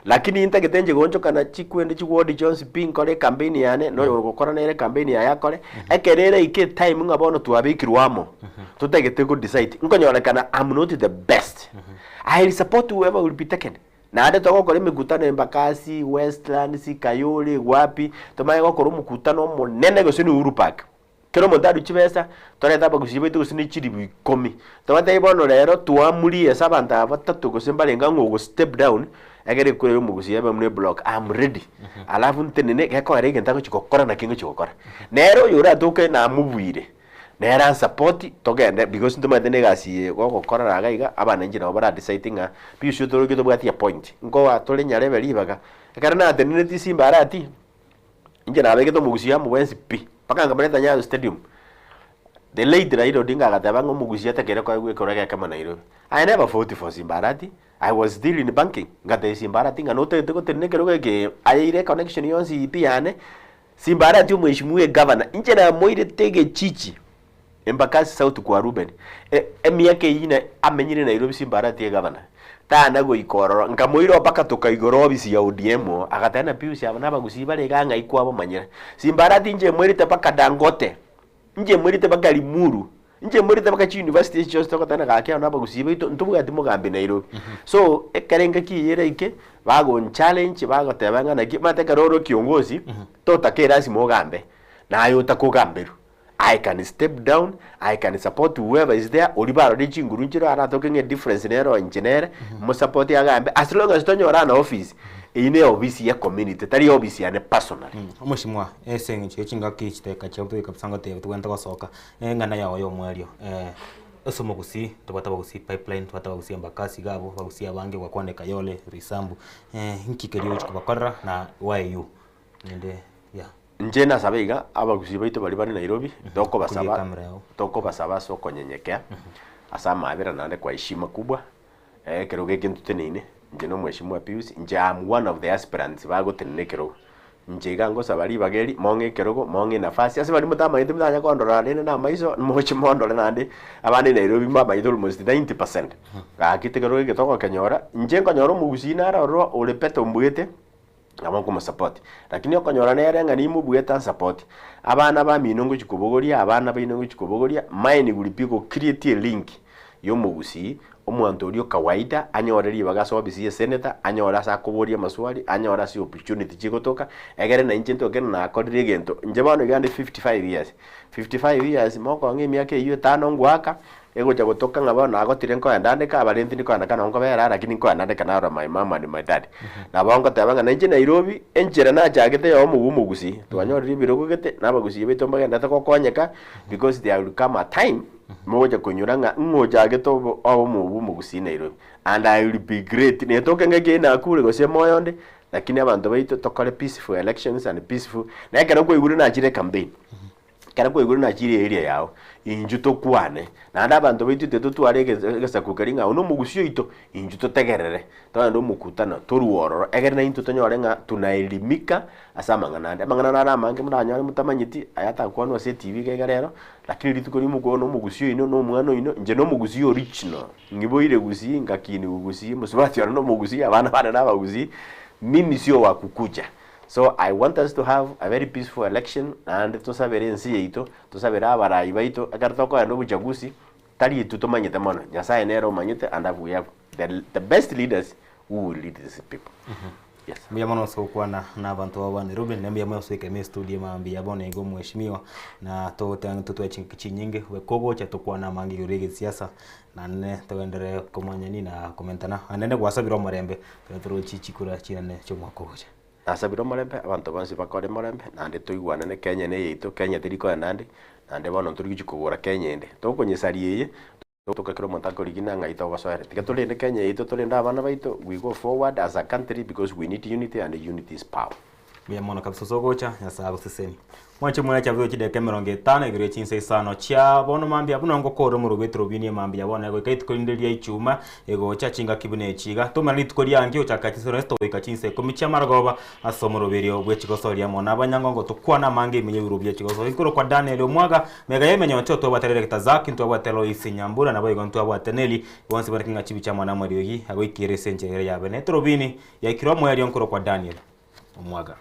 Lakini ntagete inche goonchokana chikwende chiward chionsi pi nkore ecampaign yane, na oyo ogokora nere ecampaign yaye akore, ekero eraike etime ng'a bono twabekirwe amo, totagete go decide, nkonyorekana am not the best, I will support whoever will be taken. Naende togokora emekutano Embakasi, Westlands, Kayole, wapi, tomanye gokora omokutano omonene gose ni Uhuru Park. Kera omonto arue chibesa, torete abagusii baito gose ne chilifu ikomi, tobatebie bono rero twamurie ase abanto aba batato gose mbarenge ang'e ogo step down, egere ekure ya omogusii ebe buna eblock, am ready. Alafu ntenene, gekogera egento agochi gokora nakio ngochi gokora. Nere oyo oratoke namobuire, nere ansapoti togende because ntomanyete na egasi eye gogokora iga iga, abananchi nabo bara decide ng'a Pius otorokia tobwati epoint, nkoa tore nyarebe ribaga, ekero natenenetie Simba Arati, Inche nabegete omogusii amo bwensi pi, mpaka nkamoreta Nyayo Stadium. The late Raila Odinga agateba ng'a omogusii atakeire koegwa ekerogo ekemo Nairobi. I never fought for Simba Arati, I was still in banking, ngatebia Simba Arati ng'a notagete gotenena ekerogo eke ayeire econnection yonsi pi yane, Simba Arati omweshimiwa egavana, inche namoirete egechichi. Embakasi South kwa Reuben, e- emiaka eyio na amenyire Nairobi Simbarati egavana, tana goika ororo, nkamoira mpaka tokaigora ofisi ya ODM oo, agateba na Pius aba nabagusii bare igaa ng'ai kwabamanyera. Simbarati inche moirete mpaka Dangote, inche moirete mpaka Limuru, inche moirete mpaka chiuniversity echi chionsi togoteba gaki aba nabagusii baito, ntobwati mogambi Nairobi. So, ekero engaki eye eraike, bagonchallenge bagoteba ng'a naki, omanyete ekero ore kiongozi, totaka erasima ogambe, naye otakogamberwa. I can step down, I can support whoever is there, oria barore chinguru nchire aratoke ng'a edifference nero inche nere, mosupport agambe, as long as tonyore an office, eyio ne office ya community, tari office yane personally. Omoshimwa, ase eng'encho ye chingaki chidakika chiabo togoika kabisa ngoteba tobwenerete gosoka, eng'ana yao ya omoerio ase omogusii, tobwate abagusii pipeline, tobwate abagusii embakasi iga abwo, abagusii abange gwakwanire Kayole, Roysambu, nki keria ogochi kobakorera na why you? Naende yeah. Inche nasabe iga, abagusii baito baria bare Nairobi, Kuria tokobasaba ekamera yao. tokobasaba ase okonyenyekea, ase amaabera naende kwa heshima kubwa, ekerogo eke ntoteneine, inche na omweshimiwa Pius, inche am one of the aspirants bagotenena ekerogo. Inche iga ngosaba ribaga eri, mong'e ekerogo, mong'e enafasi, ase baria motamanyete motanya kondora rende na amaiso, moche mondore naende, abande Nairobi mbamanyete almost 90%. Gaki ekerogo eke togokenyora, inche nkonyora omogusii nare ororo ore better ombuete, nabo nkomosupport. Lakini okonyora nere ng'a nimobuete ansupport, abana bamino ngochia kobogoria, abana baino ngochia kobogoria, mine will be go create a link ya omogusii, omonto oria o kawaida anyore ribaga ase ofisi ya esenator, anyore ase akoboria amaswali, anyore ase opportunity chigotoka, egere nainche ntoke ng'a nakorire egento. Inche bono iga inde 55 years, 55 years mokong'a emiaka eywo etano ngoaka, Egocha gotoka ng'a bono nagotire nkoenda ndeka abarenti ndikoenda kana nkobera aa lakini nkoenda ndeka narora my mum and my dad. Nabo ngoteba ng'a nainche Nairobi, enchera nachagete ya omogu omogusii, twanyorire ebirogo gete, na abagusii baito mbagenderete gokonyeka, because there will come a time, mogocha konyora ng'a ng'o ochagete obo omobu omogusii Nairobi. And I will be great, netoke ngaki eye nakure gose moyo onde, lakini abanto baito tokore peaceful elections and peaceful, na ekero kwaigure nachire ecampaign. Ekero kwaigure nachire eria yao, inchuo tokwane. Naende abanto baito intwe totware egesaku keria ng'a oyio nomogusii oito, inchuo totegerere, togende omokutano, torue ororo, egere naintwe tonyore ng'a tunaelimika ase amang'ana ande. Amang'ana naro amange moranyore motamanyeti, aya atakwanwa ase etv iga iga rero, lakini rituko rimo okobua nomogusii oino, na omwana oino, inche nomogusii original, ng'iboire gusii, ngakinigwa gusii, mosubati one nomogusii, abana bane nabagusii, mimi sio wa kukuja. So I want us to have a very peaceful election naende tosabere ense yaito, tosabere abarai baito, ekero tokogenda obuchaguzi, tari intwe tomanyete mono, Nyasaye nere omanyete and we have the, the best leaders who will lead these people. Yes. Mbuya mono ase gokwana na abanto aba ba Nairobi, na mbuya mono ase goika ime estudio mambia bono iga omweshimiwa, na togoteba ng'a totware chingaki chinyinge, kogocha tokwane amange igoro ya egesiasa, naende togenderere komanyani na komentana, naende gwasabire omorembe, ekero torochie chikura chinene chi'omwaka ogocha. Nasabire omorembe, abanto bonsi bakore morembe, naende toigwanane Kenya neye yaito, Kenya teri koenda ande, naende bono ntori gochia kogora Kenya ende. Tokonyesaria eye, toka kera omonto akorigina ng'ai togosoera. Tiga torende Kenya yaito, torende abana baito, we go forward as a country because we need unity and unity is power. Mbuya mono kabisa ase ogocha, Nyasae agosesenie. Mwanche mweche abwo chidakika emerongo etano igoro ye chinsa isano chia bono mambia buna ngokora omorwoti bw'etorobini emambia bono egoika rituko rinde ria ichuma egocha chingaki buna echi iga. Tomanye rituko riange gochaka chinsa isano goika chinsa ikomi chi'amarogoba ase omoroberio bwe chigosoria amo nabanyangongo tokwane amange ime y'ebirogo bie chigosoria. Nkorokwa Daniel Omwaga, mega y'emenyoncho twabwate Director Zack, ntwabwate Lois Nyambura naboigo ntwabwate Nelly, bonsi bareke ng'a chibicha amo namariogi agoikera ase enchera ere yabene. Etorobini yaikire omoerio nkorokwa Daniel Omwaga.